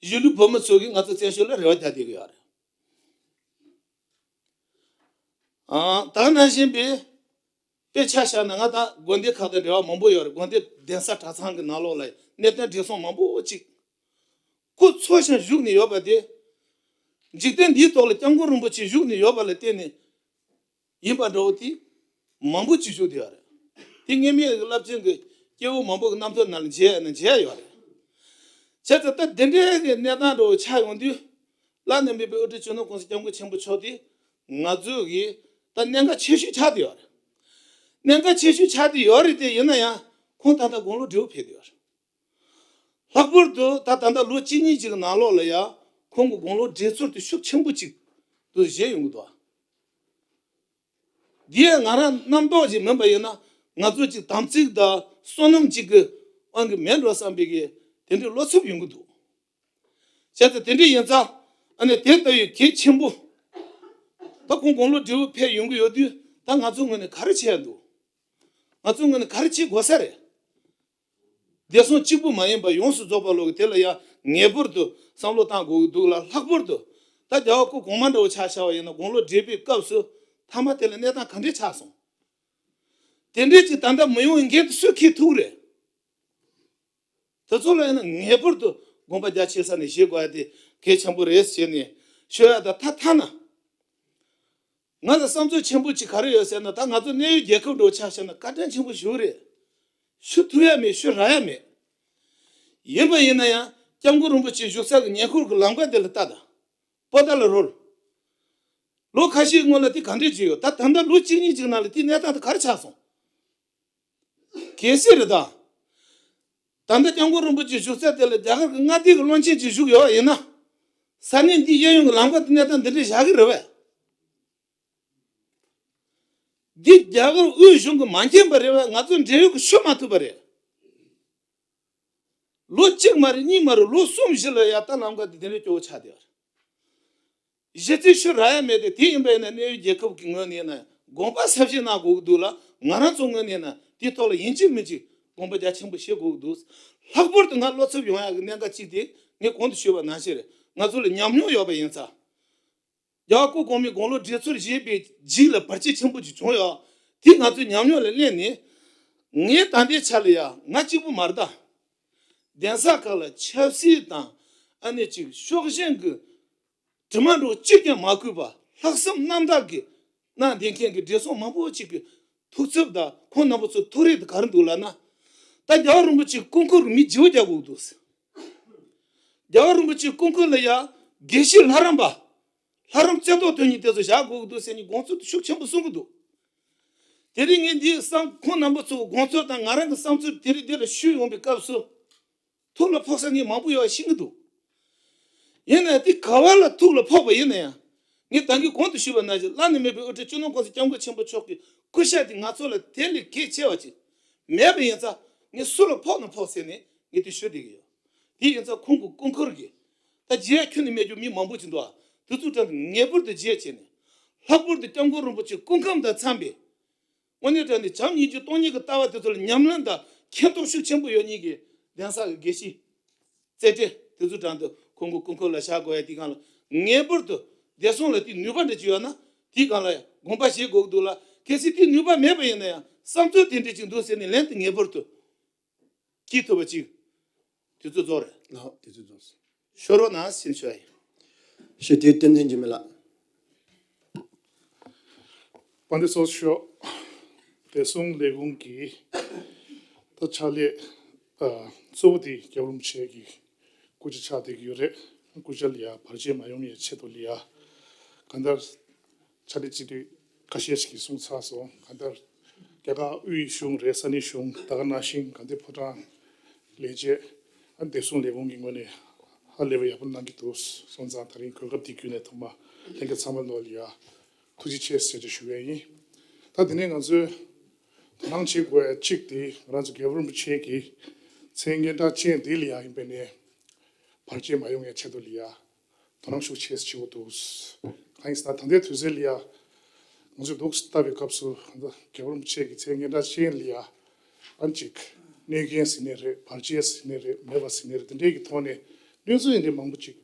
གཞིས་ལུས་བོད་མི་ཚོ་གིས་ང་ཚོ་བཙན་བྱོལ་ལ་རེ་བ་རྒྱག་བསྡད་ཀྱི་ཡོད་རེད། ཨ་ད་ནང་བཞིན་པའི་དཔེ་ཆ་བཞག་ན་ང་ད་དགོན་སྡེ་ཁག་དང་འབྲེལ་བ་མང་པོ་ཡོད་རེད། དགོན་སྡེ་གདན་ས་གྲྭ་ཚང་གི་ནང་ལོགས་ལ་གནས་བརྟན་བགྲེས་སོང་མང་པོ་ཅིག་ཁོ་ཚོ་ཞིང་བཞུགས་ནས་ཡོད་པ་དེ། འཇིག་རྟེན་འདིའི་ཐོག་ལ་༸སྐྱབས་མགོན་རིན་པོ་ཆེ་བཞུགས་ནས་ཡོད་པ་ལ་བརྟེན་ནས་ཡིན་པ་འདྲ་བོ་དེ་མང་པོ་ཅིག་བཞུགས་བསྡད་ཡོད་རེད། དེ་སྔོན་མའི་རླབས་ཆེན་གྱི་སྐྱེས་བུ་མང་པོ་གི་རྣམ་ཐར་ནང་ལ་མཇལ་ཡ་ན་མཇལ་ཡ་ཡོད་རེད། བྱས་ཙང་ད་དེ་འདྲའི་གི་གནས་སྟངས་འདྲ་བོ་ཆགས་ཡོང་དུས། བླ་ན་མེད་པའི་དབུ་ཁྲིད་སྤྱི་ནོར་༸གོང་ས་༸སྐྱབས་མགོན་ཆེན་པོ་མཆོག་དེ་ང་ཚོ་གི་ད་གནད་འགག་ཆེ་ཤོས་ཆགས་བསྡད་ཡོད་རེད། གནད་འགག་ཆེ་ཤོས་ཆགས་བསྡད་ཡོད་རེད་དེ། ཡིན་ན་ཡང་ཁོང་ད་ལྟ་དགུང་ལོ་བགྲེས་པོ་ཕེབས་བསྡད་ཡོད་རེད། ལྷག་པར་དུ་ད་ད་ལྟ་ལོ་གཅིག་གཉིས་ཅིག་གི་ནང་ལོགས་ལ་ཡ་ཁོང་གི་དགུང་ལོ་བགྲེས་ཚོད་དེ་ཤུགས་ཆེན་པོ་ཅིག་ཏུ་བཞེས་ཡོང་གི་འདུག་འདི་ཡང་ང་རང་རྣམ་རྟོག་ཅིག་མིན་པ་ཡིན་ན། ང་ཚོ་ཅིག་དམ་ཚིག་དང་བསོད་ནམས་ཅིག་གི་དབང་གིས་མེད་འགྲོ་བསམ་པའི་གི་དེ་འདྲའི་བློ་འཚབ་ཡོང་གི་འདུག་བྱས་ཙང་དེ་འདྲ་ཡིན་ཙང་ཨ་ནི་དེ་ལྟ་བུའི་གལ་ཆེན་པོ། ད་ཁོང་དགུང་ལོ་བགྲེས་པོ་ཕེབས་ཡོང་གི་ཡོད་དུས་ད་ང་ཚོ་ངོས་ནས་ག་རེ་བྱེད་ཡ་འདུག་ང་ཚོ་ངོས་ནས་ག་རེ་བྱེད་དགོས་ས་རེད། བདེ་སྲུང་གཅིག་པུ་མ་ཡིན་པར་ཡོངས་སུ་རྫོགས་པ་ལོག་གི་དེ་ལ་ཡང་ངེས་པར་དུ་བསམ་བློ་བཏང་དགོས་ཀྱི་འདུག་ལ། ལྷག་པར་དུ་ད་རྒྱལ་བ་སྐུ་གོང་མ་འདྲ་བོ་ཆ་བཞག་པ་ཡིན་ན་དགུང་ལོ་བགྲེས་པའི་སྐབས་སུ་མཐའ་མ་དེ་ལ་གནས་སྟངས་ག་འདྲས་ཆགས་སོང་། དེ་འདྲས་ཀྱི་ད་ལྟ་མི་ཡོང་བའི་འགན་དེ་སུས་འཁྱེར་ཐུབ་རེད། དེ་ཚོ་ལ་ཡིན་ན་ངེས་པར་དུ་དགོངས་པ་རྒྱ་ཆེ་ས་ནས་བཞེས་དགོས་ཡ་དེ་གལ་ཆེན་པོ་རེད་ཟེར་ནས་ཤོད་ཡ་ད་ཐ་ཐ་ན། ང་ལ་བསམ་ཚུལ་ཆེན་པོ་ཅིག་ག་རེ་ཡོད་ཟེར་ན། ད་ང་ཚོ་གནས་ཡུལ་རྒྱལ་ཁབ་འདྲ་བོ་ཆ་བཞག་ན་བཀའ་དྲིན་ཆེན་པོ་ཞིག་རེད། ཞུ་ཐུབ་ཡ་མེད། ཞུ་རག་ཡ་མེད། ཡིན་པ་ཡིན་ན་ཡང་སྐྱབས་མགོན་རིན་པོ་ཆེ་བཞུགས་ས་གི་ཉེ་འཁོར་གྱི་ལམ་ཁ་དེ་ལ་ལྟ་དང་། པོ་ཏཱ་ལ་རོལ། ལོ་ཁ་ཤས་སྔོན་ལ་དེ་ག་འདྲས་བྱས་ཡོད། ད་ད་ལྟ་ལོ་གཅིག་གཉིས་ཅིག་ནང་ལ་དེ་གནས་སྟངས་དེ་ག་རེ་ཆགས་སོང་། གལ་སྲིད་རེད་ད། ད་ལྟ་སྐྱབས་མགོན་རིན་པོ་ཆེ་བཞུགས་ས་དེ་ལ་རྒྱ་གར་གྱི་མངའ་སྡེ་གི་བློན་ཆེན་ཅིག་བཞུགས་ཡོད་ཡིན་ན། ས་གནས་འདི་གཡས་གཡོན་གྱི་ལམ་ཁ་དེ་གནས་སྟངས་འདི་འདྲས་བཞག་གི་རེད་པས། འདི་རྒྱ་གར་དབུས་གཞུང་གིས་མ་མཁྱེན་པ་རེད་པས། ང་ཚོས་འབྲེལ་ཡོད་ཀྱིས་ཞུ་མ་ཐུབ་པ་རེད། ལོ་གཅིག་མ་རེད། གཉིས་མ་རེད། ལོ་གསུམ་བཞི་ལ་ཡ་ད་ལམ་ཁ་དེ་དེ་འདྲས་སྐྱོ་བོ་ཆགས་བསྡད་པ་རེད། གཞི་རྩའི་ཤུལ་རག་ཡ་མེད་དེ། དེ་ཡིན་པ་ཡིན་ན་གནད་ཡོད་རྒྱལ་ཁབ་ཀྱི་ངོས་ནས་ཡིན་ན་དགོངས་པ་ཟབ་ཞིག་གནང་དགོས་ཀྱི་འདུག་ལ། ང་རང་ཚོ་ངོས་ནས་ཡིན་ན་དེའི་ཐོག་ལ་ཡིན་གཅིག་མིན་གཅིག་དགོངས་པ་རྒྱ་ཆེན་པོ་བཞེས་དགོས་ཀྱི་འདུག། ལྷག་པར་དུ་ང་བློ་འཚབ་ཡོང་ཡ་གི་གནད་འགག་གཅིག་དེ། ངས་གོང་དུ་ཞུས་པ་ནང་བཞིན་རེད། ང་ཚོ་ལ་ཉམས་མྱོང་ཡོད་པ་ཡིན་ཙང་། རྒྱལ་བ་སྐུ་གོང་མའི་དགུང་ལོ་བགྲེས་ཚོར་བཞེས་པའི་རྗེས་ལ་བར་ཆད་ཆེན་པོ་ཅིག་བྱུང་ཡོད། དེ་ང་ཚོའི་ཉམས་མྱོང་ལ་གླེང་ནས། ངས་ད་ལྟའི་ཆ་ལ་ཡ་ང་གཅིག་པུ་མ་རེད་ད། གདན་ས་ཁག་ལ་ཆབ་སྲིད་དང་ཨ་ནེ་ཅིག་ཕྱོགས་ཞེན་གྱི་དྲི་མ་འདྲ་བོ་གཅིག་ཀྱང་མ་གོས་པ། ལྷག་བསམ་རྣམ་དག་གིས་གནང་བསྡད་མཁན་གྱི་བགྲེས་སོང་མང་པོ་ཅིག་གི་ཐུགས་འཚབ་དང་ཁོང་རྣམ་པ་ཚོའི་ཐུགས་རེ་དེ་ག་རེ་འདུག་ལབ་ན། ད་རྒྱལ་བ་རིན་པོ་ཆེའི་སྐུ་འཁོར་མི་བརྗེ་པོ་རྒྱག་དགོས་ཀྱི་འདུག། རྒྱལ་བ་རིན་པོ་ཆེའི་སྐུ་འཁོར་ལ་ཡ་དགེ་བཤེས་ལྷ་རམས་པ། ལྷ་རམས་རྩེ་ཏོག་སྟོན་མཁན་དེ་ཚོ་བཞག་དགོས་ཀྱི་འདུག་ཟེར་ནས་དགོངས་ཚུལ་དེ་ཤུགས་ཆེན་པོ་གསུང་གི་འདུག། དེ་རིང་ངས་འདིའི་བསམ། ཁོང་རྣམ་པ་ཚོའི་དགོངས་ཚུལ་དང་ང་རང་གི་བསམ་ཚུལ་དེ་རིང་འདི་ལ་ཞུས་ཡོང་པའི་སྐབས་སུ། ཐུགས་ལ་ཕོག་ས་ངས་མང་པོ་ཡོད་པ་ཤེས་ཀྱི་འདུག། ཡིན་ནའི་དེ་ག་བ་ལ་ཐུགས་ལ་ཕོག་པ་ཡིན་ན་ཡང་། ངས་ད་གིན་གོང་དུ་ཞུས་པ་ནང་བཞིན་བླ་ན་མེད་པའི་དབུ་ཁྲིད་སྤྱི་ནོར་༸གོང་ས་༸སྐྱབས་མགོན་ཆེན་པོ་མཆོག་གི་སྐུ་ཤ་དེ་ང་ཚོ་ལ་དེ་ལས་གལ་ཆེ་བ་ཅིག་མེད་པ་ཡིན་ཙང་། ངས་སུ་ལ་ཕོག་ན་ཕོག་ཟེར་ནས་ངས་དེ་ཞུ་བསྡད་ཀྱི་ཡོད། དེ་ཡིན་ཙང་ཁོང་གི་སྐུ་འཁོར་གྱི་ད་མཇལ་ཁྱོན་ནས་མེད་རྒྱུ་མི་མང་པོ་ཅིག་འདུག། ཨ། དེ་ཚོ་དྲན་ངེས་པར་དུ་མཇལ་བྱས་ནས། ལྷག་པར་དུ་སྐྱབས་མགོན་རིན་པོ་ཆེ་སྐུ་ཁམས་དང་འཚམས་པའི། དངོས་གནས་དྲང་གནས་བྱམས་སྙིང་རྗེ་སྟོང་ཉིད་ཀྱི་ལྟ་བ་དེ་ཚོ་ལ་ཉམས་ལེན་དང་མཁྱེན་རྟོགས་ཤུགས་ཆེན་པོ་ཡོད་མཁན་གྱི་གདན་ས་གི་དགེ་བཤེས་རྩེ་གྲས་དེ་ཚོ་དྲན་དུ་ཁོང་གི་སྐུ་འཁོར་ལ་བཞག་དགོས་ཡ་དེ་སྒང་ལ་ངེས་པར་དུ་བདེ་སྲུང་ལ་དེའི་ནུས་པ་འདྲ་ཅིག་ཡོད་ན་དེའི་སྒང་ལ་དགོངས་པ་བཞེས་དགོས་ཀྱི་འདུག་ལ། གལ་སྲིད་དེའི་ནུས་པ་མེད་པ་ཡིན་ན་ཡང་བསམ་ཚུལ་དེ་འདྲ་ཅིག་འདུག་ཟེར་ནས་ལན་དེ་ངེས་པར་དུ་སྐྱེལ་ཐུབ་པ་ཅིག་དུས་ཚོད་རྫོགས་རེད། ལགས། དུས་ཚོད་རྫོགས་སོང་། ཤོ་རོགས་གནང་ཟེར་ཞུ་ཡ་ཡིན། ཞུ་དེ་བསྟན་འཛིན་འཇིགས་མེད་ལགས། དཔལ་ལྡན་ཚོགས་གཙོ་མཆོག། བདེ་སྲུང་ལས་ཁུངས་ཀྱི་ད་ཕྱག་ལས་ཨ་གཙོ་བོ་དེ་རྒྱལ་བ་རིན་པོ་ཆེ་གི་སྐུ་ཕྱྭ་ཆགས་བསྡད་ཀྱི་ཡོད་རེད། སྐུ་ཕྱྭ་ལ་ཡ་བར་ཆད་མ་ཡོང་ཡའི་ཆེད་དུ་ལ་ཡ། གང་ལྟར་ཕྱག་ལས་སྤྱི་འཐུས་ཁ་ཤས་ཤིག་གིས་གསུངས་ཚར་སོང་། གང་ལྟར་རྒྱ་གར་དབུས་གཞུང་རེད། ས་གནས་གཞུང་། ད་ག་ནང་བཞིན་དགའ་ལྡན་ཕོ་བྲང་ལས་བྱེད། ཨ། བདེ་སྲུང་ལས་ཁུངས་ཀྱི་ངོས་ནས་ཧ་ལས་པའི་ཡག་པོ་གནང་གི་འདུག། སོང་ཙང་ད་རིང་གོ་སྐབས་འདི་བརྒྱུད་ནས་ཐོག་མ་ལྷན་རྒྱས་ཚང་མ་ལོ་ལ་ཡ་ཐུགས་རྗེ་ཆེ་ཟེར་ཅིག་ཞུ་ཡས་ཡིན། ད་དེ་ནས་ང་ཚོས་དོ་སྣང་བྱེད་དགོས་ཡ་གཅིག་དེ་ང་རང་ཚོ་རྒྱལ་བ་རིན་པོ་ཆེ་གི་མཚན་སྙན་གྲགས་ཅན་འདི་ལ་ཡ་ཡིན་པས་ནས་བར་ཆད་མ་ཡོང་ཡ་ཆེད་དུ་ལ་ཡ། དོ་སྣང་ཤུགས་ཆེ་ཆེ་བོ་འདུག། གང་ཡིན་ཟེར་ན་ད་ལྟའི་དུས་ཚོད་ལ་ཡ་ང་ཚོས་འདུག་ལྟ་བའི་སྐབས་སུ་རྒྱལ་བ་རིན་པོ་ཆེ་གི་མཚན་སྙན་གྲགས་ཅན་ལ་ཡ་ཨ་ནི་ཅིག་གནོད་སྐྱོན་ཟེར་ནའི་རེད། བར་ཆད་ཟེར་ནའི་རེད། མེད་པ་ཟེར་ནའི་རེད། དེ་འདྲའི་གི་ཐོག་ནས་གནོད་འཚེ་ཡིན་འདྲའི་མང་པོ་ཅིག་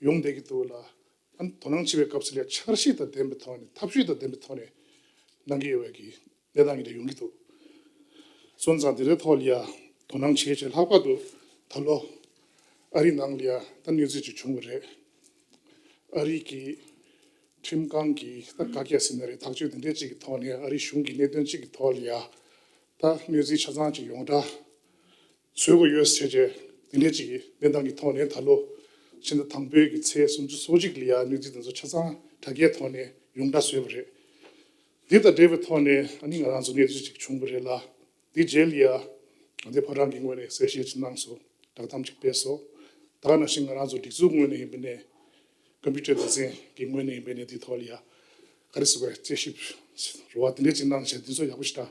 ཡོང་བསྡད་ཀྱི་འདུག་ལ། ཨ་ནི་དོ་སྣང་བྱེད་པའི་སྐབས་སུ་ལ་ཡ་འཆར་གཞི་དང་ལྡན་པའི་ཐོག་ནས་ཐབས་ཇུས་དང་ལྡན་པའི་ཐོག་ནས་གནང་གི་ཡོད་པའི་གི་གནས་སྟངས་ཀྱི་འདྲ་ཡོང་གི་འདུག། སོང་ཙང་དེ་འདྲའི་ཐོག་ལ་ཡ་དོ་སྣང་བྱེད་བྱེད། ལྷག་པར་དུ་ད་ལོ་ཨ་རི་ནང་ལ་ཡ་ད་གནོད་འཚེ་ཅིག་བྱུང་བ་རེད། ཨ་རི་གི་ཁྲིམས་ཁང་གི་ད་བཀག་རྒྱ་ཟེར་ན་རེད། ཐག་གཅོད་དེ་འདྲའི་ཅིག་གི་ཐོག་ནས་ཨ་རི་གཞུང་གི་གནད་དོན་ཅིག་གི་ཐོག་ལ་ཡ་ད་གནོད་འཚེ་ཆ་ཚང་ཅིག་ཡོངས་གྲགས་བཟོ་དགོས་ཡོད་ཟེར་བྱས་དེ་འདྲའི་ཅིག་གི་གནས་སྟངས་ཀྱི་ཐོག་ནས་ད་ལོ་ཕྱི་ཟླ་དང་པོའི་གི་ཚེས་སུམ་ཅུ་སོ་གཅིག་ལ་ཡ་གནོད་འཚེ་དེ་ཚོ་ཆ་ཚང་དྲ་རྒྱའི་ཐོག་ནས་ཡོངས་གྲགས་བཟོས་པ་རེད། འདི་དང་འབྲེལ་བའི་ཐོག་ནས་ཨ་ནི་ང་རང་ཚོ་གནས་ཚུལ་ཅིག་བྱུང་བ་རེད་ལ། འདི་རྗེས་ལ་ཡ་ང་ཚོའི་ཕོ་བྲང་གི་ངོས་ནས་གསལ་བཤད་ཅིག་གནང་སོང་། བསྒྲགས་གཏམ་ཅིག་སྤེལ་སོང་། ད་ག་ནང་བཞིན་ང་རང་ཚོ་སྒྲིག་འཛུགས་ངོས་ནས་ཡིན་པ་ནས་ཀམ་པུ་ཊར་སྡེ་ཚན་གྱི་ངོས་ནས་ཡིན་པ་ནས་འདི་ཐོག་ལ་ཡ་ག་རེ་ཟེར་དགོས། རྩད་ཞིབ་རེ་བ་དེ་འདྲས་ཅིག་གནང་བྱས་འདི་ཚོ་ཡག་པོ་ཞེ་དྲག་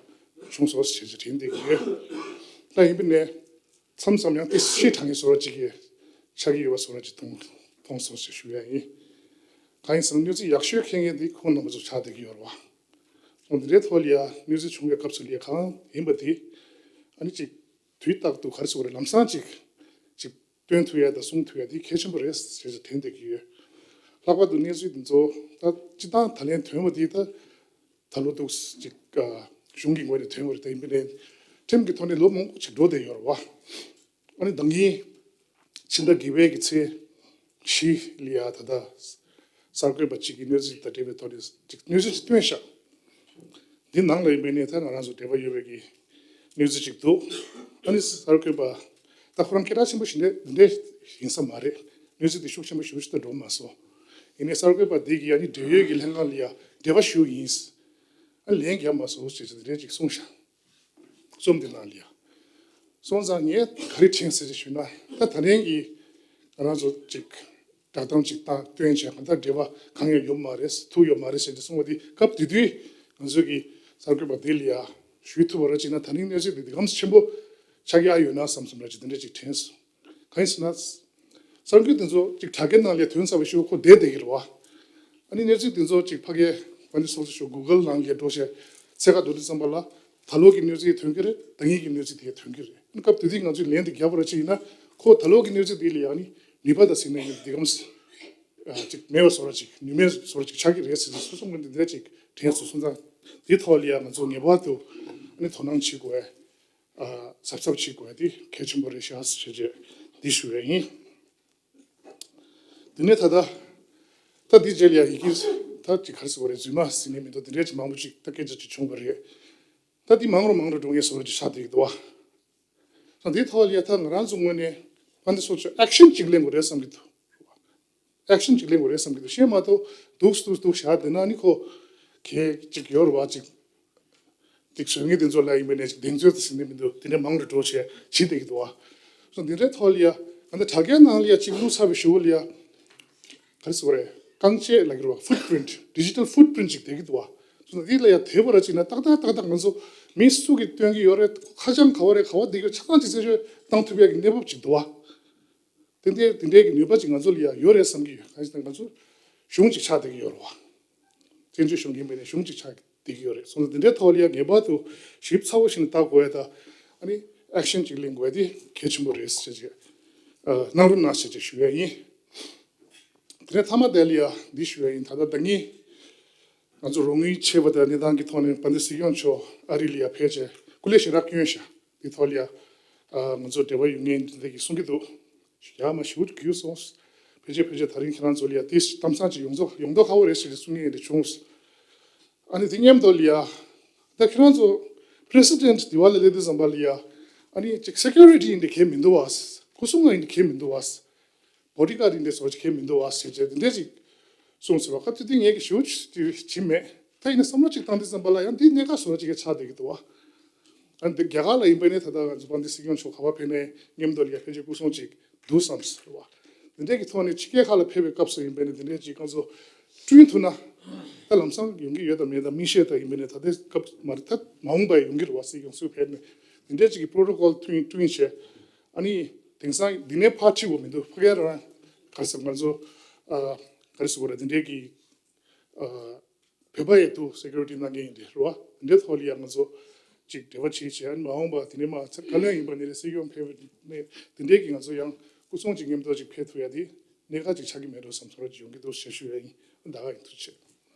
བྱུང་སོང་ཞེས་དྲན་བསྡད་ཀྱི་ཡོད། ད་ཡིན་པ་ནས། མཚམས་མཚམས་ཡང་དེ་ཕྱི་དྲགས་མཁན་བཟོ་འདྲ་ཅིག་གི་ཆགས་ཀྱི་ཡོད་པ་བཟོ་འདྲ་ཅིག་མཐོང་མཐོང་སོང་ཞེས་ཞུ་ཡ་ཡིན། གང་ཡིན་ཟེར་ན་གནོད་འཚེ་ཡག་ཤོས་འཁྱེར་མཁན་དེ་ཁོང་རྣམ་པ་ཚོ་ཆགས་བསྡད་ཀྱི་ཡོད་རེད་བ། འོ་འདི་འདྲའི་ཐོག་ལ་ཡ་གནོད་འཚེ་བྱུང་བའི་སྐབས་སུ་ལ་ཡ་གང་ཡིན་པ་དེ་ཨ་ནི་ཅིག་དུས་རྟག་ཏུ་ག་རེ་ཟེར་དགོས་རེད། ལམ་སང་ཅིག་ཅིག་སྟོན་ཐུབ་ཡ་དང་གསུང་ཐུབ་ཡ་དེ་གལ་ཆེན་པོ་རེད་ཞེས་དྲན་བསྡད་ཀྱི་ཡོད། ལྷག་པར་དུ་གནས་ཚུལ་འདི་ཚོ་ད་སྤྱི་བཏང་ད་ལན་ཐོན་པ་དེ་ད། ད་ལོ་འདུག་ཅིག་ཨ་གཞུང་གི་ངོས་ནས་ཐོན་པ་རེད། ད་ཡིན་པ་ནས་ཁྲིམས་ཀྱི་ཐོག་ནས་ལོ་མང་པོ་ཅིག་འགྲོ་བསྡད་ཡོད་རེད་བ། ཨ་ནི་ད་གིན་ཕྱི་ཟླ་དགུ་པའི་གི་ཚེས་བཞི་ལ་ཡ་ད་ལྟ་གསར་འགོད་པ་གཅིག་གིས་གནོད་འཚེ་དང་འབྲེལ་བའི་ཐོག་ནས་ཅིག་གནོད་འཚེ་ཅིག་བཏོན་ཤག། འདི་ནང་ལ་ཡིན་པ་ནས་ད་ང་རང་ཚོ་འབྲེལ་བ་ཡོད་པའི་གི་གནོད་འཚེ་ཅིག་འདུག། ཨ་ནི་གསར་འགོད་པ་ད་ཁོ་རང་སྐད་གྲགས་ཆེན་པོ་ཞིག་འདྲ་འདི་འདྲ་ཡིན་ས་མ་རེད། གནོད་འཚེ་དེ་ཤུགས་ཆེན་པོ་ཞེ་པོ་ཅིག་ད་འགྲོ་མ་སོང་། ཡིན་ནའི་གསར་འགོད་པ་འདི་གིས་ཨ་ནི་འབྲེལ་ཡོད་ཀྱི་ལྷན་ཁང་ལ་ཡ་འབྲེལ་བ་ཞུ་ཡིན། ཨ་ལན་རྒྱབ་མ་སོང་ཞེས་དེ་འདྲས་ཅིག་གསུངས་ཤག་རྩོམ་འདི་ནང་ལ་ཡ། སོང་ཙང་ངས་ག་རེ་དྲན་ཟེར་ཞུས་ན། ད་ད་རིང་གི་ང་རང་ཚོ་ཅིག་བསྒྲགས་གཏམ་ཅིག་བཏང་སྟོན་བྱས་གང་ལྟར་འབྲེལ་བ་གང་ཡང་ཡོད་མ་རེད། ཐུག་ཡོད་མ་རེད་ཟེར་ཏེ་གསུངས་པ་འདི་སྐབས་དེ་དུས་ང་ཚོ་གི་གསར་འགོད་པ་འདི་ལ་ཡ་ཞུས་ཐུབ་པ་ར་ཅིག་ན། ད་རིང་གནས་ཚུལ་འདི་འདི་གམ་ཆེན་པོ་ཆགས་ཡ་ཡོད་ན་བསམ་བསམ་ར་ཅིག་དེ་འདྲ་ཅིག་དྲན་སོང་། གང་ཡིན་ཟེར་ན། གསར་འགོད་དེ་ཚོ་ཅིག་དྲ་རྒྱའི་ནང་ལ་ཐོན་ཚར་བའི་ཤུགས་ཁོ་བསྡད་བསྡད་ཀྱི་རེད་བ། ཨ་ནི་གནས་ཚུལ་དེ་ཚོ་ཅིག་ཕ་གིའི་ཕ་ནི་སོ་སོ་ཤོག་གུ་གལ་ནང་ལ་འགྲོ་བྱས་ཚད་ཁ་འགྲོ་དུས་ཙམ་པ་ལ་ད་ལོ་གི་གནས་ཚུལ་ཐོན་གྱི་རེད། ད་ངེད་ཀྱི་གནས་ཚུལ་དེ་ཐོན་གྱི་རེད། ཨ་ནི་སྐབས་དེ་དུས་ང་ཚོས་ལན་དེ་བརྒྱབ་པ་ར་ཅིག་ཡིན་ན། ཁོ་ད་ལོ་གི་གནས་ཚུལ་དེ་ལ་ཡང་ནི་ནུས་པ་དང་ཟིན་ནས་ཡོད་དེ་གམ་ཅིག་མེད་པ་བཟོ་ར་ཅིག་ནུས་མེད་བཟོ་ར་ཅིག་ཆགས་ཀྱི་རེད་ཟེར་ཏེ་སོ་སོ་ངོས་ནས་འདི་འདྲ་ཅིག་དྲན་སོང་། སོང་ཙང་དེ་ཐོག་ལ་ཡང་ང་ཚོ་ངེས་པར་དུ་ཨ་ནི་དོ་སྣང་བྱེད་དགོས། ཨ་གཟབ་གཟབ་བྱེད་དགོས་དེ་གལ་ཆེན་པོ་རེད་ཤག་ཟེར་བྱས་འདི་ཞུ་བ་ཡིན། དེ་ནས་ད་ལྟ་ད་འདི་རྗེས་ལ་ཡང་ཡི་གེ་ད་ཅིག་ག་རེ་ཟེར་བ་རེད། རྫུན་མ་ཟིན་ནས་མི་འདུག་དེ་འདྲས་ཅིག་མང་པོ་ཅིག་ད་སྐད་ཆ་ཅིག་བྱུང་བ་རེད། ད་འདི་མང་རུ་མང་རུ་འགྲོ་ངེས་བཟོ་འདྲ་ཅིག་ཆགས་བསྡད་ཀྱི་འདུག་བ། ད་འདིའི་ཐོག་ལ་ཡ་ད་ང་རང་ཚོ་ངོས་ནས་ཕ་འདི་སོགས་ཀྱི་ཨེག་ཤན་ཅིག་ལེན་དགོས་རེད་བསམ་གྱི་འདུག་ཨེག་ཤན་ཅིག་ལེན་དགོས་རེད་བསམ་གྱི་འདུག་ཤེས་མ་གཏོགས་འདུག་འདུག་འདུག་བཞག་བསྡད་ན་ནི་ཁོ་གལ་ཅིག་ཡོད་རེད་བ། ཅིག་ཅིག་བཟོ་མཁན་དེ་ཚོ་ལ་ཡིན་པ་ནས་ཅིག་གདེང་ཚོད་དུ་ཟིན་ནས་མི་འདུག་དེ་འདྲ་མང་རུ་འགྲོ་བྱས་བྱེད་བསྡད་ཀྱི་འདུག་བ། སོ་འདི་འདྲའི་ཐོག་ལ་ཡ་ང་ད་དྲ་རྒྱའི་ནང་ལ་ཡ་ཅིག་བླུགས་ཚར་བའི་ཞུ་བ་ལ་ཡ་ག་རེ་ཟེར་བ་རེད། རྐང་རྗེས་ལ་གི་རེད་བ། ཕུཊ་པི་རིན་ཊི། ཌི་ཇི་ཊལ་ཕུཊ་པི་རིན་ཊི་ཅིག་བསྡད་ཀྱི་འདུག་བ། སོ་འདི་ལ་ཡ་དེ་བ་ར་ཅིག་ན་ཏག་ཏག་ཏག་ཏག་ང་ཚོ་མི་སུ་གིས་སྟོན་གྱི་ཡོད་རེད། ཁ་བྱང་ག་བ་རེད། ག་བ་བསྡད་ཀྱི་ཡོད། ཆ་ཚང་ཅིག་རྩད་གཅོད་བཏང་ཐུབ་ཡ་གི་གནས་བབ་ཅིག་འདུག་བ། དེ་འདྲའི་དེ་འདྲའི་གི་ནུས་པ་ཅིག་ང་ཚོ་ལ་ཡང་ཡོད་རེད་བསམ་གྱི་ཡོད། གང་ཡིན་ཟེར་ན་ང་ཚོ་གཞུང་ཅིག་ཆགས་བསྡད་ཀྱི་ཡོད་རེད་བ། བཙན་བྱོལ་གཞུང་ཡིན་པ་ནས་གཞུང་ཅིག་ཆགས་བསྡད་ཀྱི་ཡོད་རེད། སོང་ཙང་དེ་འདྲའི་ཐོག་ལ་ཡང་ངེས་པར་དུ་ཞིབ་ཚགས་པོ་ཞིག་ནས་ལྟ་དགོས་ཡ་དང་། ཨ་ནི་ཨེག་ཤན་ཅིག་ལེན་དགོས་ཡ་དེ་གལ་ཆེན་པོ་རེད་ཟེར་ཅིག་ཨ་གནང་རོགས་གནང་ཟེར་ཅིག་ཞུ་ཡ་ཡིན། དེ་ནས་མཐའ་མ་དེ་ལ་ཡང་འདི་ཞུ་ཡ་ཡིན། ད་ལྟ་ད་ངས་ང་ཚོ་རོགས་དངུལ་ཆེ་བ་དང་གནས་སྟངས་ཀྱི་ཐོག་ནས་དཔལ་ལྡན་སྲིད་སྐྱོང་མཆོག་ཨ་རི་ལ་ཡང་ཕེབས་བྱས་སྐུ་ལས་ཞེ་དྲག་བསྐྱོན་ཤག་འདི་ཐོག་ལ་ཡང་ཨ་ང་ཚོ་འབྲེལ་བ་ཡོད་མཁན་འདི་འདྲ་གིས་གསུང་གི་འདུག་ཡ་མ་ཞུ་གི་ཡོད་སོང་། ཕལ་ཆེར་ཕལ་ཆེར་ད་རིང་ཁྱེད་རང་ཚོ་ལ་ཡང་དེ་གཏམ་བཟང་ཅིག་ཡོང་ཚོ་ཡོང་མདོག་ཁ་པོ་རེད་ཟེར་ཏེ་གསུང་མཁན་འདི་བྱུང་། ཨ་ནི་དེ་མཉམ་དུ་ལ་ཡང་ད་ཁྱེད་རང་ཚོ་པི་རེ་སི་ཌེན་ཊི་འདི་བ་ལ་སླེབས་དུས་ཙམ་པ་ལ་ཡང་ཨ་ནི་ཅིག་སེ་ཀུ་རི་ཊི་འདི་གལ་མི་འདུག་བ། སྐུ་སྲུང་འདི་གལ་མི་འདུག་བ། བོ་ཌི་གཱཌ་འདི་འདྲ་བཟོ་ཅིག་གལ་མི་འདུག་བ་ཟེར་བྱས་དེ་འདྲ་ཅིག་གསུངས་ཟེར་བ། ཁ་ཐུག་དེ་ངས་ཀྱི་ཞུ་ཅི་བྱེད་མེད། ད་ཡིན་ན་བསམ་བློ་ཅིག་བཏང་དུས་ཙམ་པ་ལ་ཡང་འདི་གནད་འགག་བཟོ་ཅིག་གི་ཆགས་བསྡད་ཀྱི་འདུག་བ། ཨ་འདི་རྒྱ་གར་ལ་ཡིན་པ་ནས་ད་ལྟ་ང་ཚོ་དཔལ་ལྡན་སྲིད་སྐྱོང་མཆོག་ག་པར་ཕེབས་ནས་མཉམ་དུ་ལ་ཡང་ཕལ་ཆེར་སྐུ་སྲུང་ཅིག་འདུག་བསམ་ཟེར་བ། འདི་འདྲ་གི་ཐོག་ནས་ཕྱི་རྒྱལ་ཁག་ལ་ཕེབས་པའི་སྐབས་སུ་ཡིན་པ་ནས་འདི་འདྲ་ཅིག་ང་ཚོ་བསྐྲུན་ཐུབ་ན། ད་ལམ་སང་ཡོང་གི་ཡོད་དམ་མེད་དམ་མི་ཤེས། ད་ཡིན་པ་ནས་ད་ལྟའི་སྐབས་མ་རེད། ད་མ་འོངས་པ་ཡོང་གི་རེད་བ། སྲིད་སྐྱོང་སུ་ཕེབས་ནས་འདི་འདྲ་ཅིག་གི་པོ་རོ་ཊོ་ཀོལ་བསྐྲུན་བསྐྲུན་བྱས། ཨ་ནི་དེང་སང་འདི་ནས་ཕར་ཁྲིད་དགོས་མི་འདུག་ཕ་གིར་རང་ག་རེ་ཟེར་ང་ཚོ་ཨ་ག་རེ་ཟེར་དགོས་རེད། འདི་འདྲའི་གི་ཨ་བོད་པ་ཡི་ཐོག་སེ་ཀུ་རི་ཊི་གནང་མཁན་ཡིན་དེ་རེད་བ། འདི་འདྲའི་ཐོག་ལ་ཡང་ང་ཚོ་ཅིག་འབྲེལ་བ་བྱེད་བྱེད། ཨ་ནི་མ་འོངས་པ་དེ་ནས་མ་ཚེ་ག་ལོན་ཡིན་པ་ནས་སྲིད་སྐྱོང་ཕེབས་ནས་འདི་འདྲའི་གི་ང་ཚོ་ཡང་སྐུ་སྲུང་ཅིག་མཉམ་དུ་ཅིག་ཕེབས་ཐུབ་ཡ་དེ་གནད་འགག་ཅིག་ཆགས་ཀྱི་མེད་འགྲོ་བསམ་ཚོར་བ་ཅིག་ཡོང་གི་འདུག་ཞེས་ཞུ་ཡ་ཡིན། ད་ག་ཡིན། ཐུགས་རྗེ་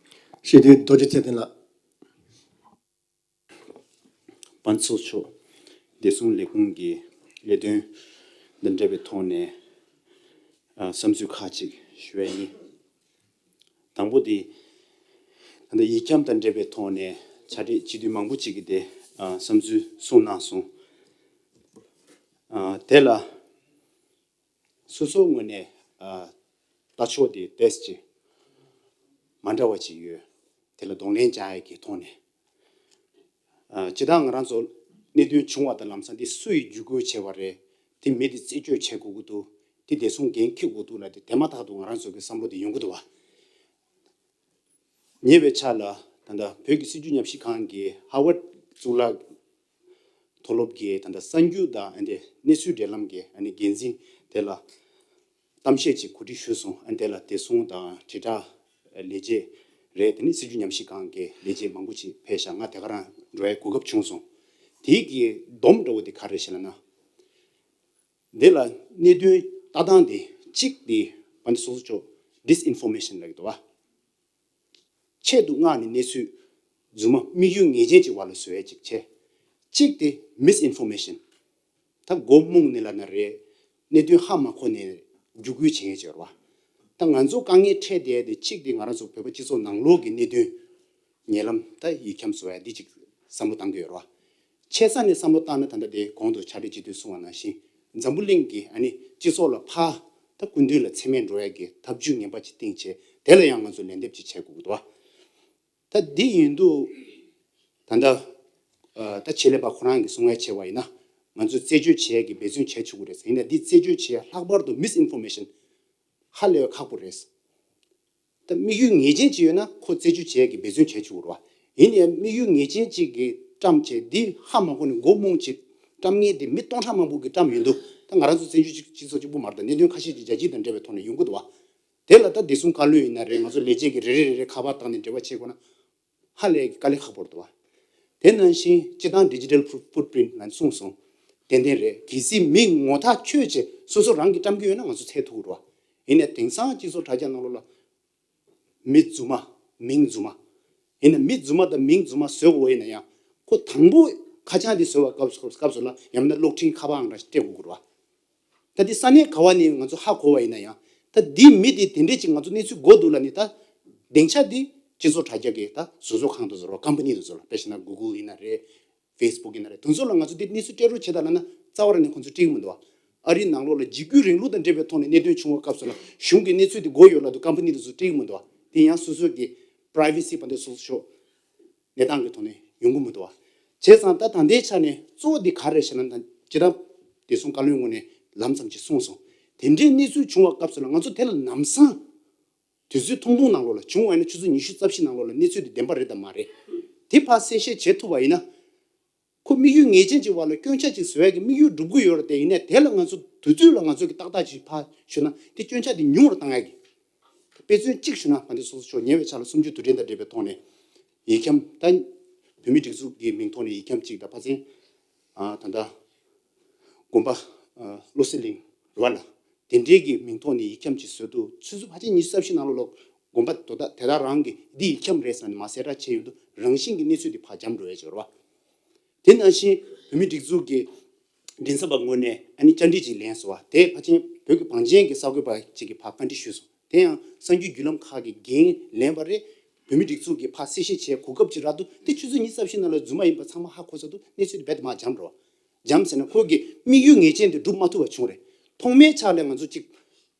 ཆེ། སྤྱི་འཐུས་རྡོ་རྗེ་ཚེ་བརྟན་ལགས། དཔལ་འབྱོར་ཕྱོགས་བདེ་སྲུང་ལས་ཁུངས་ཀྱི་ལས་དོན་དང་འབྲེལ་བའི་ཐོག་ནས་ཨ་བསམ་ཚུལ་ཁག་ཅིག་ཞུ་ཡ་ཡིན། དང་པོ་དེ་ད་ལྟ་ཡིག་སྐྱོང་དང་འབྲེལ་བའི་ཐོག་ནས་ཕྱག་སྦྲེལ་སྤྱི་འཐུས་མང་པོ་ཅིག་གིས་དེ་ཨ་བསམ་ཚུལ་གསུངས་གནང་སོང་། ཨ་དེ་ལ་སོ་སོའི་ངོས་ནས་ཨ་ལྟ་ཕྱོགས་དེ་ཏོག་ཙམ་ཅིག་མ་འདྲ་བ་ཅིག་ཡོད། དེ་ལ་གདོང་ལེན་བྱ་ཡག་གི་ཐོག་ནས། ཨ་སྤྱིར་བཏང་ང་རང་ཚོ་གནད་དོན་བྱུང་བ་དང་ལམ་སང་དེ་སུ་ཡིས་བརྒྱུད་སྐུལ་བྱས་པ་རེད། དེ་མི་དེ་རྩད་གཅོད་བྱེད་དགོས་ཀྱི་འདུག་དེ་བདེ་སྲུང་འགན་འཁྱེར་དགོས་འདུག་ལབ་དེ་དེ་མ་ཐག་ཏུ་ང་རང་ཚོ་གི་བསམ་བློ་དེ་ཡོང་གི་འདུག་བ། ཉེ་བའི་ཆར་ལ་ད་ལྟ་བོད་ཀྱི་སྲིད་བྱུས་ཉམས་ཞིབ་ཁང་གི་ཧར་ཝརཌ་གཙུག་ལག་མཐོ་སློབ་ཀྱི་ད་ལྟ་གསར་འགྱུར་དང་ཨ་ནི་གནས་ཚུལ་འབྲེལ་ལམ་གྱི་ཨ་ནི་འགན་འཛིན་དེ་ལ་གཏམ་བཤད་ཅིག་གོ་སྒྲིག་ཞུས་སོང་། ཨ་ནི་དེ་ལ་བདེ་སྲུང་དང་དྲིལ་བསྒྲགས་ལས་བྱེད་རེད། དེ་ནི་སྲིད་བྱུས་ཉམས་ཞིབ་ཁང་གི་ལས་བྱེད་མང་པོ་ཅིག་ཕེབས་ཤག་ང་དེ་ག་རང་འགྲོ་ཡའི་གོ་སྐབས་བྱུང་སོང་། དེའི་གི་སྡོམ་འདྲ་བོ་དེ་ག་རེ་རེད་ཟེར་ན། འདི་ལ་གནད་དོན་ལྟ་སྟངས་དེ་གཅིག་དེ་དཔལ་ལྡན་སྲིད་སྐྱོང་མཆོག་ཌིས་ཨིན་ཕོར་མེ་ཤན་ལབ་ཀྱི་འདུག་བ། ཆེད་དུ་མངགས་ནས་གནས་ཚུལ་རྫུན་མ་དམིགས་ཡུལ་ངེས་ཅན་ཅིག་བར་ལ་བཟོ་ཡ་ཅིག་བྱས། གཅིག་དེ་མིས་ཨིན་ཕོར་མེ་ཤན། ད་མགོ་རྨོངས་ནས་ལབ་ན་རེད། གནད་དོན་ཧ་མ་གོ་ནས་བརྒྱུད་སྐུལ་བྱེད་མཁན་ཅིག་ཡོད་རེད་བ། ད་ང་ཚོ་དཀའ་ངལ་འཕྲད་བསྡད་དེ་གཅིག་དེ་ང་རང་ཚོ་བོད་པ་སྤྱི་ཚོགས་ནང་ལོགས་ཀྱི་གནད་དོན་ཉེ་ལམ་ད་ཡིག་འཁྱམས་བཟོ་ཡ་འདི་ཅིག་བསམ་བློ་བཏང་གི་ཡོད་རེད་བ། ཆེ་ས་ནས་བསམ་བློ་བཏང་ན་ད་ལྟ་དེ་གོང་དུ་ཕྱག་སྦྲེལ་སྤྱི་འཐུས་གསུངས་པ་ནང་བཞིན་འཛམ་བུ་གླིང་གི་ཨ་ནི་སྤྱི་ཚོགས་ལ་ཕར་ ད་སྐུ་མདུན་ལ་མཚན་སྨད་འགྲོ་ཡ་གི་ཐབས་ཇུས་ངན་པ་ཅིག་བཏིང་བྱས། དེ་ལ་ཡང་ང་ཚོ་ལན་འདེབས་ཅིག་བྱེད་དགོས་ཀྱི་འདུག་བ། ད་འདི་ཡིན་དུས་ད་ལྟ་ཨ་ད་ཆེད་ལས་པ་ཁོ་རང་གིས་གསུང་ཡ་བྱས་པ་ཡིན་ན། ང་ཚོས་རྩད་གཅོད་བྱེད་ཡ་གི་འབད་བརྩོན་བྱེད་ཆོག་གི་རེད། ཡིན་ན་འདི་རྩད་གཅོད་བྱེད་ཡ་ལྷག་པར་དུ་མིས་ཨིན་ཕོར་མེ་ཤན་ཧ་ལས་པ་ཁག་པོ་རེད། ད་དམིགས་ཡུལ་ངེས་ཅན་ཅིག་ཡོད་ན་ཁོ་རྩད་གཅོད་བྱེད་ཡ་གི་འབད་བརྩོན་བྱེད་ཆོག་གི་རེད་བ། ཡིན་ཡང་དམིགས་ཡུལ་ངེས་ཅན་ཅིག་གིས་བཀྲམ་བྱས། འདི་ཧ་མ་གོ་ནས་མགོ་རྨོངས་བྱས་བཀྲམ་མཁན་དེ་མི་སྟོང་ཕྲག་མང་པོ་གིས་བཀྲམ་ཡོང་དུས། ད་ང་རང་ཚོ་བཙན་བྱོལ་སྤྱི་སྤྱི་ཚོགས་གཅིག་པུ་མ་རེད། ད་གནད་དོན་ཁ་ཤས་ཅིག་རྒྱལ་སྤྱི་དང་འབྲེལ་བའི་ཐོག་ནས་ཡོང་གི་འདུག་བ། དེ་ལ་ད་བདེ་སྲུང་བཀའ་བློན་ཡིན་ན་རེད། ང་ཚོ་ལས་བྱེད་ཀྱི་རེ་རེ་རེ་རེ་ཁ་པར་བཏང་ནས་འབྲེལ་བ་བྱེད་དགོས་ན་ཧ་ལས་ཀྱི་དཀའ་ལས་ཁག་པོ་རེད་འདུག་བ། དེ་ནང་བཞིན་སྤྱི་བཏང་ཌི་ཇི་ཊལ་ཕུཊ་ཕུཊ་པི་རིན་ཊི་ལ་གསུངས་སོང་། ཏན་ཏན་རེད། གལ་སྲིད་མི་ངོ་ཐག་ཆོད་བྱས་སོ་སོ་རང་གིས་བཀྲམ་གྱི་ཡོད་ན་ང་ཚོ་འཚོལ་ཐུབ་ཀྱི་རེད་བ། ཡིན་ནའི་དེང་སང་སྤྱི་ཚོགས་དྲ་རྒྱ་ནང་ལོགས་ལ་མི་རྫུན་མ། མིང་རྫུན་མ། ཡིན་ན་མི་རྫུན་མ་དང་མིང་རྫུན་མ་བཟོ་དགོས་ཡིན་ན་ཡང་། ཁོ་དང་པོ་ཁ་བྱང་འདི་བཟོ་བའི་སྐབས་སུ་སྐབས་སུ་ལ་ཡང་མིན་ན་གློག་འཕྲིན་ཁ་པར་ཨང་གྲངས་ཤིག་སྤྲད་དགོས་ཀྱི་རེད་བ། ད་འདི་ས་གནས་ག་བ་ནས་ང་ཚོ་ཧ་གོ་བ་ཡིན་ན་ཡང་། ད་འདི་མི་འདི་དེ་འདྲས་ཅིག་ང་ཚོ་གནས་ཚུལ་གོ་འདུག་ལབ་ནས། ད་སྡིངས་ཆ་འདི་སྤྱི་ཚོགས་དྲ་རྒྱ་གི་ད་བཟོ་ཚོགས་ཁང་དུ་བཟོ་རོགས། ཀམ་པ་ནི་དུ་བཟོ་རོགས། དཔེ་བཞག་ན་གུ་གུལ་ཡིན་ན་རེད། ཕེ་སི་བུག་ཡིན་ན་རེད། དེ་ཚོ་ལ་ང་ཚོ་འདི་གནས་ཚུལ་སྤྲད་རོགས་བྱེད་དང་ལབ་ན་རྩ་བ་རང་ནས་ཁོང་ཚོས་སྤྲད་ཀྱི་མི་འདུག་བ། ཨ་རིའི་ནང་ལོགས་ལ་འཇིགས་སྐུལ་རིང་ལུགས་དང་འབྲེལ་བའི་ཐོག་ནས་གནད་དོན་བྱུང་བའི་སྐབས་སུ་ལ་གཞུང་གི་གནས་ཚུལ་དེ་དགོས་ཡོད་ལབ་དུས་ཀམ་པ་ནི་དེ་ཚོས་སྤྲད་ཀྱི་མི་འདུག་བ། དེ་ཡང་སོ་སོ་གི་པ་རའི་ཝེ་སི་བར་དེ་སོ་སོ་ཤོག་གནས་སྟངས་ཀྱི་ཐོག་ནས་ཡོང་གི་མི་འདུག་བ། བྱས་ཙང་ད་ད་ལྟའི་ཆ་ནས་གཙོ་བོ་འདི་ག་རེ་རེད་ཟེར་ན། ད་སྤྱིར་བཏང་བདེ་སྲུང་བཀའ་བློན་ངོས་ནས་ལམ་ཙམ་ཅིག་གསུངས་སོང་། དེ་འདྲའི་གནས་ཚུལ་བྱུང་བའི་སྐབས་སུ་ལ་ང་ཚོ་དེ་ལ་ལམ་སང་དུས་ཚོད་ཐུང་ཐུང་ནང་ལོགས་ལ། བྱུང་བ་ཡིན་ན་ཆུ་ཚོད་ཉི་ཤུ་རྩ་བཞི་ནང་ལོགས་ལ་གནས་ཚུལ་དེ་བདེན་པ་རེད་དམ་མ་རེད་དེ་ཕར་གསལ་བཤད་བྱེད་ཐུབ་པ་ཡིན་ན། ཁོ་དམིགས་ཡུལ་ངེས་ཅན་གྱི་བར་ལ་སྐྱོན་ཆ་ཅིག་བཟོ་ཡ་གི་དམིགས་ཡུལ་འགྲུབ་ཀྱི་ཡོད་རེད་དེ། ཡིན་ནའི་དེ་ལ་ང་ཚོ་དུས་ཚོད་ལ་ང་ཚོ་གི་ཏག་ཏག་ཅིག་ཕར་ཞུ་ན་དེ་སྐྱོན་ཆ་དེ་ཉུང་རུ་བཏང་ཡ་གི། དཔེ་མཚོན་གཅིག་ཞུ་ན། ཕ་འདི་སོ་སོ་ཤོག་ཉེ་བའི་ཆར་ལ་གསུམ་བཅུའི་དུས་དྲན་དང་འབྲེལ་བའི་ཐོག་ནས་ཡིག་ཁྱམས། ད་བོད་མིའི་སྒྲིག་འཛུགས་ཀྱི་མིང་ཐོག་ནས་ཡིག་ཁྱམས་གཅིག་དང་། ཕ་ཚན་ཨ་ད་ལྟ་དགོན་པ་ཨ་བློ་གསལ་གླིང་རེད་བ་ལ། དེ་འདྲའི་གི་མིང་ཐོག་ནས་ཡིག་ཁྱམས་ཅིག་བཟོས་འདུག་ཆུ་ཚོད་ཕལ་ཆེར་ཉི་ཤུ་རྩ་བཞི་ནང་ལོགས་ལ་དགོན་པ་དོ་བདག་དེ་དག་རང་གིས་འདི་ཡིག་ཁྱམས་རེད་ཟེར་ནས་མར་གསལ་བསྒྲགས་བྱས་ཡོང་དུས་རང་བཞིན་གྱི་གནས་ཚུལ་འདི་ཕར་འཇམ་འགྲོ་ཡ་ཅིག་རེད་བ། དེ་ནང་བཞིན་བོད་མིའི་སྒྲིག་འཛུགས་ཀྱི་མགྲིན་ཚབ་པ་ངོས་ནས་ཨ་ནི་བཅར་འདྲི་ཅིག་ལེན་སོང་བ། དེ་ཕལ་ཆེར་བོད་ཀྱི་བང་ཆེན་གྱི་གསར་འགོད་པ་ཅིག་གིས་ཕར་བཀའ་འདྲི་ཞུས་སོང་། དེ་ཡང་གསར་འགྱུར་བརྒྱུད་ལམ་ཁག་གི་འགན་ལེན་པ་རེད། བོད་མིའི་སྒྲིག་འཛུགས་ཀྱིས་ཕར་གསལ་བཤད་བྱས་གོ་སྐབས་ཅིག་རག་འདུག་དེ་ཆུ་ཚོད་ཉི་ཤུ་རྩ་བཞི་ནང་ལ་རྫུན་མ་ཡིན་པ་ཚང་མ་ཧ་གོ་ཚར་འདུག་གནས་ཚུལ་དེ་རྦད་དེ་མར་འཇམ་འགྲོ་བ། འཇམ་ཟེར་ན་ཁོ་གི་དམིགས་ཡུལ་ངེས་ཅན་དེ་འགྲུབ་མ་ཐུབ་པ་བྱུང་རེད། ཐོག་མའི་ཆ་ལ་ང་ཚོ་ཅིག་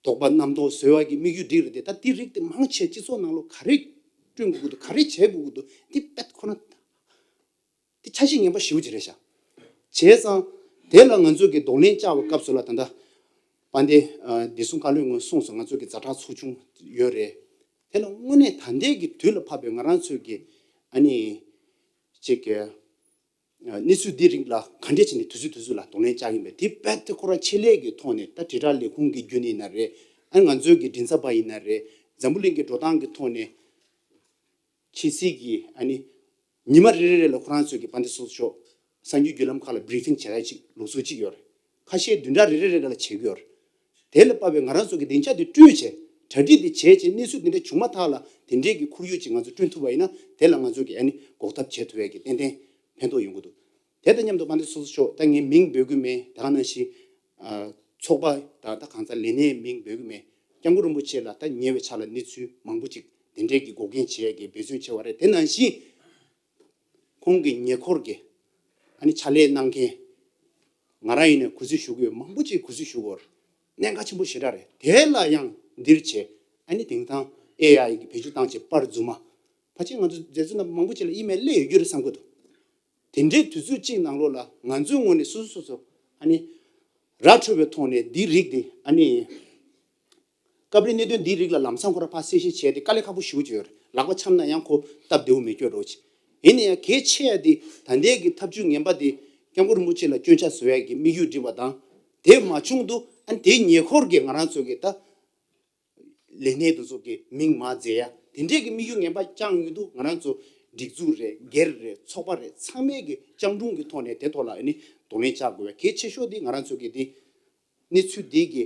དོགས་པ་རྣམ་རྟོག་བཟོ་བ་གི་དམིགས་ཡུལ་འགྲིག་རེད་དེ། ད་དེ་རིགས་དེ་མང་ཆེ་སྤྱི་ཚོགས་ནང་ལོགས་ག་རེ་བསྐྲུན་དགོས་ཀྱི་འདུག་ག་རེ་བྱེད་དགོས་ཀྱི་འདུག་དེ་རྦད་ཁོ་ན་དེ་ཆ་ཤས་ངན་པ་ཞེ་པོ་ཅིག་རེད་ཤག་བྱས་ཙང་དེ་ལ་ང་ཚོ་གི་གདོང་ལེན་བཅར་བའི་སྐབས་སུ་ལ། ད་ལྟ་དཔལ་ལྡན་ཨ་བདེ་སྲུང་བཀའ་བློན་ངོས་གསུངས་སོང་། ང་ཚོ་གི་ཛ་དྲག་ཚོགས་ཆུང་ཡོད་རེད། དེ་ལ་དངོས་གནས་ད་ལྟའི་གི་དུས་ལ་བབ་པའི་ང་རང་ཚོའི་གི་ཨ་ནི་ཅིག་གི་གནས་ཚུལ་འདི་རིགས་ལ་ག་འདྲས་བྱས་ནས་དུས་ཚོད་དུས་ཚོད་ལ་གདོང་ལེན་བཅར་གྱི་ཡིན་པས། དེ་རྦད་དེ་ཁོ་རང་ཆེད་ལས་ཀྱི་ཐོག་ནས། ད་དྲིལ་བསྒྲགས་ལས་ཁུངས་ཀྱི་བརྒྱུད་ནས་ཡིན་ན་རེད། ཨ་ང་ཚོའི་གི་མགྲིན་ཚབ་པ་ཡིན་ན་རེད། འཛམ་བུ་གླིང་གི་འགྲོ་སྟངས་ཀྱི་ཐོག་ནས་ཕྱི་སྲིད་ཀྱི་ཨ་ནི་ཉི་མ་རེ་རེ་རེ་ལ་ཁོ་རང་ཚོའི་གི་དཔལ་ལྡན་ཚོགས་གཙོ་མཆོག་གསར་འགྱུར་བརྒྱུད་ལམ་ཁག་ལ་བྷི་རི་ཕིང་བྱེད་ཡ་ཅིག་ལུགས་སྲོལ་ཅིག་ཡོད་རེད། ཁ་ཤས་བདུན་ཕྲག་རེ་རེ་རེ་རེ་ལ་བྱེད་ཀྱི་ཡོད་རེད། དེ་ལ་དཔག་པའི་ང་རང་ཚོ་གི་སྡིངས་ཆ་དེ་བསྐྲུན་བྱས། གྲ་སྒྲིག་དེ་བྱས་བྱས། གནས་ཚུལ་དེ་འདྲ་བྱུང་མ་ཐག་ལ་དེ་འདྲའི་གི་ཁོར་ཡུག་ཅིག་ང་ཚོ་བསྐྲུན་ཐུབ་པ་ཡིན་ན། དེ་ལ་ང་ཚོ་གི་ཨ་ནི་འགོག་ཐབས་བྱེད་ཐུབ་ཡས་ཀྱི་ཏན་ཏན་ཕན་ཐོགས་ཡོང་གི་འདུག་དེ་དང་མཉམ་དུ་དཔལ་ལྡན་ཚོགས་གཙོ་མཆོག་ད་ངས་མིང་འབོད་ཀྱི་མེད། དེ་ག་ནང་བཞིན་ཨ་ཚོགས་པ་དང་། ད་གང་ཟག་ལས་སྣའི་མིང་འབོད་ཀྱི་མེད། སྐྱབས་མགོན་རིན་པོ་ཆེ་ལ་ད་ཉེ་བའི་ཆར་ལ་གནས་ཚུལ་མང་པོ་ཅིག་དེ་འདྲའི་གི་འགོག་རྐྱེན་བྱེད་ཡས་ཀྱི་འབད་བརྩོན་བྱས་པ་རེད། དེ་ནང་བཞིན་ཁོང་གི་ཉེ་འཁོར་གྱི་ཨ་ནི་ཕྱག་ལས་གནང་མཁན། ང་རང་ཡིན་ནའི་གུས་བརྩི་ཞུ་གི་ཡོད། མང་པོ་ཅིག་གུས་བརྩི་ཞུ་གི་ཡོད་རེད། གནད་འགག་ཆེན་པོ་ཞེ་དྲག་རེད། དེ་ལ་ཡང་འདིར་བྱས་ཨ་ནི་དེང་སང་ཨེ་ཨའི་གི་བེད་སྤྱོད་བཏང་བྱས་པར་རྫུན་མ། ཕལ་ཆེར་ང་ཚོ་མཛད་གཙོ་རྣམ་པ་མང་པོ་ཅིག་ལ་ཨི་མེལ་སླེབས་ཡོད་རྒྱུ་རེད་བསམ་གྱི་འདུག་དེ་འདྲའི་དུས་ཚོད་ཅིག་ནང་ལོགས་ལ་ང་ཚོའི་ངོས་ནས་སོ་སོ་སོ་སོ་ཨ་ནི་ར་འཕྲོད་པའི་ཐོག་ནས་འདི་རིགས་དེ་ཨ་ནི་སྐབས་རེ་གནད་དོན་འདི་རིགས་ལ་ལམ་སང་ཁོ་རང་ཕར་གསལ་བཤད་བྱས་ཏེ་དཀའ་ལས་ཁག་པོ་ཞེ་པོ་ཅིག་ཡོད་རེད། ལག་པ་འཆམ་ན་ཡང་ཁོ་སྟབས་བདེ་པོ་མེད་སྐྱོ་རོགས་ཅིག་ཡིན་ན་ཡང་གལ་ཆེ་ཡ་དེ་ད་ལྟའི་གི་ཐབས་ཇུས་ངན་པ་དེ་སྐྱབས་མགོན་རིན་པོ་ཆེ་ལ་སྐྱོན་ཆ་བཟོ་ཡ་གི་དམིགས་ཡུལ་བསྒྲིགས་པ་དང་། དེ་མ་བྱུང་དུས་ཨ་ནི་དེའི་ཉེ་འཁོར་གྱི་ང་རང་ཚོ་གི་ད་ལས་སྣེ་དེ་ཚོ་གི་མིང་མར་འཛེག་ཡ་དེ་འདྲས་ཀྱི་དམིགས་ཡུལ་ངན་པ་བཅངས་ཡོང་དུས། ང་རང་ཚོ་སྒྲིག་འཛུགས་རེད། སྒེར་རེད། ཚོགས་པ་རེད། ཚང་མས་ཀྱི་སྤྱང་གྲུང་གི་ཐོག་ནས་དེ་ཐོག་ལ་ཨ་ནི་གདོང་ལེན་བཅར་དགོས་པའི་གལ་ཆེ་ཤོས་དེ། ང་རང་ཚོ་གི་དེ་གནས་ཚུལ་འདི་གི་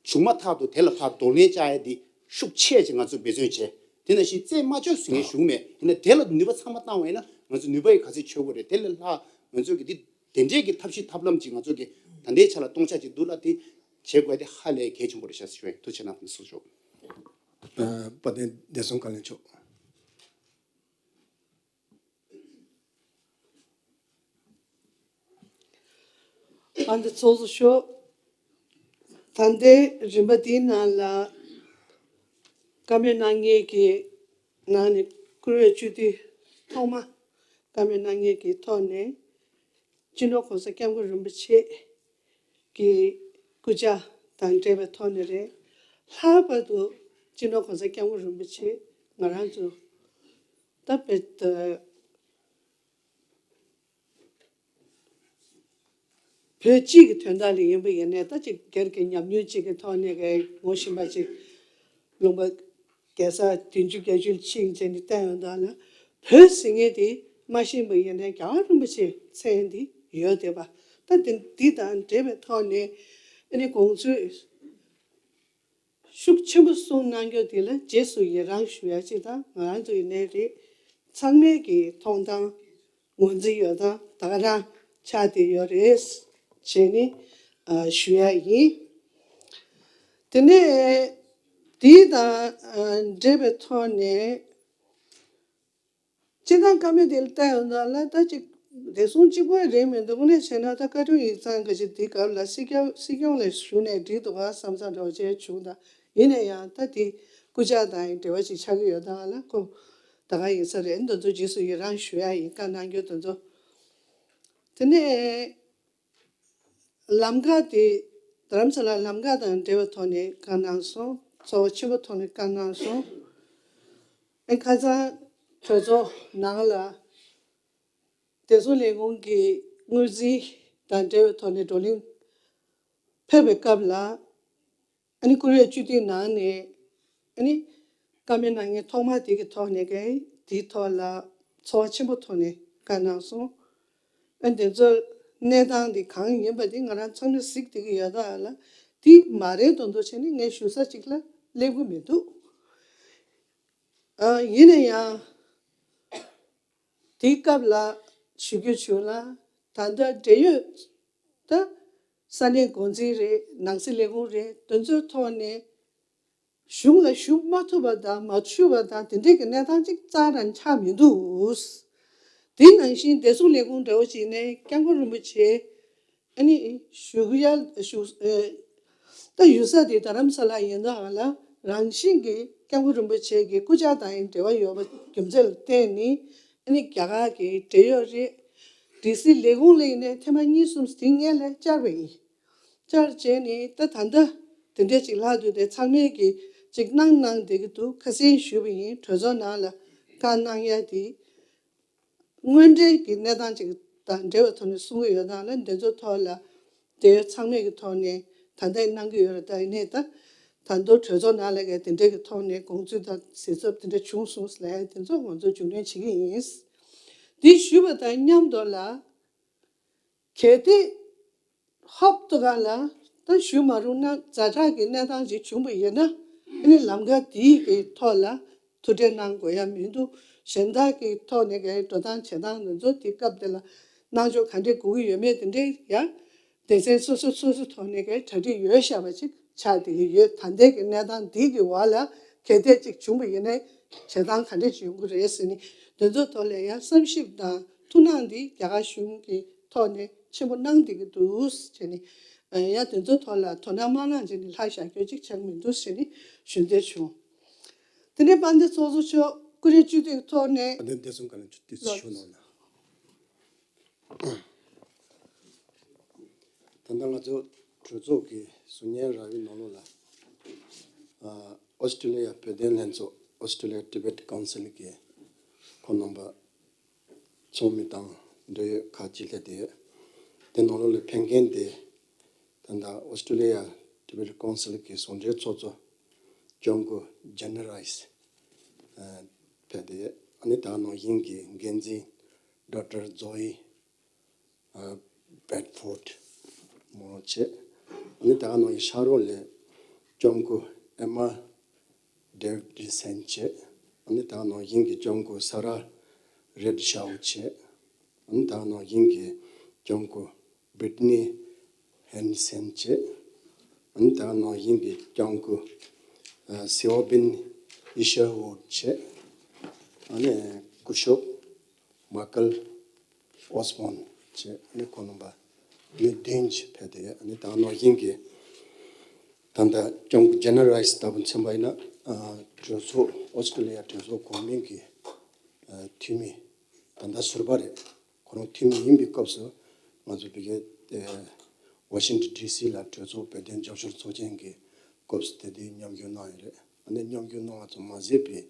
བྱུང་མ་ཐག་ཏུ་དེ་ལ་ཕར་གདོང་ལེན་བཅར་ཡ་དེ་ཤུགས་ཆེ་ཅིག་ང་ཚོས་འབད་བརྩོན་བྱས། དེ་ནང་བཞིན་རྩད་མ་གཅོད་ཟེར་མཁན་ཞུ་གི་མེད། ཡིན་ན་དེ་ལ་ནུས་པ་ཚང་མ་བཏང་བ་ཡིན་ན་ང་ཚོ་ནུས་པ་ཡི་ག་ཚོད་ཆོད་ཀྱི་རེད། དེ་ལས་ལྷག་ང་ཚོས་གི་དེ་དེ་འདྲའི་གི་ཐབས་ཤེས་ཐབས་ལམ་ཅིག་ང་ཚོ་གི་ད་ལྟའི་ཆ་ལ་གཏོང་ཆ་ཅིག་འདུག་ལ། དེ་བྱེད་དགོས་དེ་ཧ་ལས་གལ་ཆེན་པོ་རེད་ཤག་ཟེར་ཞུ་ཡིན། ཐུགས་རྗེ་གནང་། ཐུགས་རྗེ་ཆེ། ཨ་དཔལ་ལྡན་བདེ་སྲུང་བཀའ་བློན་མཆོག་ཨ་འདི་ཚོགས་གཙོ་མཆོག་ད་ལྟའི་རིམ་པ་འདིའི་ནང་ལ་བཀའ་མོལ་གནང་མཁན་གྱི་ནང་ནས་བཀུར་འོས་སྤྱི་འཐུས་ཐོག་མ་བཀའ་མོལ་གནང་མཁན་གྱི་ཐོག་ནས་སྤྱི་ནོར་༸གོང་ས་༸སྐྱབས་མགོན་རིན་པོ་ཆེ་གི་སྐུ་ཕྱྭ་དང་འབྲེལ་བའི་ཐོག་ནས་རེད། ལྷག་པར་དུ་སྤྱི་ནོར་༸གོང་ས་༸སྐྱབས་མགོན་རིན་པོ་ཆེ་ང་རང་ཚོ་ད་བོད་སྤྱི་གི་དོན་དག་ལ་ཡིན་པ་ཡིན་ནའི་ད་ཅིག་སྒེར་གྱི་ཉམས་མྱོང་ཅིག་གི་ཐོག་ནས་ངོ་ཤེས་པ་ཅིག་ལུང་པ་རྒྱལ་ས་བདུན་ཅུ་བརྒྱད་ཅུ་ལ་ཕྱིན་བྱས་ནས་བལྟས་ཡོང་དུས་ལ། བོད་ཟེར་མཁན་དེ་མ་ཤེས་པ་ཡིན་ནའི་རྒྱལ་བ་རིན་པོ་ཆེའི་མཚན་དེ་ཡོད་བསྡད་པ། ད་དེ་འདི་དང་འབྲེལ་བའི་ཐོག་ནས་ཨ་ནི་དགོངས་ཚུལ་ཤུགས་ཆེན་པོ་གསུངས་གནང་རྒྱུ་དེ་ལ་རྗེས་སུ་ཡི་རང་ཞུ་ཡ་ཅིག་དང་། ང་རང་ཚོ་ཡིན་ནའི་རེད། ཚང་མས་ཀྱི་མཐོང་སྟངས་ངོས་འཛིན་ཡོད་སྟངས་ད་ག་རང་ཆགས་བསྡད་ཡོད་རེད་ཅེས་ནི་ཨ་ཞུ་ཡ་ཡིན། དེ་ནས་དེ་དང་ཨ་འབྲེལ་བའི་ཐོག་ནས་སྤྱིར་བཏང་བཀའ་མོལ་དེ་ལ་བལྟས་ཡོང་ན་ལ་ད་ཅིག་བདེ་སྲུང་གཅིག་པོ་རེད་མི་འདུག་དངོས་གནས་བྱས་ན་ད་བཀའ་དྲུང་ཡིག་ཚང་གི་ཅིག་དེ་སྐབས་ལ་སྲིད་སྐྱོང་སྲིད་སྐྱོང་ལ་ཞུགས་ནས་འགྲིག་འདུག་ག་བསམ་བསམ་འདྲ་བོ་ཅིག་བྱུང་། ད་ཡིན་ན་ཡང་ད་དེ་སྐུ་ཕྱྭ་དང་ཡང་འབྲེལ་བ་ཅིག་ཆགས་ཀྱི་ཡོད་ད་ལ་ཁོ་ད་ག་ཡིན་ས་རེད། འདི་ཚོ་རྗེས་སུ་ཡི་རང་ཞུ་ཡ་ཡིན། བཀའ་གནང་རྒྱུ་དེ་ཚོ། དེ་ནས་ལམ་ཁ་དེ་རྡ་རམ་ས་ལ་ལམ་ཁ་དང་འབྲེལ་བའི་ཐོག་ནས་བཀའ་གནང་སོང་། ཚོར་བ་ཆེན་པོ་ཐོག་ནས་བཀའ་གནང་སོང་། ཨེ་ཁ་སང་གྲོས་ཚོགས་ནང་ལ་བདེ་སྲུང་ལས་ཁུངས་ཀྱི་དངུལ་རྩིས་དང་འབྲེལ་བའི་ཐོག་ནས་བགྲོ་གླེང་ཕེབས་པའི་སྐབས་ལ། ཨ་ནི་བཀུར་འོས་སྤྱི་འཐུས་ནང་ནས་ཨ་ནི་བཀའ་མོལ་གནང་མཁན་ཐོག་མ་དེ་གི་ཐོག་ནས་ཀྱང་དེའི་ཐོག་ལ་ཚོར་བ་ཆེན་པོ་ཐོག་ནས་བཀའ་གནང་སོང་། ཨ་འདི་ཚོ་གནས་སྟངས་འདི་གང་ཡིན་པ་འདི་ང་རང་ཚང་མས་གཟིགས་བསྡད་ཀྱི་ཡོད་ད་ལ། དེ་མ་རེད་མདོག་མདོག་བྱས་ནས་ངས་ཞུ་ས་ཅིག་ལ་སླེབས་ཀྱི་མི་འདུག་ཨ་ཡིན་ན་ཡང་དེའི་སྐབས་ལ་ཞུ་རྒྱུ་བྱུང་ལ། ད་ལྟ་འབྲེལ་ཡོད་ད་ས་གནས་འགོ་འཛིན་རེད། ནང་སྲིད་ལས་ཁུངས་རེད། དེ་ཚོའི་ཐོག་ནས་གཞུང་ལ་ཞུགས་མ་ཐུབ་པ་དང་མ་ཞུགས་པ་དང་དེ་འདྲས་ཀྱི་གནས་སྟངས་གཅིག་རྩ་རང་ཆགས་མི་འདུག་དེ་ནང་བཞིན་བདེ་སྲུང་ལས་ཁུངས་འདྲ་བོ་ཅིག་ནས་སྐྱབས་མགོན་རིན་པོ་ཆེ་ཨ་ནི་ཞུགས་ཡ་ཞུགས་ཨེ་ད་ཡུལ་ས་དེ་རྡ་རམ་ས་ལ་ཡིན་ཙང་ལ། རང་བཞིན་གྱིས་སྐྱབས་མགོན་རིན་པོ་ཆེ་གི་སྐུ་ཕྱྭ་དང་ཡང་འབྲེལ་བ་ཡོད་པ་རྒྱུ་མཚན་ལ་བརྟེན་ནས་ཨ་ནི་རྒྱ་གར་གྱི་འབྲེལ་ཡོད་རེད། ཌི་སི་ལས་ཁུངས་ལ་ཡིན་ནའི་ཐེངས་མ་གཉིས་གསུམ་དེ་སྔོན་ལ་བཅར་བ་ཡིན། བཅར་བྱས་ནས་ད་ད་ལྟ་དེ་འདྲས་ཅིག་ལྷག་འདུག་དེ་ཚང་མས་ཀྱི་ཅིག་གནང་གནང་བསྡད་ཀྱི་འདུག་ཁ་སང་ཞུས་པ་ཡིན། གྲོས་ཚོགས་ནང་ལ་བཀའ་གནང་ཡ་དེ་དངོས་འབྲེལ་གྱི་གནས་སྟངས་ཅིག་དང་འབྲེལ་བའི་ཐོག་ནས་གསུང་གི་ཡོད་སྟངས་ལ། འདི་ཚོ་ཐོག་ལ་དེ་ཚང་མས་ཀྱི་ཐོག་ནས་ད་ལྟ་གནང་གི་ཡོད་རེད། ད་ཡིན་ནའི་ད་ད་དུང་གྲོས་ཚོགས་ནང་ལ་གི་དེ་འདྲས་ཀྱི་ཐོག་ནས་དགོངས་ཚུལ་དང་གཟིགས་ཚུལ་དེ་འདྲ་བྱུང་སོང་ལ། དེ་ཚོ་ང་ཚོ་རྒྱུན་ལྡན་བྱེད་ཀྱི་ཡིན། འདི་ཞུས་པ་དང་མཉམ་དུ་ལ། གལ་ཏེ་ཧོབ་ཏེ་ག་ལ་ད་ཞུ་མ་རུང་ན་ཛ་དྲག་གི་གནས་སྟངས་ཤིག་བྱུང་བ་ཡིན་ན། ཨ་ནི་ལམ་ཁ་དེའི་གི་ཐོག་ལ་ཐུགས་ཁྲལ་གནང་དགོས་ཡ་མི་འདུག་གཞན་དག་གི་ཐོག་ནས་གི་འགྲོ་སྟངས་བྱེད་སྟངས་དེ་ཚོ་དེ་སྐབས་དེ་ལ་གནང་ཕྱོགས་ག་འདྲས་དགོས་ཀྱི་ཡོད་མེད་དེ་འདྲས་ཡ། སྡེ་ཚན་སོ་སོ་སོ་སོའི་ཐོག་ནས་གི་གྲ་སྒྲིག་ཡོད་བཞག་པ་ཅིག་ཆགས་བསྡད་ཀྱི་ཡོད། ད་ལྟའི་གི་གནས་སྟངས་འདི་གི་འོག་ལ་གལ་ཏེ་ཅིག་བྱུང་བ་ཡིན་ན་བྱེད་སྟངས་ག་འདྲས་ཅིག་ཡོང་གི་རེད་ཟེར་ནས། དེ་ཚོའི་ཐོག་ལ་ཡང་བསམ་ཞིབ་དང་ཐུགས་སྣང་འདི་རྒྱ་གར་གཞུང་གི་ཐོག་ནས་ཆེན་པོ་གནང་བསྡད་ཀྱི་འདུག་ཟེར་ནས། ཡང་དེ་ཚོའི་ཐོག་ལ་དོ་སྣང་མ་གནང་བྱས་ནས་ལྷག་བཞག་རྒྱུ་ཅིག་ཆགས་མི་འདུག་ཟེར་ནས་ཞུ་འདོད་བྱུང་། དེ་ནས་དཔལ་ལྡན་ཚོགས་གཙོ་མཆོག་བཀུར་འོས་སྤྱི་འཐུས་ཐོག་ནས། དེ་འདས་སོང་ག་ལ་ཅུ་ཏི་ལགས། ཞུ་གནང་ན། ད་ལྟ་ང་ཚོ་གྲོས་ཚོགས་ཀྱི་ཟུར་ཉན་ར་བའི་ནང་ལོགས་ལ། ཨ་ཨོ་སི་ཀྲི་ལི་ཡ་བོད་དོན་ལྷན་ཚོགས། Australia Tibet Council གི་ཁོང་རྣམ་པ་ཚོགས་མི་དང་འབྲེལ་ཡོད་ཁག་ཅིག་སླེབས་བསྡད་ཡོད། དེ་ནང་ལོགས་ལ་ཕེབས་མཁན་དེ་ད་ལྟ་ཨོ་སི་ཀྲི་ལི་ཡ་Tibet Council གི་ཟུང་འབྲེལ་ཚོགས་གཙོ་ལྕམ་སྐུ་ཇེ་ནི་རའི་སི་ཕེབས་བསྡད་ཡོད། ཨ་ནི་ད་ནང་བཞིན་གྱི་འགན་འཛིན་ཌོག་ཊར་ཛོ་ཨི་ཨ་བེད་ཕོར་ཌི་མོ་བྱས། ཨ་ནི་ད་ག་ནང་བཞིན་ཕྱག་རོགས་ལས་ལྕམ་སྐུ་ཨེ་མ་ཌེ་བི་ཌི་སན་བྱས། ཨ་ནི་ད་ག་ནང་བཞིན་གྱི་ལྕམ་སྐུ་ས་ར་རེ་ཌི་ཤའོ་བྱས། ཨ་ནི་ད་ག་ནང་བཞིན་གྱི་ལྕམ་སྐུ་བྷི་རི་ཊི་ནི་ཧན་སན་བྱས། ཨ་ནི་ད་ག་ནང་བཞིན་གྱི་ལྕམ་སྐུ་ཨ་སི་ཨོ་བིན་ཡི་ཤར་ཝུཌ་བྱས། ཨ་ནི་སྐུ་ཞབས་མ་ཀལ་ཨོ་སི་བོན་བྱས། ཨ་ནི་ཁོང་རྣམ་པ་མི་བདུན་ཅིག་ཕེབས་བསྡད་ཡོད། ཨ་ནི་ད་ག་ནང་བཞིན་གྱི་ ད་ལྟ་ཀྱང་ཇེ་ནེ་རལ་རའི་སི་ལྟ་བུ་མཚོན་པ་ཡིན་ན། ཨ་གྲོས་ཚོགས་ཨོ་སི་ཀྲི་ལི་ཡ་གྲོས་ཚོགས་གོང་མིན་གྱི་ཨ་འཐུས་མི་ད་ལྟ་ཟུར་པ་རེད། ཁོ་རང་འཐུས་མི་ཡིན་པའི་སྐབས་སུ་ང་ཚོ་བོད་སྐད་ཨ་ཝ་ཤིང་ཊོན་ཌི་སི་ལ་གྲོས་ཚོགས་བོད་དོན་རྒྱབ་སྐྱོར་ཚོགས་ཆེན་གྱི་སྐབས་སུ་དེ་དུས་མཉམ་ཞུགས་གནང་ཡོད་རེད། ཨ་ནི་མཉམ་ཞུགས་གནང་བ་ཙམ་མ་ཟད་པའི་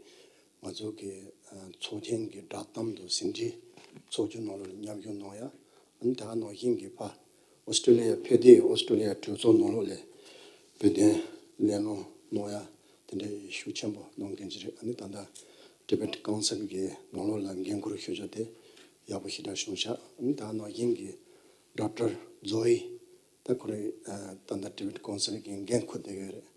ང་ཚོ་གི་ཨ་ཚོགས་ཆེན་གྱི་བསྒྲགས་གཏམ་དང་ཟིན་བྲིས་ཚོགས་ཆུང་ནང་ལོགས་ལ་མཉམ་ཞུགས་གནང་ཡ། ཨ་ནི་དེ་ག་ནང་བཞིན་གྱི་ཕ་ཨོ་སི་ཀྲི་ལི་ཡ་ཕེབས་དུས་ཨོ་སི་ཀྲི་ལི་ཡ་གྲོས་ཚོགས་ནང་ལོགས་ལ་བོད་དོན་གླེང་སློང་གནང་ཡ་དེ་འདྲའི་ཤུགས་ཆེན་པོ་གནང་མཁན་ཅིག་རེད། ཨ་ནི་ད་ལྟ་ཊི་བེ་ཊི་ཀའུན་སིལ་གྱི་ནང་ལོགས་ལ་འགན་འཁུར་ཞུ་རྒྱུ་དེ་ཡག་པོ་ཞེ་དྲག་བྱུང་ཤག་ཨ་ནི་དེ་ག་ནང་བཞིན་གྱི་ཌོག་ཊར་ཛོ་ཨི། ད་ཁོ་རེ་ཨ་ད་ལྟ་ཊི་བེ་ཊི་ཀའུན་སིལ་གྱི་འགན་འཁུར་བསྡད་ཡོད་རེད།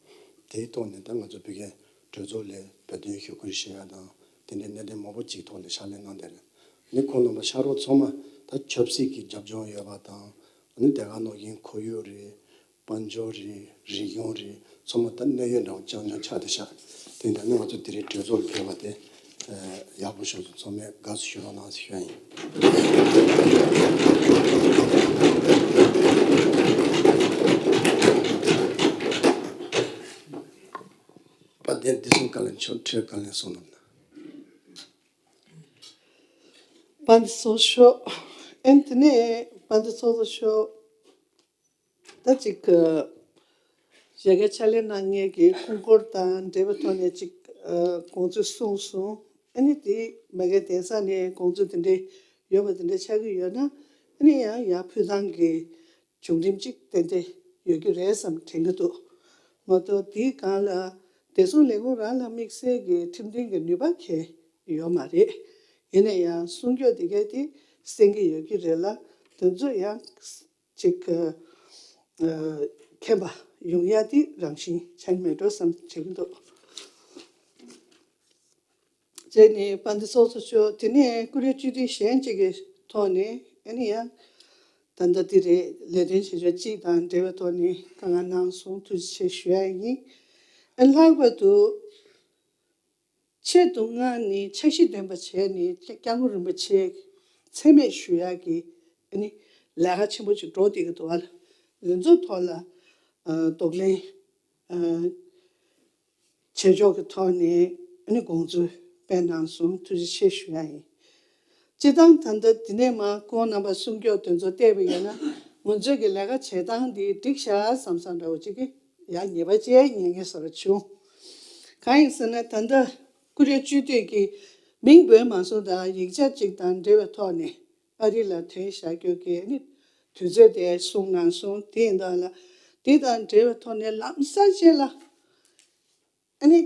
དེའི་ཐོག་ནས་ད་ང་ཚོ་བོད་སྐད་གྲོས་ཚོགས་ལ་བོད་དོན་ཞུ་སྐུལ་ཞུ་ཡ་དང་དེ་འདྲའི་གནད་དོན་མང་པོ་ཅིག་ཐོག་ལ་ཕྱག་ལས་གནང་བསྡད་རེད། ནི་ཁོང་རྣམ་པ་ཕྱག་རོགས་ཚང་མ་ད་ཆབ་སྲིད་ཀྱི་རྒྱབ་ལྗོངས་ཡོད་པ་དང་། ཨ་ནི་དེ་ག་ནང་བཞིན་ཁོར་ཡུག་རེད། དཔལ་འབྱོར་རེད། རིག་གཞུང་རེད། ཚང་མ་ད་གནད་ཡོད་འདྲ་བོ་རྐྱང་རྐྱང་ཆགས་བསྡད་ཤག་དེ་འདྲ་ནི་ང་ཚོ་དེ་རིང་གྲོས་ཚོགས་ལ་ཕེབས་པ་དེ་ཡག་པོ་བྱུང་སོང་། ཚང་མས་དགའ་བསུ་ཞུ་རོགས་གནང་ཟེར་ཞུ་ཡ་ཡིན། དཔལ་ལྡན་བདེ་སྲུང་བཀའ་བློན་མཆོག་འཕྲོས་བཀའ་ལན་གསུང་གནང་། དཔལ་ལྡན་ཚོགས་གཙོ་མཆོག་ཨེ་ནི་དེ་ནས་དཔལ་ལྡན་ཚོགས་གཙོ་མཆོག་ད་ཅིག་ཡ་གི་ཕྱག་ལས་གནང་མཁན་གྱི་སྐུ་འཁོར་དང་འབྲེལ་བའི་ཐོག་ནས་ཅིག་དགོངས་ཚུལ་གསུངས་སོང་། ཨ་ནི་དེ་མ་གི་གདན་ས་ནས་དགོངས་ཚུལ་དེ་འདྲའི་ཡོད་པ་དེ་འདྲ་ཆགས་ཀྱི་ཡོད་ན། ཨ་ནི་ཡང་ཡར་ཕུལ་སྟངས་ཀྱི་བྱུང་རིམ་གཅིག་ཏན་ཏན་ཡོད་ཀྱི་རེད་བསམ་དྲན་གྱི་འདུག་མ་གཏོགས་དེའི་སྒང་ལ་བདེ་སྲུང་ལས་ཁུངས་རང་ལ་དམིགས་བསལ་གྱི་ཁྲིམས་མཐུན་གྱི་ནུས་པ་གང་ཡང་ཡོད་མ་རེད། ཡིན་ན་ཡང་སྲུང་སྐྱོབ་དེ་གའི་དེ་གསན་གྱི་ཡོད་ཀྱི་རེད་ལ། དེ་ཚོ་ཡང་ཅིག་ཨ་མཁྱེན་པ་ཡོང་ཡ་དེ་རང་བཞིན་ཆགས་ཀྱི་མེད་འགྲོ་བསམ་དྲན་གྱི་འདུག་བྱས་ནས་དཔལ་ལྡན་ཚོགས་གཙོ་མཆོག་དེ་ནས་བཀུར་འོས་སྤྱི་འཐུས་གཞན་གཅིག་གི་ཐོག་ནས་ཨ་ནི་ཡང་ད་ལྟ་འདི་རེད། ལས་དོན་བྱེད་ཕྱོགས་གཅིག་དང་འབྲེལ་བའི་ཐོག་ནས་བཀའ་མངགས་གནང་སོང་། ཐུགས་རྗེ་ཆེ་ཞུ་ཡ་ཡིན། ཨ་ལྷག་པར་དུ་ཆེད་དུ་མངགས་ནས་འཆར་གཞི་འདོན་པ་བྱས་ནས་སྐྱབས་མགོན་རིན་པོ་ཆེ་མཚན་སྨད་ཞུ་ཡ་གི་ཨ་ནི་ལས་ཀ་ཆེན་པོ་ཅིག་འགྲོ་བསྡད་ཀྱི་འདུག་བ། འདི་ཚོ་ཐོག་ལ་ཨ་གདོང་ལེན་ཨ་བྱེད་ཕྱོགས་ཀྱི་ཐོག་ནས་ཨ་ནི་དགོངས་ཚུལ་སྤེལ་གནང་སོང་། ཐུགས་རྗེ་ཆེ་ཞུ་ཡ་ཡིན། སྤྱིར་བཏང་ད་ལྟ་འདི་ནས་མར་ཁོང་རྣམ་པ་སྲུང་སྐྱོབ་དེ་ཚོ་བལྟས་པ་ཡིན་ན་ང་ཚོའི་གི་ལས་ཀ་བྱེད་སྟངས་འདི་འགྲིག་ཤག་བསམ་བསམ་འདྲ་བོ་ཅིག་གི་ཡང་ཉེས་པ་བཅས་ཉེས་ངེས་ཟེར་བ་བྱུང་། གང་ཡིན་ཟེར་ན་ད་ལྟ་བཀུར་འོས་སྤྱི་འཐུས་ཀྱི་མིང་འབོད་མ་སོང་དང་ཡིག་ཆ་ཅིག་དང་འབྲེལ་བའི་ཐོག་ནས་ཨ་རི་ལ་ཐོན་བཞག་རྒྱུ་གི་ཨ་ནི་དུས་ཚོད་དེ་གསུངས་གནང་སོང་། དེ་ཡིན་དུས་ལ་དེ་དང་འབྲེལ་བའི་ཐོག་ནས་ལམ་སང་ཅིག་ལ་ཨ་ནི་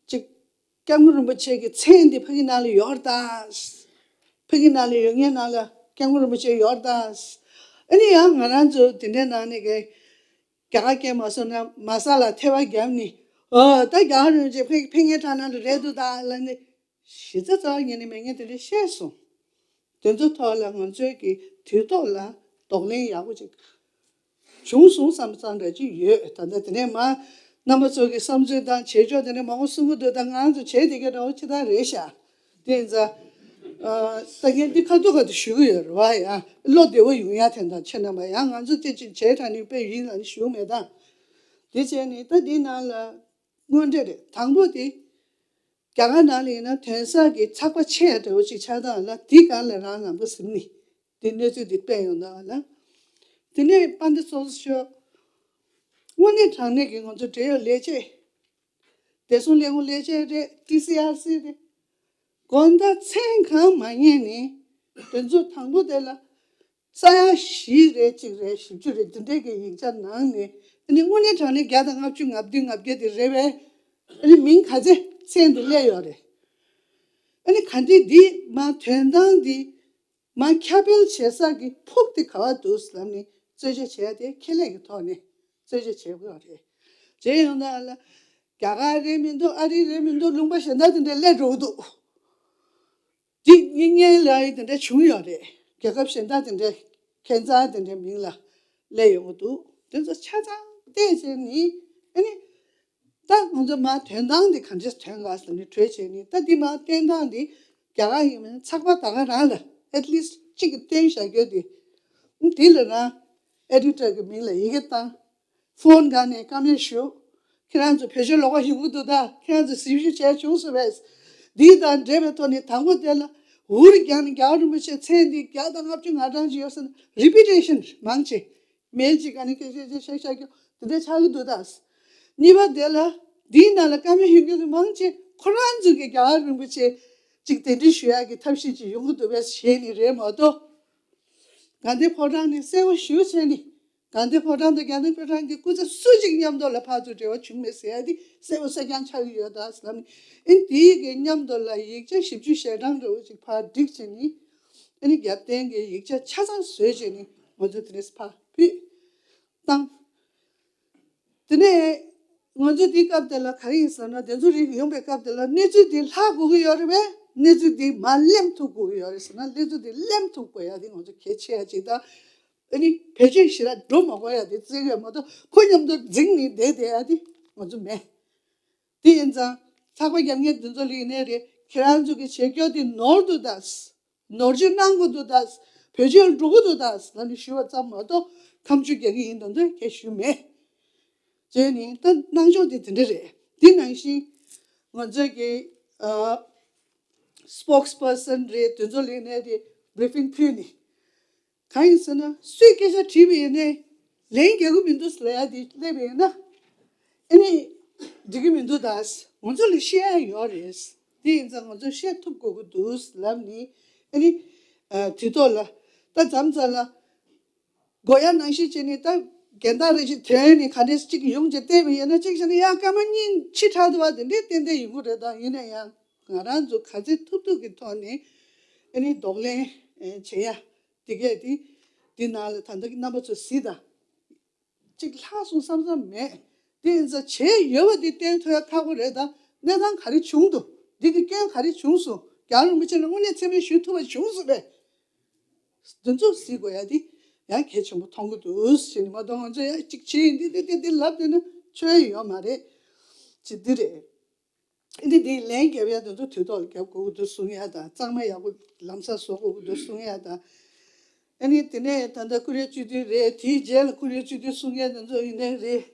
ཅིག་སྐྱབས་མགོན་རིན་པོ་ཆེ་གི་མཚན་འདི་ཕ་གི་ནང་ལ་ཡོད་རེད་ད། ཕ་གི་ནང་ལ་ཡོད་མཁན་ནང་ལ་སྐྱབས་མགོན་རིན་པོ་ཆེ་ཡོད་རེད་ད། ཨ་ནི་ཡང་ང་རང་ཚོ་དེ་འདྲའི་ནང་ནས་གི་རྒྱ་གར་སྐད་མ་སོང་ན་མ་ས་ལ་ཐལ་བ་བརྒྱབ་ནས། ཨོ་ད་རྒྱ་གར་རིན་པོ་ཆེ་ཕ་གི་ཕ་གིའི་དྲ་ནང་ལ་རེད་འདུག་ད་ལབ་ནས་གཞི་རྩ་རྩ་བ་ཉིད་ནས་མེད་མཁན་དེ་འདྲ་བཤད་སོང་། དེ་ཚོ་ཐོག་ལ་ང་ཚོའི་གི་དུས་ཐོག་ལ་གདོང་ལེན་ཡག་པོ་ཅིག་བྱུང་སོང་བསམ་བསམ་འདྲ་ཅིག་ཡོད། ད་ལྟ་དེ་ནས་མ་རྣམ་པ་ཚོ་གི་བསམ་ཚུལ་དང་བྱེད་ཕྱོགས་དེ་ནས་མང་པོ་གསུང་གི་འདུག་ད་ང་ཚོ་བྱེད་བསྡད་མཁན་འདྲ་བོ་ཅི་ལྟར་རེད་ཤག་དེ་ཡིན་ཙང་། ཨ་ད་ངས་འདི་ཁ་ཐུག་ཁ་ཐུག་ཞུ་གི་ཡོད་རེད་བ། ཡང་བློ་བདེ་བོ་ཡོང་ཡ་དེ་འདྲ་ཁྱེད་རྣམ་པ་ཡང་ང་ཚོ་དེ་ཅིག་བྱས་དྲགས་ནས་དཔེ་ཡིན་ལ་ནི་ཞུ་མེད་ད། དེ་བྱས་ནས་ད་འདི་ནང་ལ་དངོས་འབྲེལ་རེད། དང་པོ་དེ་རྒྱ་གར་ནང་ལ་ཡིན་ན་ཐོན་ས་གི་ཚགས་པ་ཆེ་ཡ་འདྲ་བོ་ཅིག་ཆགས་སྟངས་ལ་དེ་གང་ལ་རང་ལམ་ཁ་ཟིན་ནི་དེ་གནས་ཚུལ་དེ་སྤེལ་ཡོང་ད་ལ། དེ་ནས་དཔལ་ལྡན་ཚོགས་གཙོ་མཆོག་དངོས་གནས་དྲང་གནས་ཀྱི་ང་ཚོ་འབྲེལ་ཡོད་ལས་བྱེད། བདེ་སྲུང་ལས་ཁུངས་ལས་བྱེད་རེད། ཊི་སི་ཨར་སི་རེད། དགོང་དག་མཚན་གང་མ་ཉལ་ནས་དེ་ཚོ་དང་པོ་དེ་ལ་ས་ཡ་བཞི་རེད་གཅིག་རེད་བཞི་བཅུ་རེད་འདི་འདྲས་ཀྱི་ཡིག་ཆ་ནང་ནས་ཨ་ནི་དངོས་གནས་དྲང་གནས་བརྒྱ་དང་ལྔ་བཅུ་ང་བདུན་ང་བརྒྱད་དེ་རེད་པས། ཨ་ནི་མིང་ག་ཚད་མཚན་དེ་སླེབས་ཡོད་རེད། ཨ་ནི་ག་འདྲས་འདི་མ་དོན་དག་འདི་མ་ཁྱབ་སྤེལ་བྱེད་ས་གི་ཕུགས་དེ་ག་བ་འདུག་ལབ་ནས་རྩད་གཅོད་བྱས་ཏེ་ཁེ་ལས་ཀྱི་ཐོག་ནས་རྩད་གཅོད་བྱེད་དགོས་རེད། བྱས་ཡོང་ད་ལ་རྒྱ་གར་རེད་མི་འདུག་ཨ་རི་རེད་མི་འདུག་ལུང་པ་གཞན་དག་དེ་འདྲ་སླེབས་འགྲོ་གི་འདུག་འདི་གཉིས་ལ་དེ་འདྲ་བྱུང་ཡོད་རེད། རྒྱལ་ཁབ་གཞན་དག་དེ་འདྲ་ཁྱད་མཚར་དེ་འདྲའི་མིང་ལ་སླེབས་ཡོང་གི་འདུག་དེ་ཚོ་ཆ་ཚང་བལྟས་བྱས་ནི་ཨ་ནི་ད་ང་ཚོ་མ་དོན་དག་འདི་ག་འདྲས་ཐོན་ག་ཟེར་ནས་གྲོས་བྱས་ནི་ད་འདི་མ་བསྟན་སྟངས་འདི་རྒྱ་གར་ཡིན་མིན་ཚགས་པར་ད་ག་རང་ལ་at least་གཅིག་གི་བསྟན་བཞག་རྒྱུ་འདི་འདི་ལ་རང་editor་གི་མིང་ལ་ཡི་གེ་བཏང་། ཕོན་སྒང་ནས་བཀའ་མོལ་ཞུ། ཁྱེད་རང་ཚོ་བོད་ཆས་ལོགས་ཀ་ཡོང་གི་འདུག་ད་ཁྱེད་རང་ཚོ་གཟིགས་ཞིབ་བྱས་བྱུང་སོང་བས། འདི་དང་འབྲེལ་བའི་ཐོག་ནས་དང་པོ་དེ་ལ་འུར་རྒྱག་ནས་རྒྱལ་བ་རིན་པོ་ཆེ་མཚན་འདི་བརྒྱ་དང་ལྔ་བཅུ་ང་གྲངས་ཅིག་ཡོད་ཟེར་ན་རི་པི་ཊེ་ཤན་མང་ཆེ། མེལ་གཅིག་ག་ནས་སྐད་ཆ་ཆ་ཤག་ཤག་རྒྱུ་དེ་འདྲ་ཆགས་ཀྱི་འདུག་ད། གཉིས་པ་དེ་ལ་འདིའི་ནང་ལ་བཀའ་མོལ་ཡོང་རྒྱུ་དེ་མང་ཆེ་ཁོ་རང་ཚོ་གི་རྒྱལ་བ་རིན་པོ་ཆེ་ཅིག་གདན་འདྲེན་ཞུ་ཡག་གི་ཐབས་ཤེས་ཅིག་ཡོང་གི་འདུག་པས་ཞེས་ནི་རེད་མ་གཏོགས། དགའ་ལྡན་ཕོ་བྲང་ནས་གསལ་བོ་ཞུ་བྱས་ནི། དགའ་ལྡན་ཕོ་བྲང་དང་དགའ་ལྡན་ཕོ་བྲང་གི་སྐུ་ཚབ་སུ་གཅིག་མཉམ་དུ་ལ་ཕར་ཚུར་འབྲེལ་བ་བྱུང་མེད་ཟེར་ཡ་དེ་གསལ་བོ་གསལ་རྐྱང་ཆགས་ཀྱི་ཡོད་ད་ཟེར་ལབ་ནི། ཨེ་དེའི་གི་མཉམ་དུ་ལ་ཡིག་ཆ་བཞི་བཅུ་ཞེ་གྲངས་འདྲ་བོ་ཅིག་ཕར་བསྒྲིགས་བྱས་ནི། ཨེ་ནི་རྒྱབ་རྟེན་གྱི་ཡིག་ཆ་ཆ་ཚང་བཟོས་བྱས་ནི་ང་ཚོ་དེ་ནས་ཕར་ཕུད་བཏང་། དེ་ནས་ང་ཚོ་དེའི་སྐབས་དེ་ལ་ག་རེ་ཡིན་ཟེར་ན། དེ་ཚོ་རིགས་ཡོང་པའི་སྐབས་དེ་ལ་གནས་ཚུལ་དེ་ལྷག་དགོས་ཀྱི་ཡོད་རེད་པས། གནས་ཚུལ་དེ་མར་གླེམ་ཐུབ་དགོས་ཀྱི་ཡོད་རེད་ཟེར་ན། གནས་ཚུལ་དེ་གླེམ་ཐུབ་དགོས་ཡ་དེ་ང་ཚོ་གལ་ཆེ་ཡ་ཅིག་དང་། ཨ་ནི་བེད་སྤྱོད་ཞེ་དྲག་འགྲོ་མ་དགོས་ཡ་དེ་བརྩི་གི་ཡོད་མ་གཏོགས་ཁོ་མཉམ་དུ་འཛིང་ནས་བསྡད་བསྡད་ཡ་དེ་ང་ཚོ་མེད། དེ་ཡིན་ཙང་ཚགས་པར་རྒྱབ་མཁན་དེ་ཚོ་ལ་ཡིན་ནའི་རེད། ཁྱེད་རང་ཚོ་གི་བྱེད་སྐྱོ་དེ་ནོར་འདུག་ད། ནོར་བཅོས་གནང་དགོས་འདུག་ད། བེད་སྤྱོད་འགྲོ་གི་འདུག་ད་ལབ་ནས་ཞུ་བ་ཙམ་མ་གཏོགས་ཁ་མཆུ་རྒྱག་གི་ཡིན་དོན་དུ་སྐད་ཞུ་མེད། བྱས་ནས་ད་གནང་ཕྱོགས་དེ་དེ་འདྲ་རེད། དེ་ནང་བཞིན་ང་ཚོ་གི་ཨ་སི་པོག་སི་པར་སན་རེད། དེ་ཚོ་ལ་ཡིན་ནའི་རེད། བྷི་རི་ཕིང་ཕུལ་ནས། གང་ཡིན་ཟེར་ན་སུས་སྐད་ཆ་དྲིས་པ་ཡིན་ནའི་ལན་རྒྱག་གི་མི་འདུག་ལབ་ཡ་དེ་སླེབས་པ་ཡིན་ན། ཨ་ནི་འགྲིག་གི་མི་འདུག་ད། ང་ཚོ་ལ་བཤད་ཡ་ཡོད་རེད། དེ་ཡིན་ཙང་ང་ཚོ་བཤད་ཐུབ་དགོས་ཀྱི་འདུག་ལབ་ནི། ཨ་ནི་ཨ་དུས་ཐོག་ལ་ད་མཚམས་མཚམས་ལ་དགོས་ཡ་ནང་བཞིན་བྱས་ནས་ད་རྒན་བདག་རེ་ཞིག་དོན་ནི་ག་འདྲས་གཅིག་ཡོང་བྱས་བལྟས་པ་ཡིན་ན། གཅིག་བྱས་ན་ཡ་སྐར་མ་གཉིས་ཕྱི་དྲགས་འདུག་བ། དེ་འདྲས་ཏན་ཏན་ཡོང་གི་རེད། ད་ཡིན་ན་ཡང་ང་རང་ཚོ་ག་ཚོད་ཐུབ་ཐུབ་ཀྱི་ཐོག་ནས་ཨ་ནི་གདོང་ལེན་བྱེད་ཡ། དེ་གས་དེ་འདི་ནང་ལ་ད་ལྟ་གི་རྣམ་པ་ཚོ་གཟིགས་དང་། གཅིག་ལྷག་སོང་བསམ་བསམ་མེད། དེ་ཡིན་ཙང་བྱས་ཡོད་པ་འདི་བསྟན་ཐུབ་ཡ་ཁག་པོ་རེད། ད་གནས་སྟངས་ག་རེ་བྱུང་འདུག་འདི་གི་སྐྱོན་ག་རེ་བྱུང་སོང་། རྒྱལ་བ་རིན་པོ་ཆེ་ལ་དངོས་གནས་མཚན་སྨད་ཞུ་ཐུབ་པ་བྱུང་སོང་པས། འདི་ཚོ་གཟིགས་དགོས་ཡ་འདི་ཡང་གལ་ཆེན་པོ་མཐོང་གི་འདུག་ཟེར་ནས་མ་གཏོགས་ང་ཚོ་ཡ་གཅིག་བྱས་འདི་འདི་འདི་འདི་ལབ་བསྡད་ན་ཆོ་ཡ་ཡོད་མ་རེད། ཅི་འདི་རེད། འདི་འདི་ལན་རྒྱབ་ཡ་དེ་ཚོ་དུས་ཐོག་ལ་རྒྱབ་དགོས་ཀྱི་འདུག་གསུང་ཡ་དང་། གཙང་མ་ཡག་པོ་ལམ་སང་བཟོ་དགོས་ཀྱི་འདུག་གསུང་ཡ་དང་། ཨ་ནི་དེ་ནས་ད་ལྟ་ཀུ་རེ་བཅུ་བདུན་རེད། དེའི་རྗེས་ལ་ཀུ་རེ་བཅུ་བདུན་གསུང་ཡ་དེ་ཚོ་ཡིན་ནའི་རེད།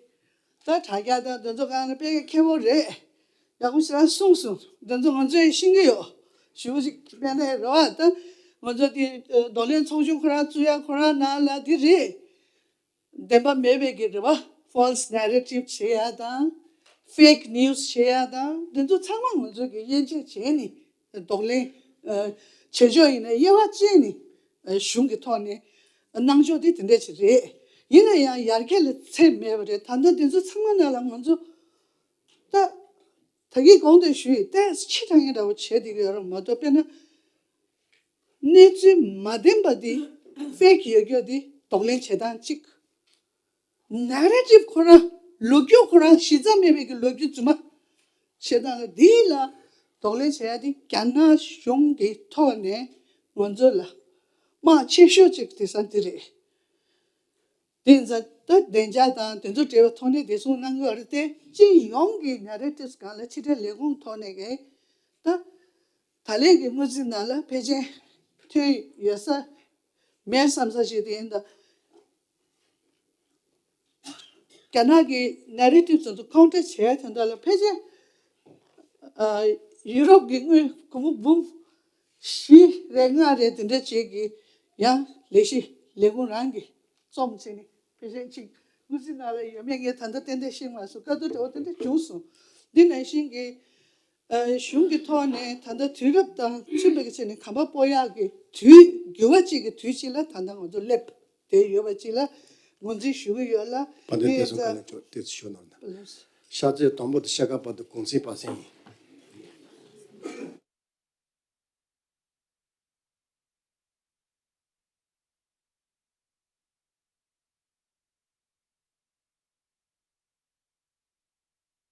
ད་དྲ་རྒྱ་དང་དེ་ཚོ་སྒང་ལ་དཔེ་མཁས་པོ་རེད། ཡག་པོ་ཞེ་དྲག་གསུངས་སོང་། དེ་ཚོ་ང་ཚོས་ཤེས་ཀྱི་ཡོད། ཞུ་བ་ཞིག་དཔེར་ན་རེད་བ། ད་ང་ཚོ་དེ་གདོང་ལེན་ཚོགས་ཆུང་ཁོ་རང་བཙུགས་ཡ་ཁོ་རང་ནང་ལ་དེ་རེད། བདེན་པ་མེད་པའི་གི་རེད་བ། ཕོལ་སི་ནེ་རེ་ཊིབ་བྱེད་ཡ་དང་། ཕེག་ནིའུ་སི་བྱེད་ཡ་དང་། འདི་ཚོ་ཚང་མ་ང་ཚོ་གི་དབྱེ་འབྱེད་བྱས་ནས་གདོང་ལེན་ཨ་བྱེད་ཕྱོགས་ཡིན་ན་དབྱེ་བ་ཕྱེ་ནས་ཨ་གཞུང་གི་ཐོག་ནས་གནང་ཕྱོགས་དེ་དེ་འདྲ་ཞིག་རེད། ཡིན་ན་ཡང་ཡར་རྒྱས་ལ་ཚད་མེད་པ་རེད། ད་ལྟ་འདི་ཚོ་ཚང་མ་ནང་ལ་ང་ཚོ་ད་ད་གིན་གོང་དུ་ཞུས་ཏེ་ཕྱི་དྲག་ངན་འདྲ་བོ་བྱས་བསྡད་ཀྱི་ཡོད་རེད་མ་གཏོགས། དཔེར་ན། གནས་ཚུལ་མ་བདེན་པ་འདི་ཕེག་ཡོད་རྒྱུ་འདི་གདོང་ལེན་བྱེད་སྟངས་གཅིག་ནེ་རེ་ཊིབ་ཁོ་རང་ལོ་རྒྱུས་ཁོ་རང་གཞི་རྩ་མེད་པའི་གི་ལོ་རྒྱུས་རྫུན་མ་བྱེད་སྟངས་འདི་ལ་གདོང་ལེན་བྱེད་ཡ་འདི་རྒྱ་ནག་གཞུང་གི་ཐོག་ནས་ང་ཚོ་ལ་དམག་ཆེ་ཤོས་གཅིག་དེང་སང་འདི་རེད། དེ་ཡིན་ཙང་ད་བདེ་འཇགས་དང་དེ་ཚོ་འབྲེལ་བའི་ཐོག་ནས་བདེ་སྲུང་གནང་གི་ཡོད་རེད་དེ། སྤྱི་ཡོངས་ཀྱི་ནེ་རེ་ཊིབ་སྒང་ལ་ཕྱི་དྲིལ་ལས་ཁུངས་ཐོག་ནས་ཀྱི་ད་ད་ལན་གྱི་སྔོན་རྩིས་ནང་ལ་ཕལ་ཆེར་ཐོན་ཡོད་ས་མེད་བསམ་ས་ཞིག་དེ་ཡིན་ད། རྒྱ་ནག་གི་ནེ་རེ་ཊིབ་ཚོ་ཚོ་ཁོང་ཁྲོ་བྱས་དོན་དག་ལ་ཕལ་ཆེར་ཨ་ཡུ་རོབ་ཀྱི་དངུལ་སྒོར་མོ་འབུམ་བཞི་རེ་ལྔ་རེ་དེ་འདྲ་ཅིག་གི་ཡང་ལས་གཞི་ལས་ཁུངས་རང་གི་རྩོམ་བྱས་ནས་ཕལ་ཆེར་ཅིག་དངུལ་རྩིས་ནང་ལ་ཡོད་མེད་ངས་ད་ལྟ་ཏན་ཏན་ཤེས་མ་སོང་། དཀའ་སྡུག་འདྲ་བོ་དེ་འདྲ་བྱུང་སོང་། འདི་ནང་བཞིན་གྱི་ཨ་གཞུང་གི་ཐོག་ནས་ད་ལྟ་དུས་རབས་དང་མཐུན་པའི་ཆ་ནས་གོམ་པ་སྤོ་ཡག་གི་དུས་འགྱུར་བ་གཅིག་གི་དུས་གཅིག་ལ་ད་ལྟ་ང་ཚོ་སླེབས་བསྡད་ཡོད་པ་གཅིག་ལ་ངོས་འཛིན་ཞུ་གི་ཡོད་ལ། བ་དན་དེ་ཚོ་ག་ལ་ཅོ་དེ་ཚོ་ཞུ་ནོར་ན། ཤར་རྩེ་དང་པོ་དང་ཤར་ཁ་བར་དུ་གུང་སེང་བར་གསེང་ཡིན།